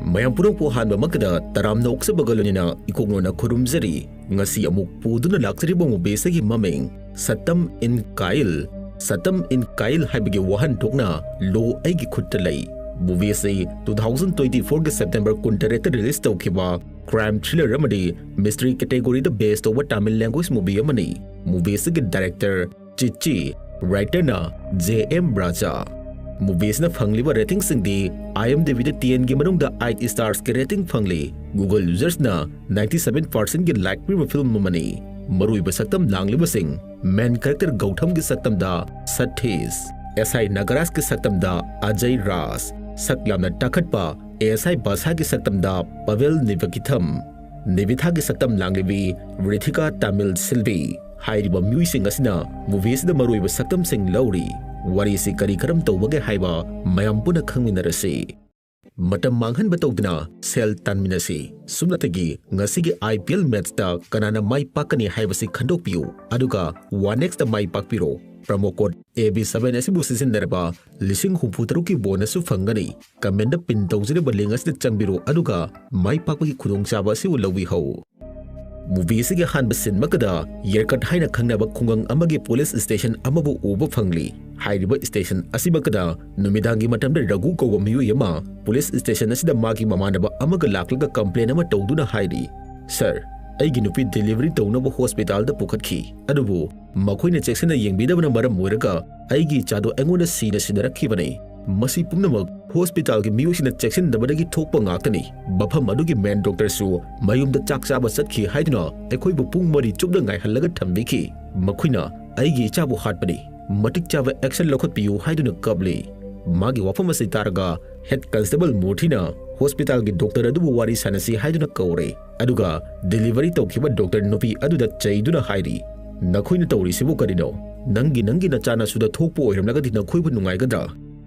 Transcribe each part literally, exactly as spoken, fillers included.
ꯃꯌꯥꯝ ꯄꯨꯝꯅꯃꯛꯄꯨ ꯑꯍꯥꯟꯕꯃꯛꯇꯗ ꯇꯔꯥꯝꯅ ꯑꯣꯛꯆꯕꯒ ꯂꯣꯏꯅꯅ ꯏꯀꯣꯛꯅꯣꯅ ꯈꯨꯔꯨꯝꯖꯔꯤ꯫ ꯉꯁꯤ ꯑꯃꯨꯛ ꯄꯨꯗꯨꯅ ꯂꯥꯛꯆꯔꯤꯕ movieꯁꯤꯒꯤ ꯃꯃꯤꯡ ꯁꯇꯝ ꯏꯟ ꯀꯥꯏꯜ꯫ ꯁꯇꯝ ꯏꯟ ꯀꯥꯏꯜ ꯍꯥꯏꯕꯒꯤ ꯋꯥꯍꯟꯊꯣꯛꯅ ꯂꯣ ꯑꯩꯒꯤ ꯈꯨꯠꯇ ꯂꯩ꯫ Movieꯁꯤ two thousand twenty fourꯒꯤ September ꯀꯨꯟꯇꯔꯦꯠꯇ release ꯇꯧꯈꯤꯕ crime thriller ꯑꯃꯗꯤ mystery categoryꯗ base ꯇꯧꯕ Tamil language movie ꯑꯃꯅꯤ꯫ Movieꯁꯤꯒꯤ director ꯆꯤꯆꯤ, writerꯅ J M Raja꯫ Movieꯁꯤꯅ ꯐꯪꯂꯤꯕ ratingꯁꯤꯡꯗꯤ IMDbꯗ tenꯒꯤ ꯃꯅꯨꯡꯗ eight starsꯀꯤ rating ꯐꯪꯂꯤ꯫ Google usersꯅ ninety seven percentꯀꯤ like ꯄꯤꯕ film ꯑꯃꯅꯤ꯫ ꯃꯔꯨꯑꯣꯏꯕ ꯁꯛꯇꯝ ꯂꯥꯡꯂꯤꯕꯁꯤꯡ: main character ꯒꯧꯊꯝꯒꯤ ꯁꯛꯇꯝꯗ ꯁꯊꯤꯁ, S I ꯅꯥꯒꯔꯥꯖꯀꯤ ꯁꯛꯇꯝꯗ Ajay ꯔꯥꯖ, ꯁꯛ ꯌꯥꯝꯅ ꯇꯥꯈꯠꯄ S I ꯕꯥꯁꯥꯒꯤ ꯁꯛꯇꯝꯗ ꯄꯥꯚꯦꯜ ꯅꯤꯕꯀꯤꯊꯝ, ꯅꯤꯕꯤꯊꯥꯒꯤ ꯁꯛꯇꯝ ꯂꯥꯡꯂꯤꯕꯤ ꯔꯤꯊꯤꯀꯥ ꯇꯥꯃꯤꯜ ꯁꯤꯜꯚꯤ꯫ ꯍꯥꯏꯔꯤꯕ ꯃꯤꯑꯣꯏꯁꯤꯡ ꯑꯁꯤꯅ movieꯁꯤꯗ ꯃꯔꯨꯑꯣꯏꯕ ꯁꯛꯇꯝꯁꯤꯡ ꯂꯧꯔꯤ꯫ ꯋꯥꯔꯤꯁꯤ ꯀꯔꯤ ꯀꯔꯝ ꯇꯧꯕꯒꯦ ꯍꯥꯏꯕ ꯃꯌꯥꯝ ꯄꯨꯟꯅ ꯈꯪꯃꯤꯟꯅꯔꯁꯤ꯫ ꯃꯇꯝ ꯃꯥꯡꯍꯟꯕ ꯇꯧꯗꯅ ꯁꯦꯜ ꯇꯥꯟꯃꯤꯟꯅꯁꯤ꯫ ꯁꯨꯞꯅꯇꯒꯤ ꯉꯁꯤꯒꯤ IPL matchꯇ ꯀꯅꯥꯅ ꯃꯥꯏ ꯄꯥꯛꯀꯅꯤ ꯍꯥꯏꯕꯁꯤ ꯈꯟꯗꯣꯛꯄꯤꯌꯨ, ꯑꯗꯨꯒ one Xꯇ my ꯄꯥꯛꯄꯤꯔꯣ꯫ Promo code A B seven ꯑꯁꯤꯕꯨ ꯁꯤꯖꯤꯟꯅꯔꯕ ꯂꯤꯁꯤꯡ ꯍꯨꯝꯐꯨ ꯇꯔꯨꯛꯀꯤ bonusꯁꯨ ꯐꯪꯒꯅꯤ꯫ Commentꯇ pin ꯇꯧꯖꯔꯤꯕ link ꯑꯁꯤꯗ ꯆꯪꯕꯤꯔꯣ, ꯑꯗꯨꯒ ꯃꯥꯏ ꯄꯥꯛꯄꯒꯤ ꯈꯨꯗꯣꯡꯆꯥꯕ ꯑꯁꯤꯕꯨ ꯂꯧꯕꯤꯍꯧ꯫ Movieꯁꯤꯒꯤ ꯑꯍꯥꯟꯕ sceneꯃꯛꯇꯗ ꯌꯦꯔꯀꯠ ꯍꯥꯏꯅ ꯈꯪꯅꯕ ꯈꯨꯡꯒꯪ ꯑꯃꯒꯤ police station ꯑꯃꯕꯨ ꯎꯕ ꯐꯪꯂꯤ꯫ ꯍꯥꯏꯔꯤꯕ station ꯑꯁꯤꯃꯛꯇꯗ ꯅꯨꯃꯤꯗꯥꯡꯒꯤ ꯃꯇꯝꯗ ꯔꯘꯨ ꯀꯧꯕ ꯃꯤꯑꯣꯏ ꯑꯃ police station ꯑꯁꯤꯗ ꯃꯥꯒꯤ ꯃꯃꯥꯟꯅꯕ ꯑꯃꯒ ꯂꯥꯛꯂꯒ complain ꯑꯃ ꯇꯧꯗꯨꯅ ꯍꯥꯏꯔꯤ, "Sir, ꯑꯩꯒꯤ ꯅꯨꯄꯤ delivery ꯇꯧꯅꯕ hospitalꯗ ꯄꯨꯈꯠꯈꯤ, ꯑꯗꯨꯕꯨ ꯃꯈꯣꯏꯅ ꯆꯦꯛꯁꯤꯟꯅ ꯌꯦꯡꯕꯤꯗꯕꯅ ꯃꯔꯝ ꯑꯣꯏꯔꯒ ꯑꯩꯒꯤ ꯏꯆꯥꯗꯣ ꯑꯩꯉꯣꯟꯗ ꯁꯤꯅ ꯁꯤꯟꯅꯔꯛꯈꯤꯕꯅꯤ꯫ ꯃꯁꯤ ꯄꯨꯝꯅꯃꯛ hospitalꯒꯤ ꯃꯤꯑꯣꯏꯁꯤꯡꯅ ꯆꯦꯛꯁꯤꯟꯗꯕꯗꯒꯤ ꯊꯣꯛꯄ ꯉꯥꯛꯇꯅꯤ꯫ ꯃꯐꯝ ꯑꯗꯨꯒꯤ main doctorꯁꯨ ꯃꯌꯨꯝꯗ ꯆꯥꯛ ꯆꯥꯕ ꯆꯠꯈꯤ ꯍꯥꯏꯗꯨꯅ ꯑꯩꯈꯣꯏꯕꯨ ꯄꯨꯡ ꯃꯔꯤ ꯆꯨꯞꯅ ꯉꯥꯏꯍꯜꯂꯒ ꯊꯝꯕꯤꯈꯤ꯫ ꯃꯈꯣꯏꯅ ꯑꯩꯒꯤ ꯏꯆꯥꯕꯨ ꯍꯥꯠꯄꯅꯤ, ꯃꯇꯤꯛ ꯆꯥꯕ action ꯂꯧꯈꯠꯄꯤꯌꯨ" ꯍꯥꯏꯗꯨꯅ ꯀꯞꯂꯤ꯫ ꯃꯥꯒꯤ ꯋꯥꯐꯝ ꯑꯁꯤ ꯇꯥꯔꯒ head constable ꯃꯨꯔꯊꯤꯅ hospitalꯒꯤ doctor ꯑꯗꯨꯕꯨ ꯋꯥꯔꯤ ꯁꯥꯟꯅꯁꯤ ꯍꯥꯏꯗꯨꯅ ꯀꯧꯔꯦ꯫ ꯑꯗꯨꯒ delivery ꯇꯧꯈꯤꯕ doctor ꯅꯨꯄꯤ ꯑꯗꯨꯗ ꯆꯩꯗꯨꯅ ꯍꯥꯏꯔꯤ, "ꯅꯈꯣꯏꯅ ꯇꯧꯔꯤꯁꯤꯕꯨ ꯀꯔꯤꯅꯣ? ꯅꯪꯒꯤ, ꯅꯪꯒꯤ ꯅꯆꯥꯅꯁꯨꯗ ꯊꯣꯛꯄ ꯑꯣꯏꯔꯝꯂꯒꯗꯤ ꯅꯈꯣꯏꯕꯨ ꯅꯨꯡꯉꯥꯏꯒꯗ꯭ꯔꯥ?"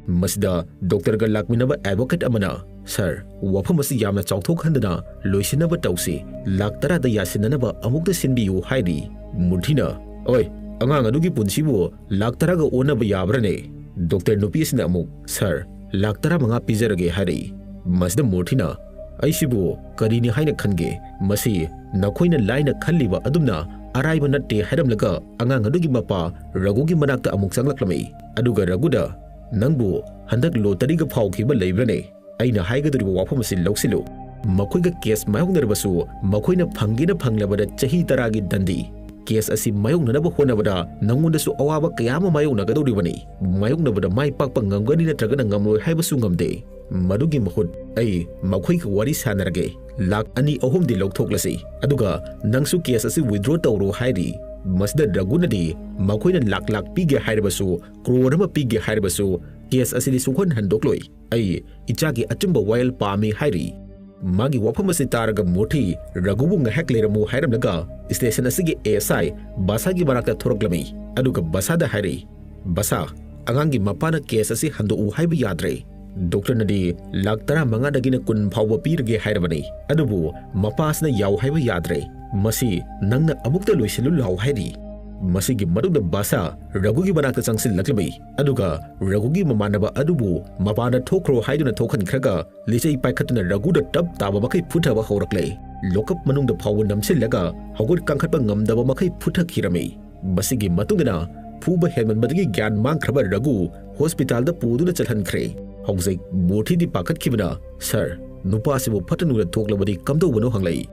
ꯃꯁꯤꯗ doctorꯒ ꯂꯥꯛꯃꯤꯟꯅꯕ advocate ꯑꯃꯅ, "Sir, ꯋꯥꯐꯝ ꯑꯁꯤ ꯌꯥꯝꯅ ꯆꯥꯎꯊꯣꯛꯍꯟꯗꯅ ꯂꯣꯏꯁꯤꯟꯅꯕ ꯇꯧꯁꯤ꯫ ꯂꯥꯈ ꯇꯔꯥꯗ ꯌꯥꯁꯤꯟꯅꯅꯕ ꯑꯃꯨꯛꯇ ꯁꯤꯟꯕꯤꯌꯨ" ꯍꯥꯏꯔꯤ꯫ ꯃꯨꯔꯊꯤꯅ, "ꯑꯣꯏ, ꯑꯉꯥꯡ ꯑꯗꯨꯒꯤ ꯄꯨꯟꯁꯤꯕꯨ ꯂꯥꯈ ꯇꯔꯥꯒ ꯑꯣꯟꯅꯕ ꯌꯥꯕ꯭ꯔꯅꯦ?" Doctor ꯅꯨꯄꯤ ꯑꯁꯤꯅ ꯑꯃꯨꯛ, "Sir, ꯂꯥꯈ ꯇꯔꯥꯃꯉꯥ ꯄꯤꯖꯔꯒꯦ" ꯍꯥꯏꯔꯛꯏ꯫ ꯃꯁꯤꯗ ꯃꯨꯔꯊꯤꯅ, "ꯑꯩꯁꯤꯕꯨ ꯀꯔꯤꯅꯤ ꯍꯥꯏꯅ ꯈꯟꯒꯦ? ꯃꯁꯤ ꯅꯈꯣꯏꯅ ꯂꯥꯏꯅ ꯈꯜꯂꯤꯕ ꯑꯗꯨꯝꯅ ꯑꯔꯥꯏꯕ ꯅꯠꯇꯦ" ꯍꯥꯏꯔꯝꯂꯒ ꯑꯉꯥꯡ ꯑꯗꯨꯒꯤ ꯃꯄꯥ ꯔꯘꯨꯒꯤ ꯃꯅꯥꯛꯇ ꯑꯃꯨꯛ ꯆꯪꯂꯛꯂꯝꯃꯤ꯫ ꯑꯗꯨꯒ ꯔꯘꯨꯗ, "ꯅꯪꯕꯨ ꯍꯟꯗꯛ ꯂꯣꯇꯔꯤꯒ ꯐꯥꯎꯈꯤꯕ ꯂꯩꯕ꯭ꯔꯅꯦ? ꯑꯩꯅ ꯍꯥꯏꯒꯗꯧꯔꯤꯕ ꯋꯥꯐꯝ ꯑꯁꯤ ꯂꯧꯁꯤꯜꯂꯨ꯫ ꯃꯈꯣꯏꯒ ꯀꯦꯁ ꯃꯥꯌꯣꯛꯅꯔꯕꯁꯨ ꯃꯈꯣꯏꯅ ꯐꯪꯒꯦꯅ ꯐꯪꯂꯕꯗ ꯆꯍꯤ ꯇꯔꯥꯒꯤ ꯗꯟꯗꯤ꯫ ꯀꯦꯁ ꯑꯁꯤ ꯃꯥꯌꯣꯛꯅꯅꯕ ꯍꯣꯠꯅꯕꯗ ꯅꯪꯉꯣꯟꯗꯁꯨ ꯑꯋꯥꯕ ꯀꯌꯥ ꯑꯃ ꯃꯥꯌꯣꯛꯅꯒꯗꯧꯔꯤꯕꯅꯤ꯫ ꯃꯥꯌꯣꯛꯅꯕꯗ ꯃꯥꯏ ꯄꯥꯛꯄ ꯉꯝꯒꯅꯤ ꯅꯠꯇ꯭ꯔꯒꯅ ꯉꯝꯂꯣꯏ ꯍꯥꯏꯕꯁꯨ ꯉꯝꯗꯦ꯫ ꯃꯗꯨꯒꯤ ꯃꯍꯨꯠ ꯑꯩ ꯃꯈꯣꯏꯒ ꯋꯥꯔꯤ ꯁꯥꯟꯅꯔꯒꯦ꯫ ꯂꯥꯛ ꯑꯅꯤ ꯑꯍꯨꯝꯗꯤ ꯂꯧꯊꯣꯛꯂꯁꯤ꯫ ꯑꯗꯨꯒ ꯅꯪꯁꯨ ꯀꯦꯁ ꯑꯁꯤ ꯋꯤꯗ꯭ꯔꯣ ꯇꯧꯔꯣ" ꯍꯥꯏꯔꯤ꯫ ꯃꯁꯤꯗ ꯔꯘꯨꯅꯗꯤ ꯃꯈꯣꯏꯅ ꯂꯥꯛ ꯂꯥꯛ ꯄꯤꯒꯦ ꯍꯥꯏꯔꯕꯁꯨ, ꯀ꯭ꯔꯣꯔ ꯑꯃ ꯄꯤꯒꯦ ꯍꯥꯏꯔꯕꯁꯨ, ꯀꯦꯁ ꯑꯁꯤꯗꯤ ꯁꯨꯡꯍꯟ ꯍꯟꯗꯣꯛꯂꯣꯏ꯫ ꯑꯩ ꯏꯆꯥꯒꯤ ꯑꯆꯨꯝꯕ ꯋꯥꯌꯦꯜ ꯄꯥꯝꯃꯤ ꯍꯥꯏꯔꯤ꯫ ꯃꯥꯒꯤ ꯋꯥꯐꯝ ꯑꯁꯤ ꯇꯥꯔꯒ ꯃꯨꯔꯊꯤ ꯔꯘꯨꯕꯨ ꯉꯥꯏꯍꯥꯛ ꯂꯩꯔꯝꯃꯨ ꯍꯥꯏꯔꯝꯂꯒ ꯁ꯭ꯇꯦꯁꯟ ꯑꯁꯤꯒꯤ ꯑꯦ ꯑꯦꯁ ꯑꯥꯏ ꯕꯁꯥꯒꯤ ꯃꯅꯥꯛꯇ ꯊꯣꯔꯛꯂꯝꯃꯤ꯫ ꯑꯗꯨꯒ ꯕꯁꯥꯗ ꯍꯥꯏꯔꯤ, "ꯕꯁꯥ, ꯑꯉꯥꯡꯒꯤ ꯃꯄꯥꯅ ꯀꯦꯁ ꯑꯁꯤ ꯍꯟꯗꯣꯛꯎ ꯍꯥꯏꯕ ꯌꯥꯗ꯭ꯔꯦ꯫ ꯗꯣꯛꯇꯔꯅꯗꯤ ꯂꯥꯛ ꯇꯔꯥꯃꯉꯥꯗꯒꯤꯅ ꯀꯨꯟ ꯐꯥꯎꯕ ꯄꯤꯔꯒꯦ ꯍꯥꯏꯔꯕꯅꯤ꯫ ꯑꯗꯨꯕꯨ ꯃꯄꯥꯁꯤꯅ ꯌꯥꯎ ꯍꯥꯏꯕ ꯌꯥꯗ꯭ꯔꯦ꯫ ꯃꯁꯤ ꯅꯪꯅ ꯑꯃꯨꯛꯇ ꯂꯣꯏꯁꯤꯜꯂꯨ ꯂꯥꯎ" ꯍꯥꯏꯔꯤ꯫ ꯃꯁꯤꯒꯤ ꯃꯇꯨꯡꯗ ꯕꯁꯥ ꯔꯘꯨꯒꯤ ꯃꯅꯥꯛꯇ ꯆꯪꯁꯤꯜꯂꯛꯂꯝꯃꯤ꯫ ꯑꯗꯨꯒ ꯔꯘꯨꯒꯤ ꯃꯃꯥꯟꯅꯕ ꯑꯗꯨꯕꯨ ꯃꯄꯥꯟꯗ ꯊꯣꯛꯈ꯭ꯔꯣ ꯍꯥꯏꯗꯨꯅ ꯊꯣꯛꯍꯟꯈ꯭ꯔꯒ ꯂꯤꯆꯩ ꯄꯥꯏꯈꯠꯇꯨꯅ ꯔꯘꯨꯗ ꯇꯞ ꯇꯥꯕ ꯃꯈꯩ ꯐꯨꯊꯕ ꯍꯧꯔꯛꯂꯦ꯫ ꯂꯣꯀꯞ ꯃꯅꯨꯡꯗ ꯐꯥꯎꯕ ꯅꯝꯁꯤꯜꯂꯒ ꯍꯧꯒꯠ ꯀꯥꯡꯈꯠꯄ ꯉꯝꯗꯕ ꯃꯈꯩ ꯐꯨꯊꯈꯤꯔꯝꯃꯤ꯫ ꯃꯁꯤꯒꯤ ꯃꯇꯨꯡꯗ ꯐꯨꯕ ꯍꯦꯟꯃꯟꯕꯗꯒꯤ ꯒ꯭ꯌꯥꯟ ꯃꯥꯡꯈ꯭ꯔꯕ ꯔꯘꯨ ꯍꯣꯁꯄꯤꯇꯥꯜꯗ ꯄꯨꯗꯨꯅ ꯆꯠꯍꯟꯈ꯭ꯔꯦ꯫ ꯍꯧꯖꯤꯛ ꯃꯨꯔꯊꯤꯗꯤ ꯄꯥꯈꯠꯈꯤꯕꯅ, "ꯁꯥꯔ, ꯅꯨꯄꯥꯁꯤꯕꯨ ꯐꯠꯇ ꯅꯨꯡꯗ ꯊꯣꯛꯂꯕꯗꯤ ꯀꯝꯗꯧꯕꯅꯣ?" ꯍꯪꯂꯛꯏ꯫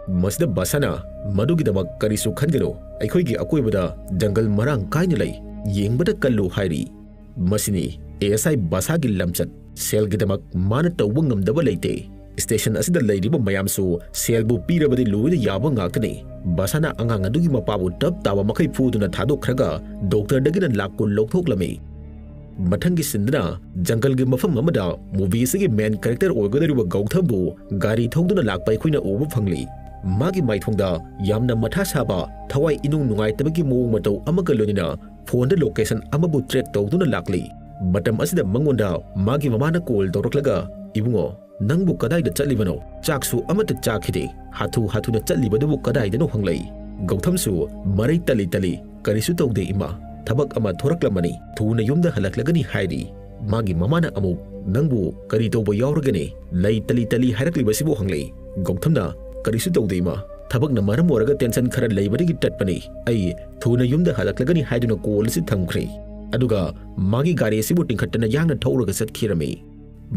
ꯃꯁꯤꯗ ꯕꯁꯥꯅ, "ꯃꯗꯨꯒꯤꯗꯃꯛ ꯀꯔꯤꯁꯨ ꯈꯟꯒꯅꯨ, ꯑꯩꯈꯣꯏꯒꯤ ꯑꯀꯣꯏꯕꯗ ꯖꯪꯒꯜ ꯃꯔꯥꯡ ꯀꯥꯏꯅ ꯂꯩ, ꯌꯦꯡꯕꯗ ꯀꯜꯂꯨ" ꯍꯥꯏꯔꯤ꯫ ꯃꯁꯤꯅꯤ ꯑꯦ ꯑꯦꯁ ꯑꯥꯏ ꯕꯁꯥꯒꯤ ꯂꯝꯆꯠ꯫ ꯁꯦꯜꯒꯤꯗꯃꯛ ꯃꯥꯅ ꯇꯧꯕ ꯉꯝꯗꯕ ꯂꯩꯇꯦ꯫ ꯁ꯭ꯇꯦꯁꯟ ꯑꯁꯤꯗ ꯂꯩꯔꯤꯕ ꯃꯌꯥꯝꯁꯨ ꯁꯦꯜꯕꯨ ꯄꯤꯔꯕꯗꯤ ꯂꯣꯏꯅ ꯌꯥꯕ ꯉꯥꯛꯇꯅꯤ꯫ ꯕꯁꯥꯅ ꯑꯉꯥꯡ ꯑꯗꯨꯒꯤ ꯃꯄꯥꯕꯨ ꯇꯞ ꯇꯥꯕ ꯃꯈꯩ ꯐꯨꯗꯨꯅ ꯊꯥꯗꯣꯛꯈ꯭ꯔꯒ ꯗꯣꯛꯇꯔꯗꯒꯤꯅ ꯂꯥꯛ ꯀꯨꯟ ꯂꯧꯊꯣꯛꯂꯝꯃꯤ꯫ ꯃꯊꯪꯒꯤ ꯁꯤꯟꯗꯅ ꯖꯪꯒꯜꯒꯤ ꯃꯐꯝ ꯑꯃꯗ ꯃꯨꯚꯤ ꯑꯁꯤꯒꯤ ꯃꯦꯟ ꯀꯦꯔꯦꯛꯇꯔ ꯑꯣꯏꯒꯗꯧꯔꯤꯕ ꯒꯧꯊꯝꯕꯨ ꯒꯥꯔꯤ ꯊꯧꯗꯨꯅ ꯂꯥꯛꯄ ꯑꯩꯈꯣꯏꯅ ꯎꯕ ꯐꯪꯂꯤ꯫ ꯃꯥꯒꯤ ꯃꯥꯏꯊꯣꯡꯗ ꯌꯥꯝꯅ ꯃꯊꯥ ꯁꯥꯕ, ꯊꯋꯥꯏ ꯏꯅꯨꯡ ꯅꯨꯡꯉꯥꯏꯇꯕꯒꯤ ꯃꯑꯣꯡ ꯃꯇꯧ ꯑꯃꯒ ꯂꯣꯏꯅꯅ ꯐꯣꯟꯗ ꯂꯣꯀꯦꯁꯟ ꯑꯃꯕꯨ ꯇ꯭ꯔꯦꯛ ꯇꯧꯗꯨꯅ ꯂꯥꯛꯂꯤ꯫ ꯃꯇꯝ ꯑꯁꯤꯗ ꯃꯉꯣꯟꯗ ꯃꯥꯒꯤ ꯃꯃꯥꯅ ꯀꯣꯜ ꯇꯧꯔꯛꯂꯒ, "ꯏꯕꯨꯡꯉꯣ, ꯅꯪꯕꯨ ꯀꯗꯥꯏꯗ ꯆꯠꯂꯤꯕꯅꯣ? ꯆꯥꯛꯁꯨ ꯑꯃꯠꯇ ꯆꯥꯈꯤꯗꯦ꯫ ꯍꯥꯊꯨ ꯍꯥꯊꯨꯅ ꯆꯠꯂꯤꯕꯗꯨꯕꯨ ꯀꯗꯥꯏꯗꯅꯣ?" ꯍꯪꯂꯛꯏ꯫ ꯒꯧꯊꯝꯁꯨ ꯃꯔꯩ ꯇꯜꯂꯤ ꯇꯜꯂꯤ, "ꯀꯔꯤꯁꯨ ꯇꯧꯗꯦ ꯏꯃꯥ, ꯊꯕꯛ ꯑꯃ ꯊꯣꯔꯛꯂꯝꯕꯅꯤ, ꯊꯨꯅ ꯌꯨꯝꯗ ꯍꯜꯂꯛꯂꯒꯅꯤ" ꯍꯥꯏꯔꯤ꯫ ꯃꯥꯒꯤ ꯃꯃꯥꯅ ꯑꯃꯨꯛ, "ꯅꯪꯕꯨ ꯀꯔꯤ ꯇꯧꯕ ꯌꯥꯎꯔꯒꯦꯅꯦ? ꯂꯩ ꯇꯂꯤ ꯇꯂꯤ ꯍꯥꯏꯔꯛꯂꯤꯕꯁꯤꯕꯨ?" ꯍꯪꯂꯛꯏ꯫ ꯒꯧꯊꯝꯅ, "ꯀꯔꯤꯁꯨ ꯇꯧꯗꯦ ꯏꯃꯥ, ꯊꯕꯛꯅ ꯃꯔꯝ ꯑꯣꯏꯔꯒ ꯇꯦꯟꯁꯟ ꯈꯔ ꯂꯩꯕꯗꯒꯤ ꯇꯠꯄꯅꯤ꯫ ꯑꯩ ꯊꯨꯅ ꯌꯨꯝꯗ ꯍꯜꯂꯛꯂꯒꯅꯤ" ꯍꯥꯏꯗꯨꯅ ꯀꯣꯜ ꯑꯁꯤ ꯊꯝꯈ꯭ꯔꯦ꯫ ꯑꯗꯨꯒ ꯃꯥꯒꯤ ꯒꯥꯔꯤ ꯑꯁꯤꯕꯨ ꯇꯤꯡꯈꯠꯇꯅ ꯌꯥꯡꯅ ꯊꯧꯔꯒ ꯆꯠꯈꯤꯔꯝꯃꯤ꯫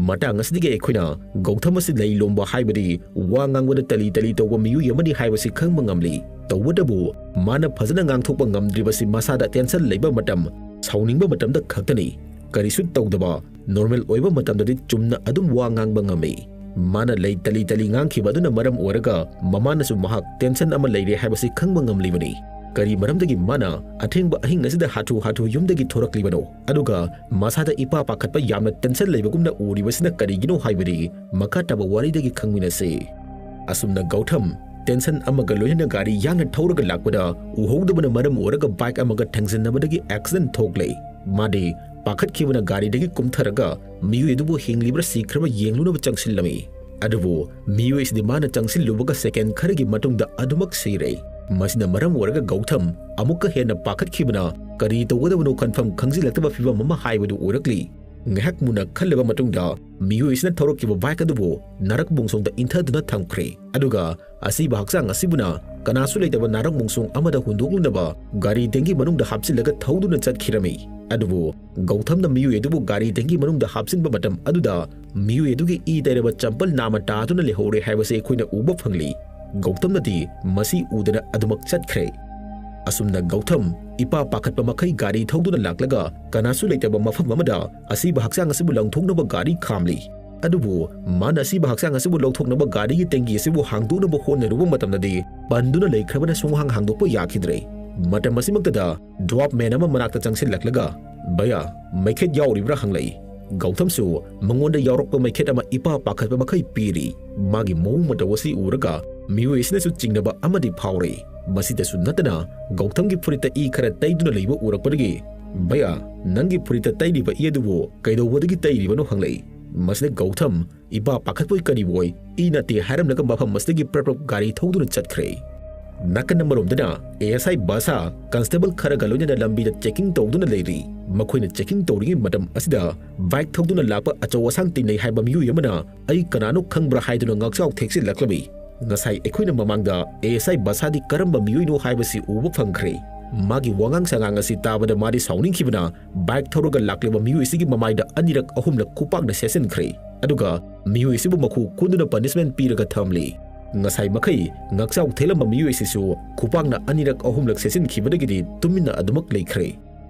ꯃꯇꯥꯡ ꯑꯁꯤꯗꯒꯤ ꯑꯩꯈꯣꯏꯅ ꯒꯧꯊꯝ ꯑꯁꯤ ꯂꯩ ꯂꯣꯝꯕ ꯍꯥꯏꯕꯗꯤ ꯋꯥ ꯉꯥꯡꯕꯗ ꯇꯂꯤ ꯇꯂꯤ ꯇꯧꯕ ꯃꯤꯑꯣꯏ ꯑꯃꯅꯤ ꯍꯥꯏꯕꯁꯤ ꯈꯪꯕ ꯉꯝꯂꯤ꯫ ꯇꯧꯕꯇꯕꯨ ꯃꯥꯅ ꯐꯖꯅ ꯉꯥꯡꯊꯣꯛꯄ ꯉꯝꯗ꯭ꯔꯤꯕꯁꯤ ꯃꯁꯥꯗ ꯇꯦꯟꯁꯟ ꯂꯩꯕ ꯃꯇꯝ, ꯁꯥꯎꯅꯤꯡꯕ ꯃꯇꯝꯗ ꯈꯛꯇꯅꯤ꯫ ꯀꯔꯤꯁꯨ ꯇꯧꯗꯕ, ꯅꯣꯔꯃꯦꯜ ꯑꯣꯏꯕ ꯃꯇꯝꯗꯗꯤ ꯆꯨꯝꯅ ꯑꯗꯨꯝ ꯋꯥ ꯉꯥꯡꯕ ꯉꯝꯃꯤ꯫ ꯃꯥꯅ ꯂꯩ ꯇꯂꯤ ꯇꯂꯤ ꯉꯥꯡꯈꯤꯕ ꯑꯗꯨꯅ ꯃꯔꯝ ꯑꯣꯏꯔꯒ ꯃꯃꯥꯅꯁꯨ ꯃꯍꯥꯛ ꯇꯦꯟꯁꯟ ꯑꯃ ꯂꯩꯔꯦ ꯍꯥꯏꯕꯁꯤ ꯈꯪꯕ ꯉꯝꯂꯤꯕꯅꯤ꯫ ꯀꯔꯤ ꯃꯔꯝꯗꯒꯤ ꯃꯥꯅ ꯑꯊꯦꯡꯕ ꯑꯍꯤꯡ ꯑꯁꯤꯗ ꯍꯥꯊꯨ ꯍꯥꯊꯨ ꯌꯨꯝꯗꯒꯤ ꯊꯣꯔꯛꯂꯤꯕꯅꯣ? ꯑꯗꯨꯒ ꯃꯁꯥꯗ ꯏꯄꯥ ꯄꯥꯈꯠꯄ, ꯌꯥꯝꯅ ꯇꯦꯟꯁꯟ ꯂꯩꯕꯒꯨꯝꯅ ꯎꯔꯤꯕꯁꯤꯅ ꯀꯔꯤꯒꯤꯅꯣ ꯍꯥꯏꯕꯗꯤ ꯃꯈꯥ ꯇꯥꯕ ꯋꯥꯔꯤꯗꯒꯤ ꯈꯪꯃꯤꯟꯅꯁꯤ꯫ ꯑꯁꯨꯝꯅ ꯒꯧꯊꯝ ꯇꯦꯟꯁꯟ ꯑꯃꯒ ꯂꯣꯏꯅꯅ ꯒꯥꯔꯤ ꯌꯥꯡꯅ ꯊꯧꯔꯒ ꯂꯥꯛꯄꯗ ꯎꯍꯧꯗꯕꯅ ꯃꯔꯝ ꯑꯣꯏꯔꯒ ꯕꯥꯏꯛ ꯑꯃꯒ ꯊꯦꯡꯖꯤꯟꯅꯕꯗꯒꯤ ꯑꯦꯛꯁꯤꯗꯦꯟ ꯊꯣꯛꯂꯦ꯫ ꯃꯥꯗꯤ ꯄꯥꯈꯠꯈꯤꯕꯅ ꯒꯥꯔꯤꯗꯒꯤ ꯀꯨꯝꯊꯔꯒ ꯃꯤꯑꯣꯏ ꯑꯗꯨꯕꯨ ꯍꯤꯡꯂꯤꯕ꯭ꯔꯥ ꯁꯤꯈ꯭ꯔꯕ ꯌꯦꯡꯂꯨꯅꯕ ꯆꯪꯁꯤꯜꯂꯝꯃꯤ꯫ ꯑꯗꯨꯕꯨ ꯃꯤꯑꯣꯏ ꯑꯁꯤꯗꯤ ꯃꯥꯅ ꯆꯪꯁꯤꯜꯂꯨꯕꯒ ꯁꯦꯀꯦꯟ ꯈꯔꯒꯤ ꯃꯇꯨꯡꯗ ꯑꯗꯨꯃꯛ ꯁꯤꯔꯦ꯫ ꯃꯁꯤꯅ ꯃꯔꯝ ꯑꯣꯏꯔꯒ ꯒꯧꯊꯝ ꯑꯃꯨꯛꯀ ꯍꯦꯟꯅ ꯄꯥꯈꯠꯈꯤꯕꯅ ꯀꯔꯤ ꯇꯧꯒꯗꯕꯅꯣ ꯈꯟꯐꯝ ꯈꯪꯖꯤꯜꯂꯛꯇꯕ ꯐꯤꯕꯝ ꯑꯃ ꯍꯥꯏꯕꯗꯨ ꯑꯣꯏꯔꯛꯂꯤ꯫ ꯉꯥꯏꯍꯥꯛ ꯃꯨꯟꯅ ꯈꯜꯂꯕ ꯃꯇꯨꯡꯗ ꯃꯤꯑꯣꯏ ꯑꯁꯤꯅ ꯊꯧꯔꯛꯈꯤꯕ ꯕꯥꯏꯛ ꯑꯗꯨꯕꯨ ꯅꯥꯔꯛ ꯃꯣꯡꯁꯣꯡꯗ ꯏꯟꯊꯗꯨꯅ ꯊꯝꯈ꯭ꯔꯦ꯫ ꯑꯗꯨꯒ ꯑꯁꯤꯕ ꯍꯛꯆꯥꯡ ꯑꯁꯤꯕꯨꯅ ꯀꯅꯥꯁꯨ ꯂꯩꯇꯕ ꯅꯥꯔꯛ ꯃꯣꯡꯁꯣꯡ ꯑꯃꯗ ꯍꯨꯟꯗꯣꯛꯂꯨꯅꯕ ꯒꯥꯔꯤ ꯇꯦꯡꯀꯤ ꯃꯅꯨꯡꯗ ꯍꯥꯞꯆꯤꯜꯂꯒ ꯊꯧꯗꯨꯅ ꯆꯠꯈꯤꯔꯝꯃꯤ꯫ ꯑꯗꯨꯕꯨ ꯒꯧꯊꯝꯅ ꯃꯤꯑꯣꯏ ꯑꯗꯨꯕꯨ ꯒꯥꯔꯤ ꯇꯦꯡꯀꯤ ꯃꯅꯨꯡꯗ ꯍꯥꯞꯆꯤꯟꯕ ꯃꯇꯝ ꯑꯗꯨꯗ ꯃꯤꯑꯣꯏ ꯑꯗꯨꯒꯤ ꯏ ꯇꯩꯔꯕ ꯆꯝꯄꯜ ꯅꯥꯝꯃ ꯇꯥꯗꯨꯅ ꯂꯩꯍꯧꯔꯦ ꯍꯥꯏꯕꯁꯤ ꯑꯩꯈꯣꯏꯅ ꯎꯕ ꯐꯪꯂꯤ꯫ ꯒꯧꯊꯝꯅꯗꯤ ꯃꯁꯤ ꯎꯗꯅ ꯑꯗꯨꯃꯛ ꯆꯠꯈ꯭ꯔꯦ꯫ ꯑꯁꯨꯝꯅ ꯒꯧꯊꯝ ꯏꯄꯥ ꯄꯥꯈꯠꯄ ꯃꯈꯩ ꯒꯥꯔꯤ ꯊꯧꯗꯨꯅ ꯂꯥꯛꯂꯒ ꯀꯅꯥꯁꯨ ꯂꯩꯇꯕ ꯃꯐꯝ ꯑꯃꯗ ꯑꯁꯤꯕ ꯍꯛꯆꯥꯡ ꯑꯁꯤꯕꯨ ꯂꯪꯊꯣꯛꯅꯕ ꯒꯥꯔꯤ ꯈꯥꯝꯂꯤ꯫ ꯑꯗꯨꯕꯨ ꯃꯥꯅ ꯑꯁꯤꯕ ꯍꯛꯆꯥꯡ ꯑꯁꯤꯕꯨ ꯂꯧꯊꯣꯛꯅꯕ ꯒꯥꯔꯤꯒꯤ ꯇꯦꯡꯀꯤ ꯑꯁꯤꯕꯨ ꯍꯥꯡꯗꯣꯛꯅꯕ ꯍꯣꯠꯅꯔꯨꯕ ꯃꯇꯝꯗꯗꯤ ꯄꯟꯗꯨꯅ ꯂꯩꯈ꯭ꯔꯕꯅ ꯁꯨꯡꯍꯥꯡ ꯍꯥꯡꯗꯣꯛꯄ ꯌꯥꯈꯤꯗ꯭ꯔꯦ꯫ ꯃꯇꯝ ꯑꯁꯤꯃꯛꯇꯗ ꯗ꯭ꯋꯥꯞ ꯃꯦꯟ ꯑꯃ ꯃꯅꯥꯛꯇ ꯆꯪꯁꯤꯜꯂꯛꯂꯒ, "ꯚꯌꯥ, ꯃꯩꯈꯦꯠ ꯌꯥꯎꯔꯤꯕ꯭ꯔꯥ?" ꯍꯪꯂꯛꯏ꯫ ꯒꯧꯊꯝꯁꯨ ꯃꯉꯣꯟꯗ ꯌꯥꯎꯔꯛꯄ ꯃꯩꯈꯦꯠ ꯑꯃ ꯏꯄꯥ ꯄꯥꯈꯠꯄ ꯃꯈꯩ ꯄꯤꯔꯤ꯫ ꯃꯥꯒꯤ ꯃꯑꯣꯡ ꯃꯇꯧ ꯑꯁꯤ ꯎꯔꯒ ꯃꯤꯑꯣꯏ ꯑꯁꯤꯅꯁꯨ ꯆꯤꯡꯅꯕ ꯑꯃꯗꯤ ꯐꯥꯎꯔꯦ꯫ ꯃꯁꯤꯗꯁꯨ ꯅꯠꯇꯅ ꯒꯧꯊꯝꯒꯤ ꯐꯨꯔꯤꯠꯇ ꯏ ꯈꯔ ꯇꯩꯗꯨꯅ ꯂꯩꯕ ꯎꯔꯛꯄꯗꯒꯤ, "ꯚꯌꯥ, ꯅꯪꯒꯤ ꯐꯨꯔꯤꯠꯇ ꯇꯩꯔꯤꯕ ꯏ ꯑꯗꯨꯕꯨ ꯀꯩꯗꯧꯕꯗꯒꯤ ꯇꯩꯔꯤꯕꯅꯣ?" ꯍꯪꯂꯛꯏ꯫ ꯃꯁꯤꯗ ꯒꯧꯊꯝ ꯏꯄꯥ ꯄꯥꯈꯠꯄꯣꯏ ꯀꯔꯤꯕꯣꯏ "ꯏ ꯅꯠꯇꯦ" ꯍꯥꯏꯔꯝꯂꯒ ꯃꯐꯝ ꯑꯁꯤꯗꯒꯤ ꯄ꯭ꯔꯞ ꯄ꯭ꯔꯞ ꯒꯥꯔꯤ ꯊꯧꯗꯨꯅ ꯆꯠꯈ꯭ꯔꯦ꯫ ꯅꯥꯀꯟ ꯑꯃꯔꯣꯝꯗꯅ ꯑꯦ ꯑꯦꯁ ꯑꯥꯏ ꯕꯁꯥ ꯀꯟꯁꯇꯦꯕꯜ ꯈꯔꯒ ꯂꯣꯏꯅꯅ ꯂꯝꯕꯤꯗ ꯆꯦꯀꯤꯡ ꯇꯧꯗꯨꯅ ꯂꯩꯔꯤ꯫ ꯃꯈꯣꯏꯅ ꯆꯦꯀꯤꯡ ꯇꯧꯔꯤꯉꯩ ꯃꯇꯝ ꯑꯁꯤꯗ ꯕꯥꯏꯛ ꯊꯧꯗꯨꯅ ꯂꯥꯛꯄ ꯑꯆꯧ ꯑꯁꯥꯡ ꯇꯤꯟꯅꯩ ꯍꯥꯏꯕ ꯃꯤꯑꯣꯏ ꯑꯃꯅ ꯑꯩ ꯀꯅꯥꯅꯣ ꯈꯪꯕ꯭ꯔꯥ ꯍꯥꯏꯗꯨꯅ ꯉꯥꯛꯆꯥꯎ ꯊꯦꯛꯆꯤꯜꯂꯛꯂꯝꯃꯤ꯫ ꯉꯁꯥꯏ ꯑꯩꯈꯣꯏꯅ ꯃꯃꯥꯡꯗ ꯑꯦ ꯑꯦꯁ ꯑꯥꯏ ꯕꯁꯥꯗꯤ ꯀꯔꯝꯕ ꯃꯤꯑꯣꯏꯅꯣ ꯍꯥꯏꯕꯁꯤ ꯎꯕ ꯐꯪꯈ꯭ꯔꯦ꯫ ꯃꯥꯒꯤ ꯋꯥꯉꯥꯡ ꯁꯉꯥꯡ ꯑꯁꯤ ꯇꯥꯕꯗ ꯃꯥꯗꯤ ꯁꯥꯎꯅꯤꯡꯈꯤꯕꯅ ꯕꯥꯏꯛ ꯊꯧꯔꯒ ꯂꯥꯛꯂꯤꯕ ꯃꯤꯑꯣꯏ ꯑꯁꯤꯒꯤ ꯃꯃꯥꯏꯗ ꯑꯅꯤꯔꯛ ꯑꯍꯨꯝꯂꯛ ꯈꯨꯄꯥꯛꯅ ꯁꯦꯠꯆꯤꯟꯈ꯭ꯔꯦ꯫ ꯑꯗꯨꯒ ꯃꯤꯑꯣꯏ ꯑꯁꯤꯕꯨ ꯃꯈꯨ ꯀꯨꯟꯗꯨꯅ ꯄꯅꯤꯁꯃꯦꯟ ꯄꯤꯔꯒ ꯊꯝꯂꯤ꯫ ꯉꯁꯥꯏ ꯃꯈꯩ ꯉꯥꯛꯆꯥꯎ ꯊꯦꯛꯂꯝꯕ ꯃꯤꯑꯣꯏ ꯑꯁꯤꯁꯨ ꯈꯨꯄꯥꯛꯅ ꯑꯅꯤꯔꯛ ꯑꯍꯨꯝꯂꯛ ꯁꯦꯠꯆꯤꯟꯈꯤꯕꯗꯒꯤꯗꯤ ꯇꯨꯃꯤꯟꯅ ꯑꯗꯨꯃꯛ ꯂꯩꯈ꯭ꯔꯦ꯫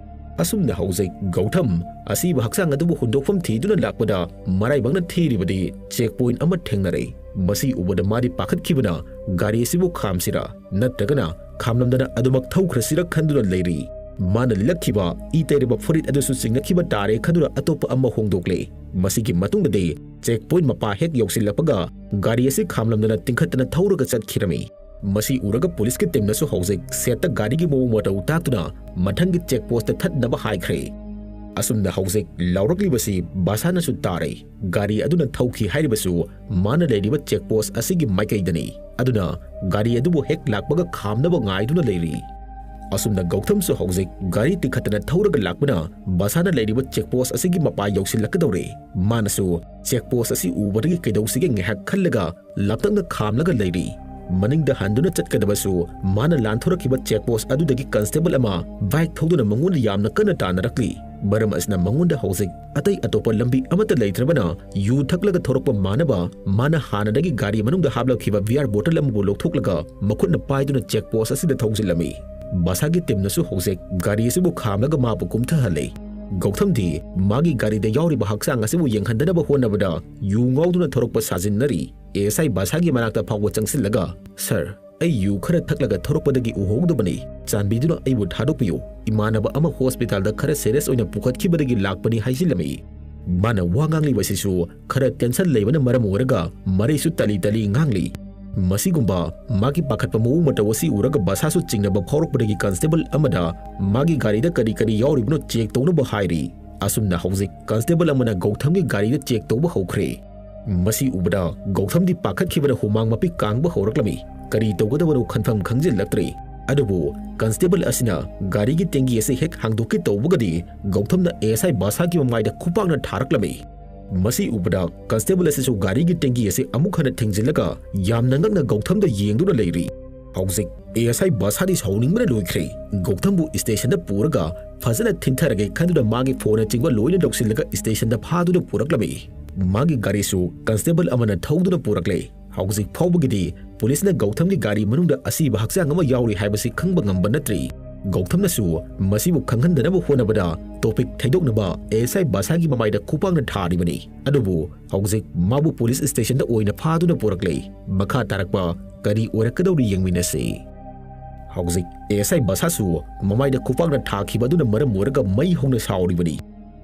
ꯑꯁꯨꯝꯅ ꯍꯧꯖꯤꯛ ꯒꯧꯊꯝ ꯑꯁꯤꯕ ꯍꯛꯆꯥꯡ ꯑꯗꯨꯕꯨ ꯍꯨꯟꯗꯣꯛꯐꯝ ꯊꯤꯗꯨꯅ ꯂꯥꯛꯄꯗ ꯃꯔꯥꯏꯕꯛꯅ ꯊꯤꯔꯤꯕꯗꯤ ꯆꯦꯛ ꯄꯣꯏꯟꯠ ꯑꯃ ꯊꯦꯡꯅꯔꯦ꯫ ꯃꯁꯤ ꯎꯕꯗ ꯃꯥꯗꯤ ꯄꯥꯈꯠꯈꯤꯕꯅ ꯒꯥꯔꯤ ꯑꯁꯤꯕꯨ ꯈꯥꯝꯁꯤꯔꯥ ꯅꯠꯇ꯭ꯔꯒꯅ ꯈꯥꯝꯂꯝꯗꯅ ꯑꯗꯨꯃꯛ ꯊꯧꯈ꯭ꯔꯁꯤꯔ ꯈꯟꯗꯨꯅ ꯂꯩꯔꯤ꯫ ꯃꯥꯅ ꯂꯤꯠꯂꯛꯈꯤꯕ ꯏ ꯇꯩꯔꯕ ꯐꯨꯔꯤꯠ ꯑꯗꯨꯁꯨ ꯆꯤꯡꯅꯈꯤꯕ ꯇꯥꯔꯦ ꯈꯟꯗꯨꯅ ꯑꯇꯣꯞꯄ ꯑꯃ ꯍꯣꯡꯗꯣꯛꯂꯦ꯫ ꯃꯁꯤꯒꯤ ꯃꯇꯨꯡꯗꯗꯤ ꯆꯦꯛ ꯄꯣꯏꯟꯠ ꯃꯄꯥ ꯍꯦꯛ ꯌꯧꯁꯤꯜꯂꯛꯄꯒ ꯒꯥꯔꯤ ꯑꯁꯤ ꯈꯥꯝꯂꯝꯗꯅ ꯇꯤꯡꯈꯠꯇꯅ ꯊꯧꯔꯒ ꯆꯠꯈꯤꯔꯝꯃꯤ꯫ ꯃꯁꯤ ꯎꯔꯒ ꯄꯨꯂꯤꯁꯀꯤ ꯇꯤꯝꯅꯁꯨ ꯍꯧꯖꯤꯛ ꯁꯦꯠꯇ ꯒꯥꯔꯤꯒꯤ ꯃꯑꯣꯡ ꯃꯇꯧ ꯇꯥꯛꯇꯨꯅ ꯃꯊꯪꯒꯤ ꯆꯦꯛ ꯄꯣꯁꯇ ꯊꯠꯅꯕ ꯍꯥꯏꯈ꯭ꯔꯦ꯫ ꯑꯁꯨꯝꯅ ꯍꯧꯖꯤꯛ ꯂꯥꯎꯔꯛꯂꯤꯕꯁꯤ ꯕꯥꯁꯥꯅꯁꯨ ꯇꯥꯔꯦ꯫ ꯒꯥꯔꯤ ꯑꯗꯨꯅ ꯊꯧꯈꯤ ꯍꯥꯏꯔꯤꯕꯁꯨ ꯃꯥꯅ ꯂꯩꯔꯤꯕ ꯆꯦꯛ ꯄꯣꯁ ꯑꯁꯤꯒꯤ ꯃꯥꯏꯀꯩꯗꯅꯤ꯫ ꯑꯗꯨꯅ ꯒꯥꯔꯤ ꯑꯗꯨꯕꯨ ꯍꯦꯛ ꯂꯥꯛꯄꯒ ꯈꯥꯝꯅꯕ ꯉꯥꯏꯗꯨꯅ ꯂꯩꯔꯤ꯫ ꯑꯁꯨꯝꯅ ꯒꯧꯊꯝꯁꯨ ꯍꯧꯖꯤꯛ ꯒꯥꯔꯤ ꯇꯤꯡꯈꯠꯇꯅ ꯊꯧꯔꯒ ꯂꯥꯛꯄꯅ ꯕꯥꯁꯥꯅ ꯂꯩꯔꯤꯕ ꯆꯦꯛ ꯄꯣꯁ ꯑꯁꯤꯒꯤ ꯃꯄꯥ ꯌꯧꯁꯤꯜꯂꯛꯀꯗꯧꯔꯦ꯫ ꯃꯥꯅꯁꯨ ꯆꯦꯛ ꯄꯣꯁ ꯑꯁꯤ ꯎꯕꯗꯒꯤ ꯀꯩꯗꯧꯁꯤꯒꯦ ꯉꯥꯏꯍꯥꯛ ꯈꯜꯂꯒ ꯂꯥꯞꯇꯛꯅ ꯈꯥꯝꯂꯒ ꯂꯩꯔꯤ꯫ ꯃꯅꯤꯡꯗ ꯍꯟꯗꯨꯅ ꯆꯠꯀꯗꯕꯁꯨ ꯃꯥꯅ ꯂꯥꯟꯊꯣꯔꯛꯈꯤꯕ ꯆꯦꯛ ꯄꯣꯁ ꯑꯗꯨꯗꯒꯤ ꯀꯟꯁꯇꯦꯕꯜ ꯑꯃ ꯕꯥꯏꯛ ꯊꯧꯗꯨꯅ ꯃꯉꯣꯟꯗ ꯌꯥꯝꯅ ꯀꯟꯅ ꯇꯥꯟꯅꯔꯛꯂꯤ꯫ ꯃꯔꯝ ꯑꯁꯤꯅ ꯃꯉꯣꯟꯗ ꯍꯧꯖꯤꯛ ꯑꯇꯩ ꯑꯇꯣꯞꯄ ꯂꯝꯕꯤ ꯑꯃꯠꯇ ꯂꯩꯇ꯭ꯔꯕꯅ ꯌꯨ ꯊꯛꯂꯒ ꯊꯧꯔꯛꯄ ꯃꯥꯟꯅꯕ ꯃꯥꯅ ꯍꯥꯟꯅꯗꯒꯤ ꯒꯥꯔꯤ ꯃꯅꯨꯡꯗ ꯍꯥꯞꯂꯛꯈꯤꯕ ꯕꯤꯌꯥꯔ ꯕꯣꯇꯜ ꯑꯃꯕꯨ ꯂꯧꯊꯣꯛꯂꯒ ꯃꯈꯨꯠꯅ ꯄꯥꯏꯗꯨꯅ ꯆꯦꯛ ꯄꯣꯁ ꯑꯁꯤꯗ ꯊꯧꯖꯤꯜꯂꯝꯃꯤ꯫ ꯕꯥꯁꯥꯒꯤ ꯇꯤꯝꯅꯁꯨ ꯍꯧꯖꯤꯛ ꯒꯥꯔꯤ ꯑꯁꯤꯕꯨ ꯈꯥꯝꯂꯒ ꯃꯥꯕꯨ ꯀꯨꯝꯊꯍꯜꯂꯤ꯫ ꯒꯧꯊꯝꯗꯤ ꯃꯥꯒꯤ ꯒꯥꯔꯤꯗ ꯌꯥꯎꯔꯤꯕ ꯍꯛꯆꯥꯡ ꯑꯁꯤꯕꯨ ꯌꯦꯡꯍꯟꯗꯅꯕ ꯍꯣꯠꯅꯕꯗ ꯌꯨ ꯉꯥꯎꯗꯨꯅ ꯊꯧꯔꯛꯄ ꯁꯥꯖꯤꯟꯅꯔꯤ꯫ ꯑꯦ ꯑꯦꯁ ꯑꯥꯏ ꯕꯥꯁꯥꯒꯤ ꯃꯅꯥꯛꯇ ꯐꯥꯎꯕ ꯆꯪꯁꯤꯜꯂꯒ, "ꯁꯔ, ꯑꯩ ꯌꯨ ꯈꯔ ꯊꯛꯂꯒ ꯊꯧꯔꯛꯄꯗꯒꯤ ꯎꯍꯧꯗꯕꯅꯤ꯫ ꯆꯥꯟꯕꯤꯗꯨꯅ ꯑꯩꯕꯨ ꯊꯥꯗꯣꯛꯄꯤꯌꯨ꯫ ꯏꯃꯥꯟꯅꯕ ꯑꯃ ꯍꯣꯁꯄꯤꯇꯥꯜꯗ ꯈꯔ ꯁꯦꯔꯤꯌꯁ ꯑꯣꯏꯅ ꯄꯨꯈꯠꯈꯤꯕꯗꯒꯤ ꯂꯥꯛꯄꯅꯤ" ꯍꯥꯏꯖꯤꯜꯂꯝꯃꯤ꯫ ꯃꯥꯅ ꯋꯥ ꯉꯥꯡꯂꯤꯕ ꯑꯁꯤꯁꯨ ꯈꯔ ꯇꯦꯟꯁꯟ ꯂꯩꯕꯅ ꯃꯔꯝ ꯑꯣꯏꯔꯒ ꯃꯔꯩꯁꯨ ꯇꯂꯤ ꯇꯂꯤ ꯉꯥꯡꯂꯤ꯫ ꯃꯁꯤꯒꯨꯝꯕ ꯃꯥꯒꯤ ꯄꯥꯈꯠꯄ ꯃꯑꯣꯡ ꯃꯇꯧ ꯑꯁꯤ ꯎꯔꯒ ꯕꯁꯥꯁꯨ ꯆꯤꯡꯅꯕ ꯐꯥꯎꯔꯛꯄꯗꯒꯤ ꯀꯟꯁꯇꯦꯕꯜ ꯑꯃꯗ ꯃꯥꯒꯤ ꯒꯥꯔꯤꯗ ꯀꯔꯤ ꯀꯔꯤ ꯌꯥꯎꯔꯤꯕꯅꯣ ꯆꯦꯛ ꯇꯧꯅꯕ ꯍꯥꯏꯔꯤ꯫ ꯑꯁꯨꯝꯅ ꯍꯧꯖꯤꯛ ꯀꯟꯁꯇꯦꯕꯜ ꯑꯃꯅ ꯒꯧꯊꯝꯒꯤ ꯒꯥꯔꯤꯗ ꯆꯦꯛ ꯇꯧꯕ ꯍꯧꯈ꯭ꯔꯦ꯫ ꯃꯁꯤ ꯎꯕꯗ ꯒꯧꯊꯝꯗꯤ ꯄꯥꯈꯠꯈꯤꯕꯅ ꯍꯨꯃꯥꯡ ꯃꯄꯤ ꯀꯥꯡꯕ ꯍꯧꯔꯛꯂꯝꯃꯤ꯫ ꯀꯔꯤ ꯇꯧꯒꯗꯕꯅꯣ ꯈꯟꯐꯝ ꯈꯪꯖꯤꯜꯂꯛꯇ꯭ꯔꯦ꯫ ꯑꯗꯨꯕꯨ ꯀꯟꯁꯇꯦꯕꯜ ꯑꯁꯤꯅ ꯒꯥꯔꯤꯒꯤ ꯇꯦꯡꯀꯤ ꯑꯁꯤ ꯍꯦꯛ ꯍꯥꯡꯗꯣꯛꯀꯦ ꯇꯧꯕꯒꯗꯤ ꯒꯧꯊꯝꯅ ꯑꯦ ꯑꯦꯁ ꯑꯥꯏ ꯕꯥꯁꯥꯒꯤ ꯃꯃꯥꯏꯗ ꯈꯨꯄꯥꯛꯅ ꯊꯥꯔꯛꯂꯝꯃꯤ꯫ ꯃꯁꯤ ꯎꯕꯗ ꯀꯟꯁꯇꯦꯕꯜ ꯑꯁꯤꯁꯨ ꯒꯥꯔꯤꯒꯤ ꯇꯦꯡꯀꯤ ꯑꯁꯤ ꯑꯃꯨꯛ ꯍꯟꯅ ꯊꯤꯡꯖꯤꯜꯂꯒ ꯌꯥꯝꯅ ꯉꯛꯅ ꯒꯧꯊꯝꯗ ꯌꯦꯡꯗꯨꯅ ꯂꯩꯔꯤ꯫ ꯍꯧꯖꯤꯛ ꯑꯦ ꯑꯦꯁ ꯑꯥꯏ ꯕꯥꯁꯥꯗꯤ ꯁꯥꯎꯅꯤꯡꯕꯅ ꯂꯣꯏꯈ꯭ꯔꯦ꯫ ꯒꯧꯊꯝꯕꯨ ꯁ꯭ꯇꯦꯁꯟꯗ ꯄꯨꯔꯒ ꯐꯖꯅ ꯊꯤꯟꯊꯔꯒꯦ ꯈꯟꯗꯨꯅ ꯃꯥꯒꯤ ꯐꯣꯟꯅꯆꯤꯡꯕ ꯂꯣꯏꯅ ꯂꯧꯁꯤꯜꯂꯒ ꯁ꯭ꯇꯦꯁꯟꯗ ꯐꯥꯗꯨꯅ ꯄꯨꯔꯛꯂꯝꯃꯤ꯫ ꯃꯥꯒꯤ ꯒꯥꯔꯤꯁꯨ ꯀꯟꯁꯇꯦꯕꯜ ꯑꯃꯅ ꯊꯧꯗꯨꯅ ꯄꯨꯔꯛꯂꯦ꯫ ꯍꯧꯖꯤꯛ ꯐꯥꯎꯕꯒꯤꯗꯤ ꯄꯨꯂꯤꯁꯅ ꯒꯧꯊꯝꯒꯤ ꯒꯥꯔꯤ ꯃꯅꯨꯡꯗ ꯑꯁꯤꯕ ꯍꯛꯆꯥꯡ ꯑꯃ ꯌꯥꯎꯔꯤ ꯍꯥꯏꯕꯁꯤ ꯈꯪꯕ ꯉꯝꯕ ꯅꯠꯇ꯭ꯔꯤ꯫ ꯒꯧꯊꯝꯅꯁꯨ ꯃꯁꯤꯕꯨ ꯈꯪꯍꯟꯗꯅꯕ ꯍꯣꯠꯅꯕꯗ ꯇꯣꯄꯤꯛ ꯊꯩꯗꯣꯛꯅꯕ ꯑꯦ ꯑꯦꯁ ꯑꯥꯏ ꯕꯥꯁꯥꯒꯤ ꯃꯃꯥꯏꯗ ꯈꯨꯄꯥꯛꯅ ꯊꯥꯔꯤꯕꯅꯤ꯫ ꯑꯗꯨꯕꯨ ꯍꯧꯖꯤꯛ ꯃꯥꯕꯨ ꯄꯨꯂꯤꯁ ꯁ꯭ꯇꯦꯁꯟꯗ ꯑꯣꯏꯅ ꯐꯥꯗꯨꯅ ꯄꯨꯔꯛꯂꯦ꯫ ꯃꯈꯥ ꯇꯥꯔꯛꯄ ꯀꯔꯤ ꯑꯣꯏꯔꯛꯀꯗꯧꯔꯤ ꯌꯦꯡꯃꯤꯟꯅꯁꯤ꯫ ꯍꯧꯖꯤꯛ ꯑꯦ ꯑꯦꯁ ꯑꯥꯏ ꯕꯥꯁꯥꯁꯨ ꯃꯃꯥꯏꯗ ꯈꯨꯄꯥꯛꯅ ꯊꯥꯈꯤꯕ ꯑꯗꯨꯅ ꯃꯔꯝ ꯑꯣꯏꯔꯒ ꯃꯩ ꯍꯧꯅ ꯁꯥꯎꯔꯤꯕꯅꯤ꯫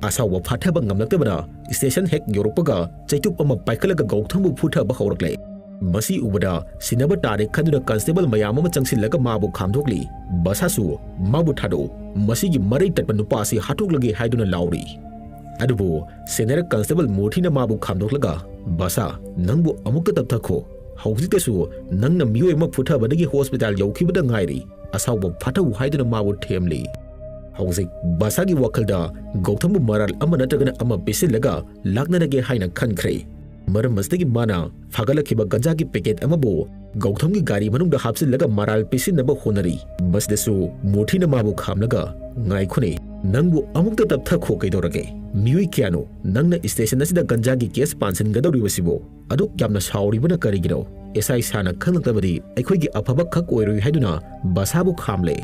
ꯑꯁꯥꯎꯕ ꯐꯥꯊꯕ ꯉꯝꯂꯛꯇꯕꯅ ꯁ꯭ꯇꯦꯁꯟ ꯍꯦꯛ ꯌꯧꯔꯛꯄꯒ ꯆꯩꯇꯨꯞ ꯑꯃ ꯄꯥꯏꯈꯠꯂꯒ ꯒꯧꯊꯝꯕꯨ ꯐꯨꯊꯕ ꯍꯧꯔꯛꯂꯦ꯫ ꯃꯁꯤ ꯎꯕꯗ ꯁꯤꯟꯅꯕ ꯇꯥꯔꯦ ꯈꯟꯗꯨꯅ ꯀꯟꯁꯇꯦꯕꯜ ꯃꯌꯥꯝ ꯑꯃ ꯆꯪꯁꯤꯜꯂꯒ ꯃꯥꯕꯨ ꯈꯥꯝꯗꯣꯛꯂꯤ꯫ ꯕꯥꯁꯥꯁꯨ ꯃꯥꯕꯨ ꯊꯥꯗꯣꯛꯎ, ꯃꯁꯤꯒꯤ ꯃꯔꯩ ꯇꯠꯄ ꯅꯨꯄꯥ ꯑꯁꯤ ꯍꯥꯠꯇꯣꯛꯂꯒꯦ ꯍꯥꯏꯗꯨꯅ ꯂꯥꯎꯔꯤ꯫ ꯑꯗꯨꯕꯨ ꯁꯦꯅꯤꯌꯔ ꯀꯟꯁꯇꯦꯕꯜ ꯃꯨꯔꯊꯤꯅ ꯃꯥꯕꯨ ꯈꯥꯝꯗꯣꯛꯂꯒ, "ꯕꯥꯁꯥ, ꯅꯪꯕꯨ ꯑꯃꯨꯛꯇ ꯇꯞꯊꯈꯣ꯫ ꯍꯧꯖꯤꯛꯇꯁꯨ ꯅꯪꯅ ꯃꯤꯑꯣꯏ ꯑꯃ ꯐꯨꯊꯕꯗꯒꯤ ꯍꯣꯁꯄꯤꯇꯥꯜ ꯌꯧꯈꯤꯕꯗ ꯉꯥꯏꯔꯤ꯫ ꯑꯁꯥꯎꯕ ꯐꯥꯊꯧ" ꯍꯥꯏꯗꯨꯅ ꯃꯥꯕꯨ ꯊꯦꯝꯂꯤ꯫ ꯍꯧꯖꯤꯛ ꯕꯥꯁꯥꯒꯤ ꯋꯥꯈꯜꯗ ꯒꯧꯊꯝꯕꯨ ꯃꯔꯥꯜ ꯑꯃ ꯅꯠꯇ꯭ꯔꯒꯅ ꯑꯃ ꯄꯤꯁꯤꯜꯂꯒ ꯂꯥꯛꯅꯔꯒꯦ ꯍꯥꯏꯅ ꯈꯟꯈ꯭ꯔꯦ꯫ ꯃꯔꯝ ꯑꯁꯤꯗꯒꯤ ꯃꯥꯅ ꯐꯥꯒꯠꯂꯛꯈꯤꯕ ꯒꯟꯖꯥꯒꯤ ꯄꯦꯀꯦꯠ ꯑꯃꯕꯨ ꯒꯧꯊꯝꯒꯤ ꯒꯥꯔꯤ ꯃꯅꯨꯡꯗ ꯍꯥꯞꯆꯤꯜꯂꯒ ꯃꯔꯥꯜ ꯄꯤꯁꯤꯟꯅꯕ ꯍꯣꯠꯅꯔꯤ꯫ ꯃꯁꯤꯗꯁꯨ ꯃꯨꯔꯊꯤꯅ ꯃꯥꯕꯨ ꯈꯥꯝꯂꯒ, "ꯉꯥꯏꯈꯣꯅꯦ, ꯅꯪꯕꯨ ꯑꯃꯨꯛꯇ ꯇꯞꯊꯈꯣ ꯀꯩꯗꯧꯔꯒꯦ? ꯃꯤꯑꯣꯏ ꯀꯌꯥꯅꯣ ꯅꯪꯅ ꯁ꯭ꯇꯦꯁꯟ ꯑꯁꯤꯗ ꯒꯟꯖꯥꯒꯤ ꯀꯦꯁ ꯄꯥꯟꯁꯤꯟꯒꯗꯧꯔꯤꯕꯁꯤꯕꯨ? ꯑꯗꯨꯛ ꯌꯥꯝꯅ ꯁꯥꯎꯔꯤꯕꯅ ꯀꯔꯤꯒꯤꯅꯣ? ꯑꯦꯁ ꯑꯥꯏ ꯁꯥꯔꯅ ꯈꯪꯂꯛꯂꯕꯗꯤ ꯑꯩꯈꯣꯏꯒꯤ ꯑꯐꯕ ꯈꯛ ꯑꯣꯏꯔꯣꯏ" ꯍꯥꯏꯗꯨꯅ ꯕꯥꯁꯥꯕꯨ ꯈꯥꯝꯂꯦ꯫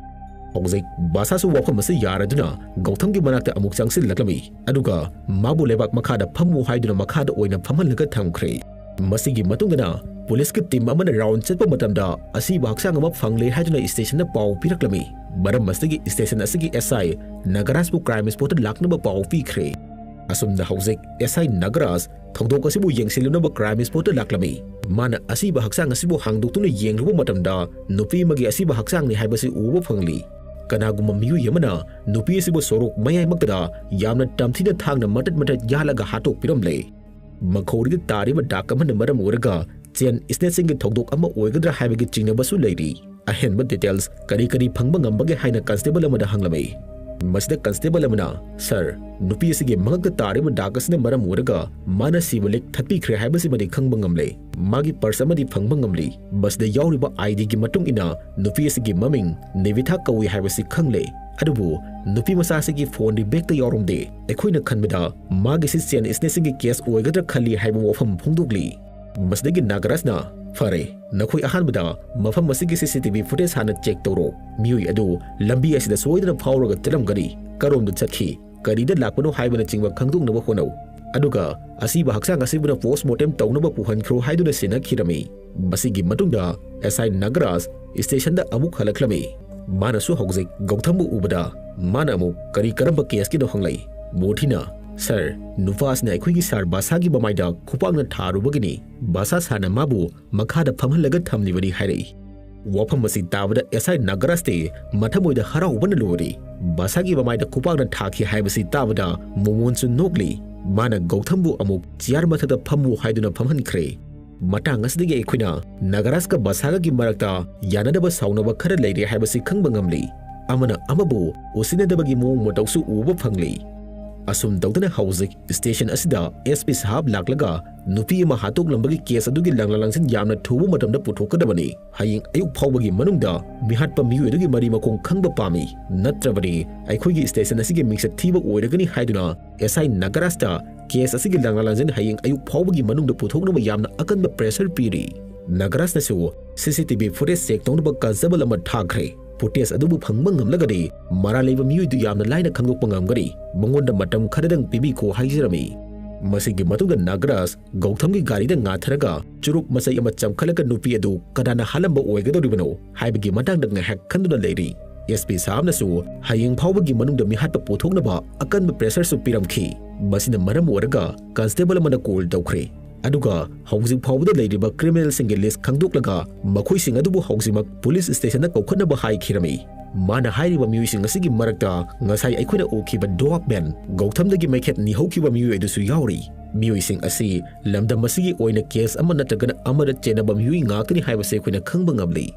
ꯍꯧꯖꯤꯛ ꯕꯥꯁꯥꯁꯨ ꯋꯥꯐꯝ ꯑꯁꯤ ꯌꯥꯔꯗꯨꯅ ꯒꯧꯊꯝꯒꯤ ꯃꯅꯥꯛꯇ ꯑꯃꯨꯛ ꯆꯪꯁꯤꯜꯂꯛꯂꯝꯃꯤ꯫ ꯑꯗꯨꯒ ꯃꯥꯕꯨ ꯂꯩꯕꯥꯛ ꯃꯈꯥꯗ ꯐꯝꯃꯨ ꯍꯥꯏꯗꯨꯅ ꯃꯈꯥꯗ ꯑꯣꯏꯅ ꯐꯝꯍꯜꯂꯒ ꯊꯝꯈ꯭ꯔꯦ꯫ ꯃꯁꯤꯒꯤ ꯃꯇꯨꯡꯗꯅ ꯄꯨꯂꯤꯁꯀꯤ ꯇꯤꯝ ꯑꯃꯅ ꯔꯥꯎꯟ ꯆꯠꯄ ꯃꯇꯝꯗ ꯑꯁꯤꯕ ꯍꯛꯆꯥꯡ ꯑꯃ ꯐꯪꯂꯦ ꯍꯥꯏꯗꯨꯅ ꯁ꯭ꯇꯦꯁꯟꯗ ꯄꯥꯎ ꯄꯤꯔꯛꯂꯝꯃꯤ꯫ ꯃꯔꯝ ꯑꯁꯤꯗꯒꯤ ꯁ꯭ꯇꯦꯁꯟ ꯑꯁꯤꯒꯤ ꯑꯦꯁ ꯑꯥꯏ ꯅꯥꯒꯔꯥꯖꯄꯨ ꯀ꯭ꯔꯥꯏꯝ ꯁ꯭ꯄꯣꯠꯇ ꯂꯥꯛꯅꯕ ꯄꯥꯎ ꯄꯤꯈ꯭ꯔꯦ꯫ ꯑꯁꯨꯝꯅ ꯍꯧꯖꯤꯛ ꯑꯦꯁ ꯑꯥꯏ ꯅꯥꯒꯔꯥꯖ ꯊꯧꯗꯣꯛ ꯑꯁꯤꯕꯨ ꯌꯦꯡꯁꯤꯜꯂꯨꯅꯕ ꯀ꯭ꯔꯥꯏꯝ ꯁ꯭ꯄꯣꯠꯇ ꯂꯥꯛꯂꯝꯃꯤ꯫ ꯃꯥꯅ ꯑꯁꯤꯕ ꯍꯛꯆꯥꯡ ꯑꯁꯤꯕꯨ ꯍꯥꯡꯗꯣꯛꯇꯨꯅ ꯌꯦꯡꯂꯨꯕ ꯃꯇꯝꯗ ꯅꯨꯄꯤ ꯑꯃꯒꯤ ꯑꯁꯤꯕ ꯍꯛꯆꯥꯡꯅꯤ ꯍꯥꯏꯕꯁꯤ ꯎꯕ ꯐꯪꯂꯤ꯫ ꯀꯅꯥꯒꯨꯝꯕ ꯃꯤꯑꯣꯏ ꯑꯃꯅ ꯅꯨꯄꯤ ꯑꯁꯤꯕꯨ ꯁꯣꯔꯣꯛ ꯃꯌꯥꯏꯃꯛꯇꯗ ꯌꯥꯝꯅ ꯇꯝꯊꯤꯅ ꯊꯥꯡꯅ ꯃꯇꯠ ꯃꯇꯠ ꯌꯥꯜꯂꯒ ꯍꯥꯠꯇꯣꯛꯄꯤꯔꯝꯂꯦ꯫ ꯃꯈꯧꯔꯤꯗ ꯇꯥꯔꯤꯕ ꯗꯥꯛ ꯑꯃꯅ ꯃꯔꯝ ꯑꯣꯏꯔꯒ ꯆꯦꯟ ꯁ꯭ꯅꯦꯆꯤꯡꯒꯤ ꯊꯧꯗꯣꯛ ꯑꯃ ꯑꯣꯏꯒꯗ꯭ꯔꯥ ꯍꯥꯏꯕꯒꯤ ꯆꯤꯡꯅꯕꯁꯨ ꯂꯩꯔꯤ꯫ ꯑꯍꯦꯟꯕ details ꯀꯔꯤ ꯀꯔꯤ ꯐꯪꯕ ꯉꯝꯕꯒꯦ ꯍꯥꯏꯅ constable ꯑꯃꯗ ꯍꯪꯂꯝꯃꯤ꯫ ꯃꯁꯤꯗ constable ꯑꯃꯅ, "Sir, ꯅꯨꯄꯤ ꯑꯁꯤꯒꯤ ꯃꯉꯛꯇ ꯇꯥꯔꯤꯕ ꯗꯥꯛ ꯑꯁꯤꯅ ꯃꯔꯝ ꯑꯣꯏꯔꯒ ꯃꯥꯅ ꯁꯤꯕ ꯂꯤꯛ ꯊꯠꯄꯤꯈ꯭ꯔꯦ ꯍꯥꯏꯕꯁꯤꯃꯗꯤ ꯈꯪꯕ ꯉꯝꯂꯦ꯫ ꯃꯥꯒꯤ purse ꯑꯃꯗꯤ ꯐꯪꯕ ꯉꯝꯂꯤ꯫ ꯃꯁꯤꯗ ꯌꯥꯎꯔꯤꯕ IDꯒꯤ ꯃꯇꯨꯡ ꯏꯟꯅ ꯅꯨꯄꯤ ꯑꯁꯤꯒꯤ ꯃꯃꯤꯡ ꯅꯤꯕꯤꯊꯥ ꯀꯧꯏ ꯍꯥꯏꯕꯁꯤ ꯈꯪꯂꯦ꯫ ꯑꯗꯨꯕꯨ ꯅꯨꯄꯤ ꯃꯆꯥ ꯑꯁꯤꯒꯤ phoneꯗꯤ bagꯇ ꯌꯥꯎꯔꯝꯗꯦ꯫ ꯑꯩꯈꯣꯏꯅ ꯈꯟꯕꯗ ꯃꯥꯒꯤꯁꯤ chain snatchingꯒꯤ case ꯑꯣꯏꯒꯗ꯭ꯔꯥ ꯈꯜꯂꯤ" ꯍꯥꯏꯕ ꯋꯥꯐꯝ ꯐꯣꯡꯗꯣꯛꯂꯤ꯫ ꯃꯁꯤꯗꯒꯤ ꯅꯥꯒꯔꯥꯖꯅ, "ꯐꯔꯦ, ꯅꯈꯣꯏ ꯑꯍꯥꯟꯕꯗ ꯃꯐꯝ ꯑꯁꯤꯒꯤ CCTV footage ꯍꯥꯟꯅ check ꯇꯧꯔꯣ꯫ ꯃꯤꯑꯣꯏ ꯑꯗꯨ ꯂꯝꯕꯤ ꯑꯁꯤꯗ ꯁꯣꯏꯗꯅ ꯐꯥꯎꯔꯒ ꯆꯠꯂꯝꯒꯅꯤ꯫ ꯀꯔꯣꯝꯗ ꯆꯠꯈꯤ, ꯀꯔꯤꯗ ꯂꯥꯛꯄꯅꯣ ꯍꯥꯏꯕꯅꯆꯤꯡꯕ ꯈꯪꯗꯣꯛꯅꯕ ꯍꯣꯠꯅꯧ꯫ ꯑꯗꯨꯒ ꯑꯁꯤꯕ ꯍꯛꯆꯥꯡ ꯑꯁꯤꯕꯨꯅ post mortem ꯇꯧꯅꯕ ꯄꯨꯍꯟꯈ꯭ꯔꯣ" ꯍꯥꯏꯗꯨꯅ ꯁꯤꯟꯅꯈꯤꯔꯝꯃꯤ꯫ ꯃꯁꯤꯒꯤ ꯃꯇꯨꯡꯗ SI ꯅꯥꯒꯔꯥꯖ stationꯗ ꯑꯃꯨꯛ ꯍꯜꯂꯛꯂꯝꯃꯤ꯫ ꯃꯥꯅꯁꯨ ꯍꯧꯖꯤꯛ ꯒꯧꯊꯝꯕꯨ ꯎꯕꯗ ꯃꯥꯅ ꯑꯃꯨꯛ ꯀꯔꯤ ꯀꯔꯝꯕ caseꯀꯤꯅꯣ ꯍꯪꯂꯛꯏ꯫ ꯃꯨꯔꯊꯤꯅ, "Sir, ꯅꯨꯄꯥ ꯑꯁꯤꯅ ꯑꯩꯈꯣꯏꯒꯤ sir ꯕꯥꯁꯥꯒꯤ ꯃꯃꯥꯏꯗ ꯈꯨꯄꯥꯛꯅ ꯊꯥꯔꯨꯕꯒꯤꯅꯤ꯫ ꯕꯥꯁꯥ sirꯅ ꯃꯥꯕꯨ ꯃꯈꯥꯗ ꯐꯝꯍꯜꯂꯒ ꯊꯝꯂꯤꯕꯅꯤ" ꯍꯥꯏꯔꯛꯏ꯫ ꯋꯥꯐꯝ ꯑꯁꯤ ꯇꯥꯕꯗ SI ꯅꯥꯒꯔꯥꯖꯇꯤ ꯃꯊꯃꯣꯏꯗ ꯍꯔꯥꯎꯕꯅ ꯂꯣꯏꯔꯤ꯫ ꯕꯥꯁꯥꯒꯤ ꯃꯃꯥꯏꯗ ꯈꯨꯄꯥꯛꯅ ꯊꯥꯈꯤ ꯍꯥꯏꯕꯁꯤ ꯇꯥꯕꯗ ꯃꯣꯃꯣꯟꯁꯨ ꯅꯣꯛꯂꯤ꯫ ꯃꯥꯅ ꯒꯧꯊꯝꯕꯨ ꯑꯃꯨꯛ chair ꯃꯊꯛꯇ ꯐꯝꯃꯨ ꯍꯥꯏꯗꯨꯅ ꯐꯝꯍꯟꯈ꯭ꯔꯦ꯫ ꯃꯇꯥꯡ ꯑꯁꯤꯗꯒꯤ ꯑꯩꯈꯣꯏꯅ ꯅꯥꯒꯔꯥꯖꯀ ꯕꯥꯁꯥꯒꯒꯤ ꯃꯔꯛꯇ ꯌꯥꯅꯗꯕ ꯁꯥꯎꯅꯕ ꯈꯔ ꯂꯩꯔꯦ ꯍꯥꯏꯕꯁꯤ ꯈꯪꯕ ꯉꯝꯂꯤ꯫ ꯑꯃꯅ ꯑꯃꯕꯨ ꯎꯁꯤꯟꯅꯗꯕꯒꯤ ꯃꯑꯣꯡ ꯃꯇꯧꯁꯨ ꯎꯕ ꯐꯪꯂꯤ꯫ ꯑꯁꯨꯝ ꯇꯧꯗꯅ ꯍꯧꯖꯤꯛ station ꯑꯁꯤꯗ SP ꯁꯥꯍꯥꯕ ꯂꯥꯛꯂꯒ ꯅꯨꯄꯤ ꯑꯃ ꯍꯥꯠꯇꯣꯛꯂꯝꯕꯒꯤ case ꯑꯗꯨꯒꯤ ꯂꯪꯂꯥ ꯂꯪꯁꯤꯟ ꯌꯥꯝꯅ ꯊꯨꯕ ꯃꯇꯝꯗ ꯄꯨꯊꯣꯛꯀꯗꯕꯅꯤ꯫ ꯍꯌꯦꯡ ꯑꯌꯨꯛ ꯐꯥꯎꯕꯒꯤ ꯃꯅꯨꯡꯗ ꯃꯤꯍꯥꯠꯄ ꯃꯤꯑꯣꯏ ꯑꯗꯨꯒꯤ ꯃꯔꯤ ꯃꯈꯣꯡ ꯈꯪꯕ ꯄꯥꯝꯃꯤ, ꯅꯠꯇ꯭ꯔꯕꯗꯤ ꯑꯩꯈꯣꯏꯒꯤ station ꯑꯁꯤꯒꯤ ꯃꯤꯡꯆꯠ ꯊꯤꯕ ꯑꯣꯏꯔꯒꯅꯤ ꯍꯥꯏꯗꯨꯅ SI ꯅꯥꯒꯔꯥꯖꯇ case ꯑꯁꯤꯒꯤ ꯂꯪꯂꯥ ꯂꯪꯖꯟ ꯍꯌꯦꯡ ꯑꯌꯨꯛ ꯐꯥꯎꯕꯒꯤ ꯃꯅꯨꯡꯗ ꯄꯨꯊꯣꯛꯅꯕ ꯌꯥꯝꯅ ꯑꯀꯟꯕ pressure ꯄꯤꯔꯤ꯫ ꯅꯥꯒꯔꯥꯖꯅꯁꯨ CCTV footage check ꯇꯧꯅꯕ constable ꯑꯃ ꯊꯥꯈ꯭ꯔꯦ꯫ Footage ꯑꯗꯨꯕꯨ ꯐꯪꯕ ꯉꯝꯂꯒꯗꯤ ꯃꯔꯥꯜ ꯂꯩꯕ ꯃꯤꯑꯣꯏꯗꯨ ꯌꯥꯝꯅ ꯂꯥꯏꯅ ꯈꯪꯗꯣꯛꯄ ꯉꯝꯒꯅꯤ꯫ ꯃꯉꯣꯟꯗ ꯃꯇꯝ ꯈꯔꯗꯪ ꯄꯤꯕꯤꯈꯣ ꯍꯥꯏꯖꯔꯝꯃꯤ꯫ ꯃꯁꯤꯒꯤ ꯃꯇꯨꯡꯗ ꯅꯥꯒꯔꯥꯖ ꯒꯧꯊꯝꯒꯤ ꯒꯥꯔꯤꯗ ꯉꯥꯊꯔꯒ ꯆꯨꯔꯨꯞ ꯃꯆꯩ ꯑꯃ ꯆꯝꯈꯠꯂꯒ ꯅꯨꯄꯤ ꯑꯗꯨ ꯀꯅꯥꯅ ꯍꯥꯠꯂꯝꯕ ꯑꯣꯏꯒꯗꯧꯔꯤꯕꯅꯣ ꯍꯥꯏꯕꯒꯤ ꯃꯇꯥꯡꯗ ꯉꯥꯏꯍꯥꯛ ꯈꯟꯗꯨꯅ ꯂꯩꯔꯤ꯫ SP ꯁꯥꯍꯥꯕꯅꯁꯨ ꯍꯌꯦꯡ ꯐꯥꯎꯕꯒꯤ ꯃꯅꯨꯡꯗ ꯃꯤꯍꯥꯠꯄ ꯄꯨꯊꯣꯛꯅꯕ ꯑꯀꯟꯕ pressureꯁꯨ ꯄꯤꯔꯝꯈꯤ꯫ ꯃꯁꯤꯅ ꯃꯔꯝ ꯑꯣꯏꯔꯒ constable ꯑꯃꯅ call ꯇꯧꯈ꯭ꯔꯦ꯫ ꯑꯗꯨꯒ ꯍꯧꯖꯤꯛ ꯐꯥꯎꯕꯗ ꯂꯩꯔꯤꯕ criminalꯁꯤꯡꯒꯤ list ꯈꯪꯗꯣꯛꯂꯒ ꯃꯈꯣꯏꯁꯤꯡ ꯑꯗꯨꯕꯨ ꯍꯧꯖꯤꯛꯃꯛ police stationꯗ ꯀꯧꯈꯠꯅꯕ ꯍꯥꯏꯈꯤꯔꯝꯃꯤ꯫ ꯃꯥꯅ ꯍꯥꯏꯔꯤꯕ ꯃꯤꯑꯣꯏꯁꯤꯡ ꯑꯁꯤꯒꯤ ꯃꯔꯛꯇ ꯉꯁꯥꯏ ꯑꯩꯈꯣꯏꯅ ꯎꯈꯤꯕ Doberman, ꯒꯧꯊꯝꯗꯒꯤ ꯃꯩꯈꯦꯠ ꯅꯤꯍꯧꯈꯤꯕ ꯃꯤꯑꯣꯏ ꯑꯗꯨꯁꯨ ꯌꯥꯎꯔꯤ꯫ ꯃꯤꯑꯣꯏꯁꯤꯡ ꯑꯁꯤ ꯂꯝꯗꯝ ꯑꯁꯤꯒꯤ ꯑꯣꯏꯅ case ꯑꯃ ꯅꯠꯇ꯭ꯔꯒꯅ ꯑꯃꯗ ꯆꯦꯟꯅꯕ ꯃꯤꯑꯣꯏ ꯉꯥꯛꯇꯅꯤ ꯍꯥꯏꯕꯁꯤ ꯑꯩꯈꯣꯏꯅ ꯈꯪꯕ ꯉꯝꯂꯤ꯫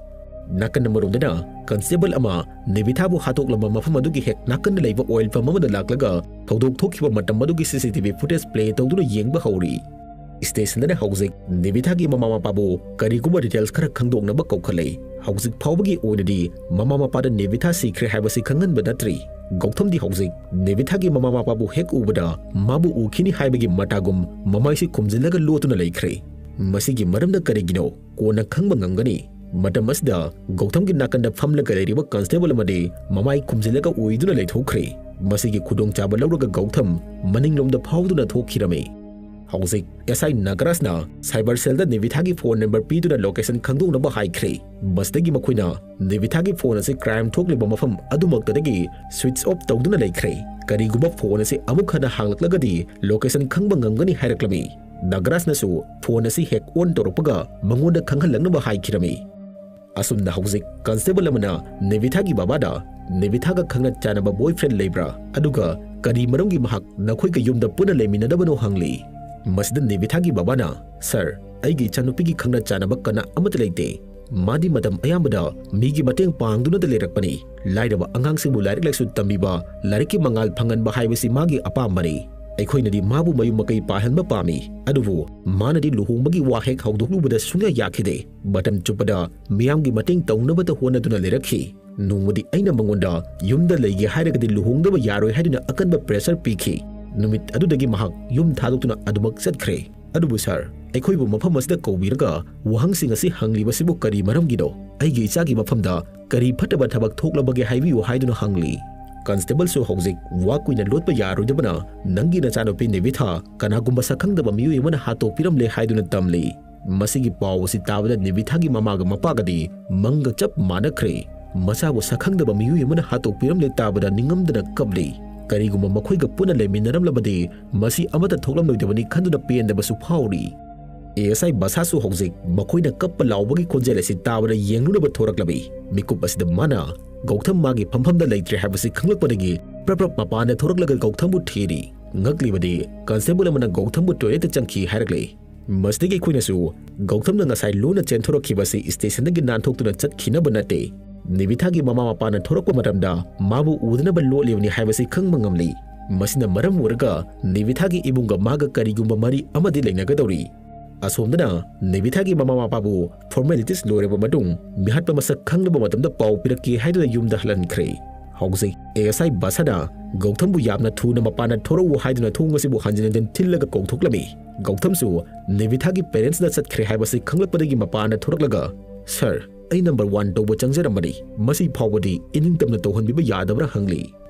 ꯅꯥꯀꯟ ꯑꯃꯔꯣꯝꯗꯅ constable ꯑꯃ ꯅꯦꯕꯤꯊꯥꯕꯨ ꯍꯥꯠꯇꯣꯛꯂꯝꯕ ꯃꯐꯝ ꯑꯗꯨꯒꯤ ꯍꯦꯛ ꯅꯥꯀꯟꯗ ꯂꯩꯕ oil pump ꯑꯃꯗ ꯂꯥꯛꯂꯒ ꯊꯧꯗꯣꯛ ꯊꯣꯛꯈꯤꯕ ꯃꯇꯝ ꯑꯗꯨꯒꯤ C C T V footage play ꯇꯧꯗꯨꯅ ꯌꯦꯡꯕ ꯍꯧꯔꯤ꯫ Stationꯗꯅ ꯍꯧꯖꯤꯛ ꯅꯦꯕꯤꯊꯥꯒꯤ ꯃꯃꯥ ꯃꯄꯥꯕꯨ ꯀꯔꯤꯒꯨꯝꯕ details ꯈꯔ ꯈꯪꯗꯣꯛꯅꯕ ꯀꯧꯈꯠꯂꯦ꯫ ꯍꯧꯖꯤꯛ ꯐꯥꯎꯕꯒꯤ ꯑꯣꯏꯅꯗꯤ ꯃꯃꯥ ꯃꯄꯥꯗ ꯅꯦꯕꯤꯊꯥ ꯁꯤꯈ꯭ꯔꯦ ꯍꯥꯏꯕꯁꯤ ꯈꯪꯍꯟꯕ ꯅꯠꯇ꯭ꯔꯤ꯫ ꯒꯧꯊꯝꯗꯤ ꯍꯧꯖꯤꯛ ꯅꯦꯕꯤꯊꯥꯒꯤ ꯃꯃꯥ ꯃꯄꯥꯕꯨ ꯍꯦꯛ ꯎꯕꯗ ꯃꯥꯕꯨ ꯎꯈꯤꯅꯤ ꯍꯥꯏꯕꯒꯤ ꯃꯇꯥꯒꯨꯝ ꯃꯃꯥꯏꯁꯤ ꯈꯨꯝꯖꯤꯜꯂꯒ ꯂꯣꯠꯇꯨꯅ ꯂꯩꯈ꯭ꯔꯦ꯫ ꯃꯁꯤꯒꯤ ꯃꯔꯝꯅ ꯀꯔꯤꯒꯤꯅꯣ ꯀꯣꯟꯅ ꯈꯪꯕ ꯉꯝꯒꯅꯤ꯫ ꯃꯇꯝ ꯑꯁꯤꯗ ꯒꯧꯊꯝꯒꯤ ꯅꯥꯀꯟꯗ ꯐꯝꯂꯒ ꯂꯩꯔꯤꯕ constable ꯑꯃꯗꯤ ꯃꯃꯥꯏ ꯈꯨꯝꯖꯤꯜꯂꯒ ꯎꯏꯗꯨꯅ ꯂꯩꯊꯣꯛꯈ꯭ꯔꯦ꯫ ꯃꯁꯤꯒꯤ ꯈꯨꯗꯣꯡꯆꯥꯕ ꯂꯧꯔꯒ ꯒꯧꯊꯝ ꯃꯅꯤꯡꯂꯣꯝꯗ ꯐꯥꯎꯗꯨꯅ ꯊꯣꯛꯈꯤꯔꯝꯃꯤ꯫ ꯍꯧꯖꯤꯛ S I ꯅꯥꯒꯔꯥꯖꯅ cyber cellꯗ ꯅꯦꯕꯤꯊꯥꯒꯤ phone number ꯄꯤꯗꯨꯅ location ꯈꯪꯗꯣꯛꯅꯕ ꯍꯥꯏꯈ꯭ꯔꯦ꯫ ꯃꯁꯤꯗꯒꯤ ꯃꯈꯣꯏꯅ ꯅꯦꯕꯤꯊꯥꯒꯤ phone ꯑꯁꯤ crime ꯊꯣꯛꯂꯤꯕ ꯃꯐꯝ ꯑꯗꯨꯃꯛꯇꯗꯒꯤ switch off ꯇꯧꯗꯨꯅ ꯂꯩꯈ꯭ꯔꯦ꯫ ꯀꯔꯤꯒꯨꯝꯕ phone ꯑꯁꯤ ꯑꯃꯨꯛ ꯍꯟꯅ ꯍꯥꯡꯂꯛꯂꯒꯗꯤ location ꯈꯪꯕ ꯉꯝꯒꯅꯤ ꯍꯥꯏꯔꯛꯂꯝꯃꯤ꯫ ꯅꯥꯒꯔꯥꯖꯅꯁꯨ phone ꯑꯁꯤ ꯍꯦꯛ on ꯇꯧꯔꯛꯄꯒ ꯃꯉꯣꯟꯗ ꯈꯪꯍꯜꯂꯛꯅꯕ ꯍꯥꯏꯈꯤꯔꯝꯃꯤ꯫ ꯑꯁꯨꯝꯅ ꯍꯧꯖꯤꯛ constable ꯑꯃꯅ ꯅꯦꯕꯤꯊꯥꯒꯤ ꯕꯕꯥꯗ ꯅꯦꯕꯤꯊꯥꯒ ꯈꯪꯅ ꯆꯥꯟꯅꯕ boyfriend ꯂꯩꯕ꯭ꯔꯥ? ꯑꯗꯨꯒ ꯀꯔꯤ ꯃꯔꯝꯒꯤ ꯃꯍꯥꯛ ꯅꯈꯣꯏꯒ ꯌꯨꯝꯗ ꯄꯨꯟꯅ ꯂꯩꯃꯤꯟꯅꯗꯕꯅꯣ ꯍꯪꯂꯤ꯫ ꯃꯁꯤꯗ ꯅꯦꯕꯤꯊꯥꯒꯤ ꯕꯕꯥꯅ, "Sir, ꯑꯩꯒꯤ ꯏꯆꯥꯅꯨꯄꯤꯒꯤ ꯈꯪꯅ ꯆꯥꯟꯅꯕ ꯀꯅꯥ ꯑꯃꯠꯇ ꯂꯩꯇꯦ꯫ ꯃꯥꯗꯤ ꯃꯇꯝ ꯑꯌꯥꯝꯕꯗ ꯃꯤꯒꯤ ꯃꯇꯦꯡ ꯄꯥꯡꯗꯨꯅꯇ ꯂꯩꯔꯛꯄꯅꯤ꯫ ꯂꯥꯏꯔꯕ ꯑꯉꯥꯡꯁꯤꯡꯕꯨ ꯂꯥꯏꯔꯤꯛ ꯂꯥꯏꯁꯨ ꯇꯝꯕꯤꯕ, ꯂꯥꯏꯔꯤꯛꯀꯤ ꯃꯉꯥꯜ ꯐꯪꯍꯟꯕ ꯍꯥꯏꯕꯁꯤ ꯃꯥꯒꯤ ꯑꯄꯥꯝꯕꯅꯤ꯫ ꯑꯩꯈꯣꯏꯅꯗꯤ ꯃꯥꯕꯨ ꯃꯌꯨꯝ ꯃꯀꯩ ꯄꯥꯜꯍꯟꯕ ꯄꯥꯝꯃꯤ꯫ ꯑꯗꯨꯕꯨ ꯃꯥꯅꯗꯤ ꯂꯨꯍꯣꯡꯕꯒꯤ ꯋꯥ ꯍꯦꯛ ꯍꯧꯗꯣꯛꯂꯨꯕꯗ ꯁꯨꯡꯌꯥ ꯌꯥꯈꯤꯗꯦ꯫ ꯃꯇꯝ ꯆꯨꯞꯄꯗ ꯃꯤꯌꯥꯝꯒꯤ ꯃꯇꯦꯡ ꯇꯧꯅꯕꯇ ꯍꯣꯠꯅꯗꯨꯅ ꯂꯩꯔꯛꯈꯤ꯫ ꯅꯣꯡꯃꯗꯤ ꯑꯩꯅ ꯃꯉꯣꯟꯗ ꯌꯨꯝꯗ ꯂꯩꯒꯦ ꯍꯥꯏꯔꯒꯗꯤ ꯂꯨꯍꯣꯡꯗꯕ ꯌꯥꯔꯣꯏ ꯍꯥꯏꯗꯨꯅ ꯑꯀꯟꯕ pressure ꯄꯤꯈꯤ꯫ ꯅꯨꯃꯤꯠ ꯑꯗꯨꯗꯒꯤ ꯃꯍꯥꯛ ꯌꯨꯝ ꯊꯥꯗꯣꯛꯇꯨꯅ ꯑꯗꯨꯃꯛ ꯆꯠꯈ꯭ꯔꯦ꯫ ꯑꯗꯨꯕꯨ sir, ꯑꯩꯈꯣꯏꯕꯨ ꯃꯐꯝ ꯑꯁꯤꯗ ꯀꯧꯕꯤꯔꯒ ꯋꯥꯍꯪꯁꯤꯡ ꯑꯁꯤ ꯍꯪꯂꯤꯕꯁꯤꯕꯨ ꯀꯔꯤ ꯃꯔꯝꯒꯤꯅꯣ? ꯑꯩꯒꯤ ꯏꯆꯥꯒꯤ ꯃꯐꯝꯗ ꯀꯔꯤ ꯐꯠꯇꯕ ꯊꯕꯛ ꯊꯣꯛꯂꯕꯒꯦ ꯍꯥꯏꯕꯤꯌꯨ" ꯍꯥꯏꯗꯨꯅ ꯍꯪꯂꯤ꯫ Constableꯁꯨ ꯍꯧꯖꯤꯛ ꯋꯥ ꯀꯨꯏꯅ ꯂꯣꯠꯄ ꯌꯥꯔꯣꯏꯗꯕꯅ, "ꯅꯪꯒꯤ ꯅꯆꯥꯅꯨꯄꯤ ꯅꯦꯕꯤꯊꯥ ꯀꯅꯥꯒꯨꯝꯕ ꯁꯛꯈꯪꯗꯕ ꯃꯤꯑꯣꯏ ꯑꯃꯅ ꯍꯥꯠꯇꯣꯛꯄꯤꯔꯝꯂꯦ" ꯍꯥꯏꯗꯨꯅ ꯇꯝꯂꯤ꯫ ꯃꯁꯤꯒꯤ ꯄꯥꯎ ꯑꯁꯤ ꯇꯥꯕꯗ ꯅꯦꯕꯤꯊꯥꯒꯤ ꯃꯃꯥꯒ ꯃꯄꯥꯒꯗꯤ ꯃꯪꯒ ꯆꯞ ꯃꯥꯟꯅꯈ꯭ꯔꯦ꯫ ꯃꯆꯥꯕꯨ ꯁꯛꯈꯪꯗꯕ ꯃꯤꯑꯣꯏ ꯑꯃꯅ ꯍꯥꯠꯇꯣꯛꯄꯤꯔꯝꯂꯦ ꯇꯥꯕꯗ ꯅꯤꯡꯉꯝꯗꯅ ꯀꯞꯂꯤ꯫ ꯀꯔꯤꯒꯨꯝꯕ ꯃꯈꯣꯏꯒ ꯄꯨꯟꯅ ꯂꯩꯃꯤꯟꯅꯔꯝꯂꯕꯗꯤ ꯃꯁꯤ ꯑꯃꯠꯇ ꯊꯣꯛꯂꯝꯂꯣꯏꯗꯕꯅꯤ ꯈꯟꯗꯨꯅ ꯄꯦꯟꯗꯕꯁꯨ ꯐꯥꯎꯔꯤ꯫ S I ꯕꯁꯥꯁꯨ ꯍꯧꯖꯤꯛ ꯃꯈꯣꯏꯅ ꯀꯞꯄ ꯂꯥꯎꯕꯒꯤ ꯈꯣꯟꯖꯦꯜ ꯑꯁꯤ ꯇꯥꯕꯗ ꯌꯦꯡꯂꯨꯅꯕ ꯊꯣꯔꯛꯂꯝꯃꯤ꯫ ꯃꯤꯀꯨꯞ ꯑꯁꯤꯗ ꯃꯥꯅ ꯒꯧꯊꯝ ꯃꯥꯒꯤ ꯐꯝꯐꯝꯗ ꯂꯩꯇ꯭ꯔꯦ ꯍꯥꯏꯕꯁꯤ ꯈꯪꯂꯛꯄꯗꯒꯤ ꯄ꯭ꯔꯞ ꯄ꯭ꯔꯞ ꯃꯄꯥꯟꯗ ꯊꯣꯔꯛꯂꯒ ꯒꯧꯊꯝꯕꯨ ꯊꯤꯔꯤ꯫ ꯉꯛꯂꯤꯕꯗꯤ constable ꯑꯃꯅ ꯒꯧꯊꯝꯕꯨ toiletꯇ ꯆꯪꯈꯤ ꯍꯥꯏꯔꯛꯂꯦ꯫ ꯃꯁꯤꯗꯒꯤ ꯑꯩꯈꯣꯏꯅꯁꯨ ꯒꯧꯊꯝꯅ ꯉꯁꯥꯏ ꯂꯣꯟꯅ ꯆꯦꯟꯊꯣꯔꯛꯈꯤꯕꯁꯤ ꯁ꯭ꯇꯦꯁꯟꯗꯒꯤ ꯅꯥꯟꯊꯣꯛꯇꯨꯅ ꯆꯠꯈꯤꯅꯕ ꯅꯠꯇꯦ꯫ ꯅꯤꯕꯤꯊꯥꯒꯤ ꯃꯃꯥ ꯃꯄꯥꯅ ꯊꯣꯔꯛꯄ ꯃꯇꯝꯗ ꯃꯥꯕꯨ ꯎꯗꯅꯕ ꯂꯣꯠꯂꯤꯕꯅꯤ ꯍꯥꯏꯕꯁꯤ ꯈꯪꯕ ꯉꯝꯂꯤ꯫ ꯃꯁꯤꯅ ꯃꯔꯝ ꯑꯣꯏꯔꯒ ꯅꯤꯕꯤꯊꯥꯒꯤ ꯏꯃꯨꯡꯒ ꯃꯥꯒ ꯀꯔꯤꯒꯨꯝꯕ ꯃꯔꯤ ꯑꯃꯗꯤ ꯂꯩꯅꯒꯗꯧꯔꯤ꯫ ꯑꯁꯣꯝꯗꯅ ꯅꯤꯕꯤꯊꯥꯒꯤ ꯃꯃꯥ ꯃꯄꯥꯕꯨ formalities ꯂꯣꯏꯔꯕ ꯃꯇꯨꯡ ꯃꯤꯍꯥꯠꯄ ꯃꯁꯛ ꯈꯪꯂꯕ ꯃꯇꯝꯗ ꯄꯥꯎ ꯄꯤꯔꯛꯀꯦ ꯍꯥꯏꯗꯨꯅ ꯌꯨꯝꯗ ꯍꯜꯍꯟꯈ꯭ꯔꯦ꯫ ꯍꯧꯖꯤꯛ ꯑꯦ ꯑꯦꯁ ꯑꯥꯏ ꯕꯁꯥꯅ ꯒꯧꯊꯝꯕꯨ ꯌꯥꯝꯅ ꯊꯨꯅ ꯃꯄꯥꯟꯗ ꯊꯣꯔꯛꯎ ꯍꯥꯏꯗꯨꯅ ꯊꯣꯡ ꯑꯁꯤꯕꯨ ꯍꯟꯖꯤꯟ ꯍꯟꯖꯤꯟ ꯊꯤꯜꯂꯒ ꯀꯧꯊꯣꯛꯂꯝꯃꯤ꯫ ꯒꯧꯊꯝꯁꯨ ꯅꯤꯕꯤꯊꯥꯒꯤ parentsꯅ ꯆꯠꯈ꯭ꯔꯦ ꯍꯥꯏꯕꯁꯤ ꯈꯪꯂꯛꯄꯗꯒꯤ ꯃꯄꯥꯟꯗ ꯊꯣꯔꯛꯂꯒ, "Sir, ꯑꯩ number one ꯇꯧꯕ ꯆꯪꯖꯔꯝꯕꯅꯤ, ꯃꯁꯤ ꯐꯥꯎꯕꯗꯤ ꯏꯅꯤꯡꯇꯝꯅ ꯇꯧꯍꯟꯕꯤꯕ ꯌꯥꯗꯕ꯭ꯔꯥ?" ꯍꯪꯂꯤ꯫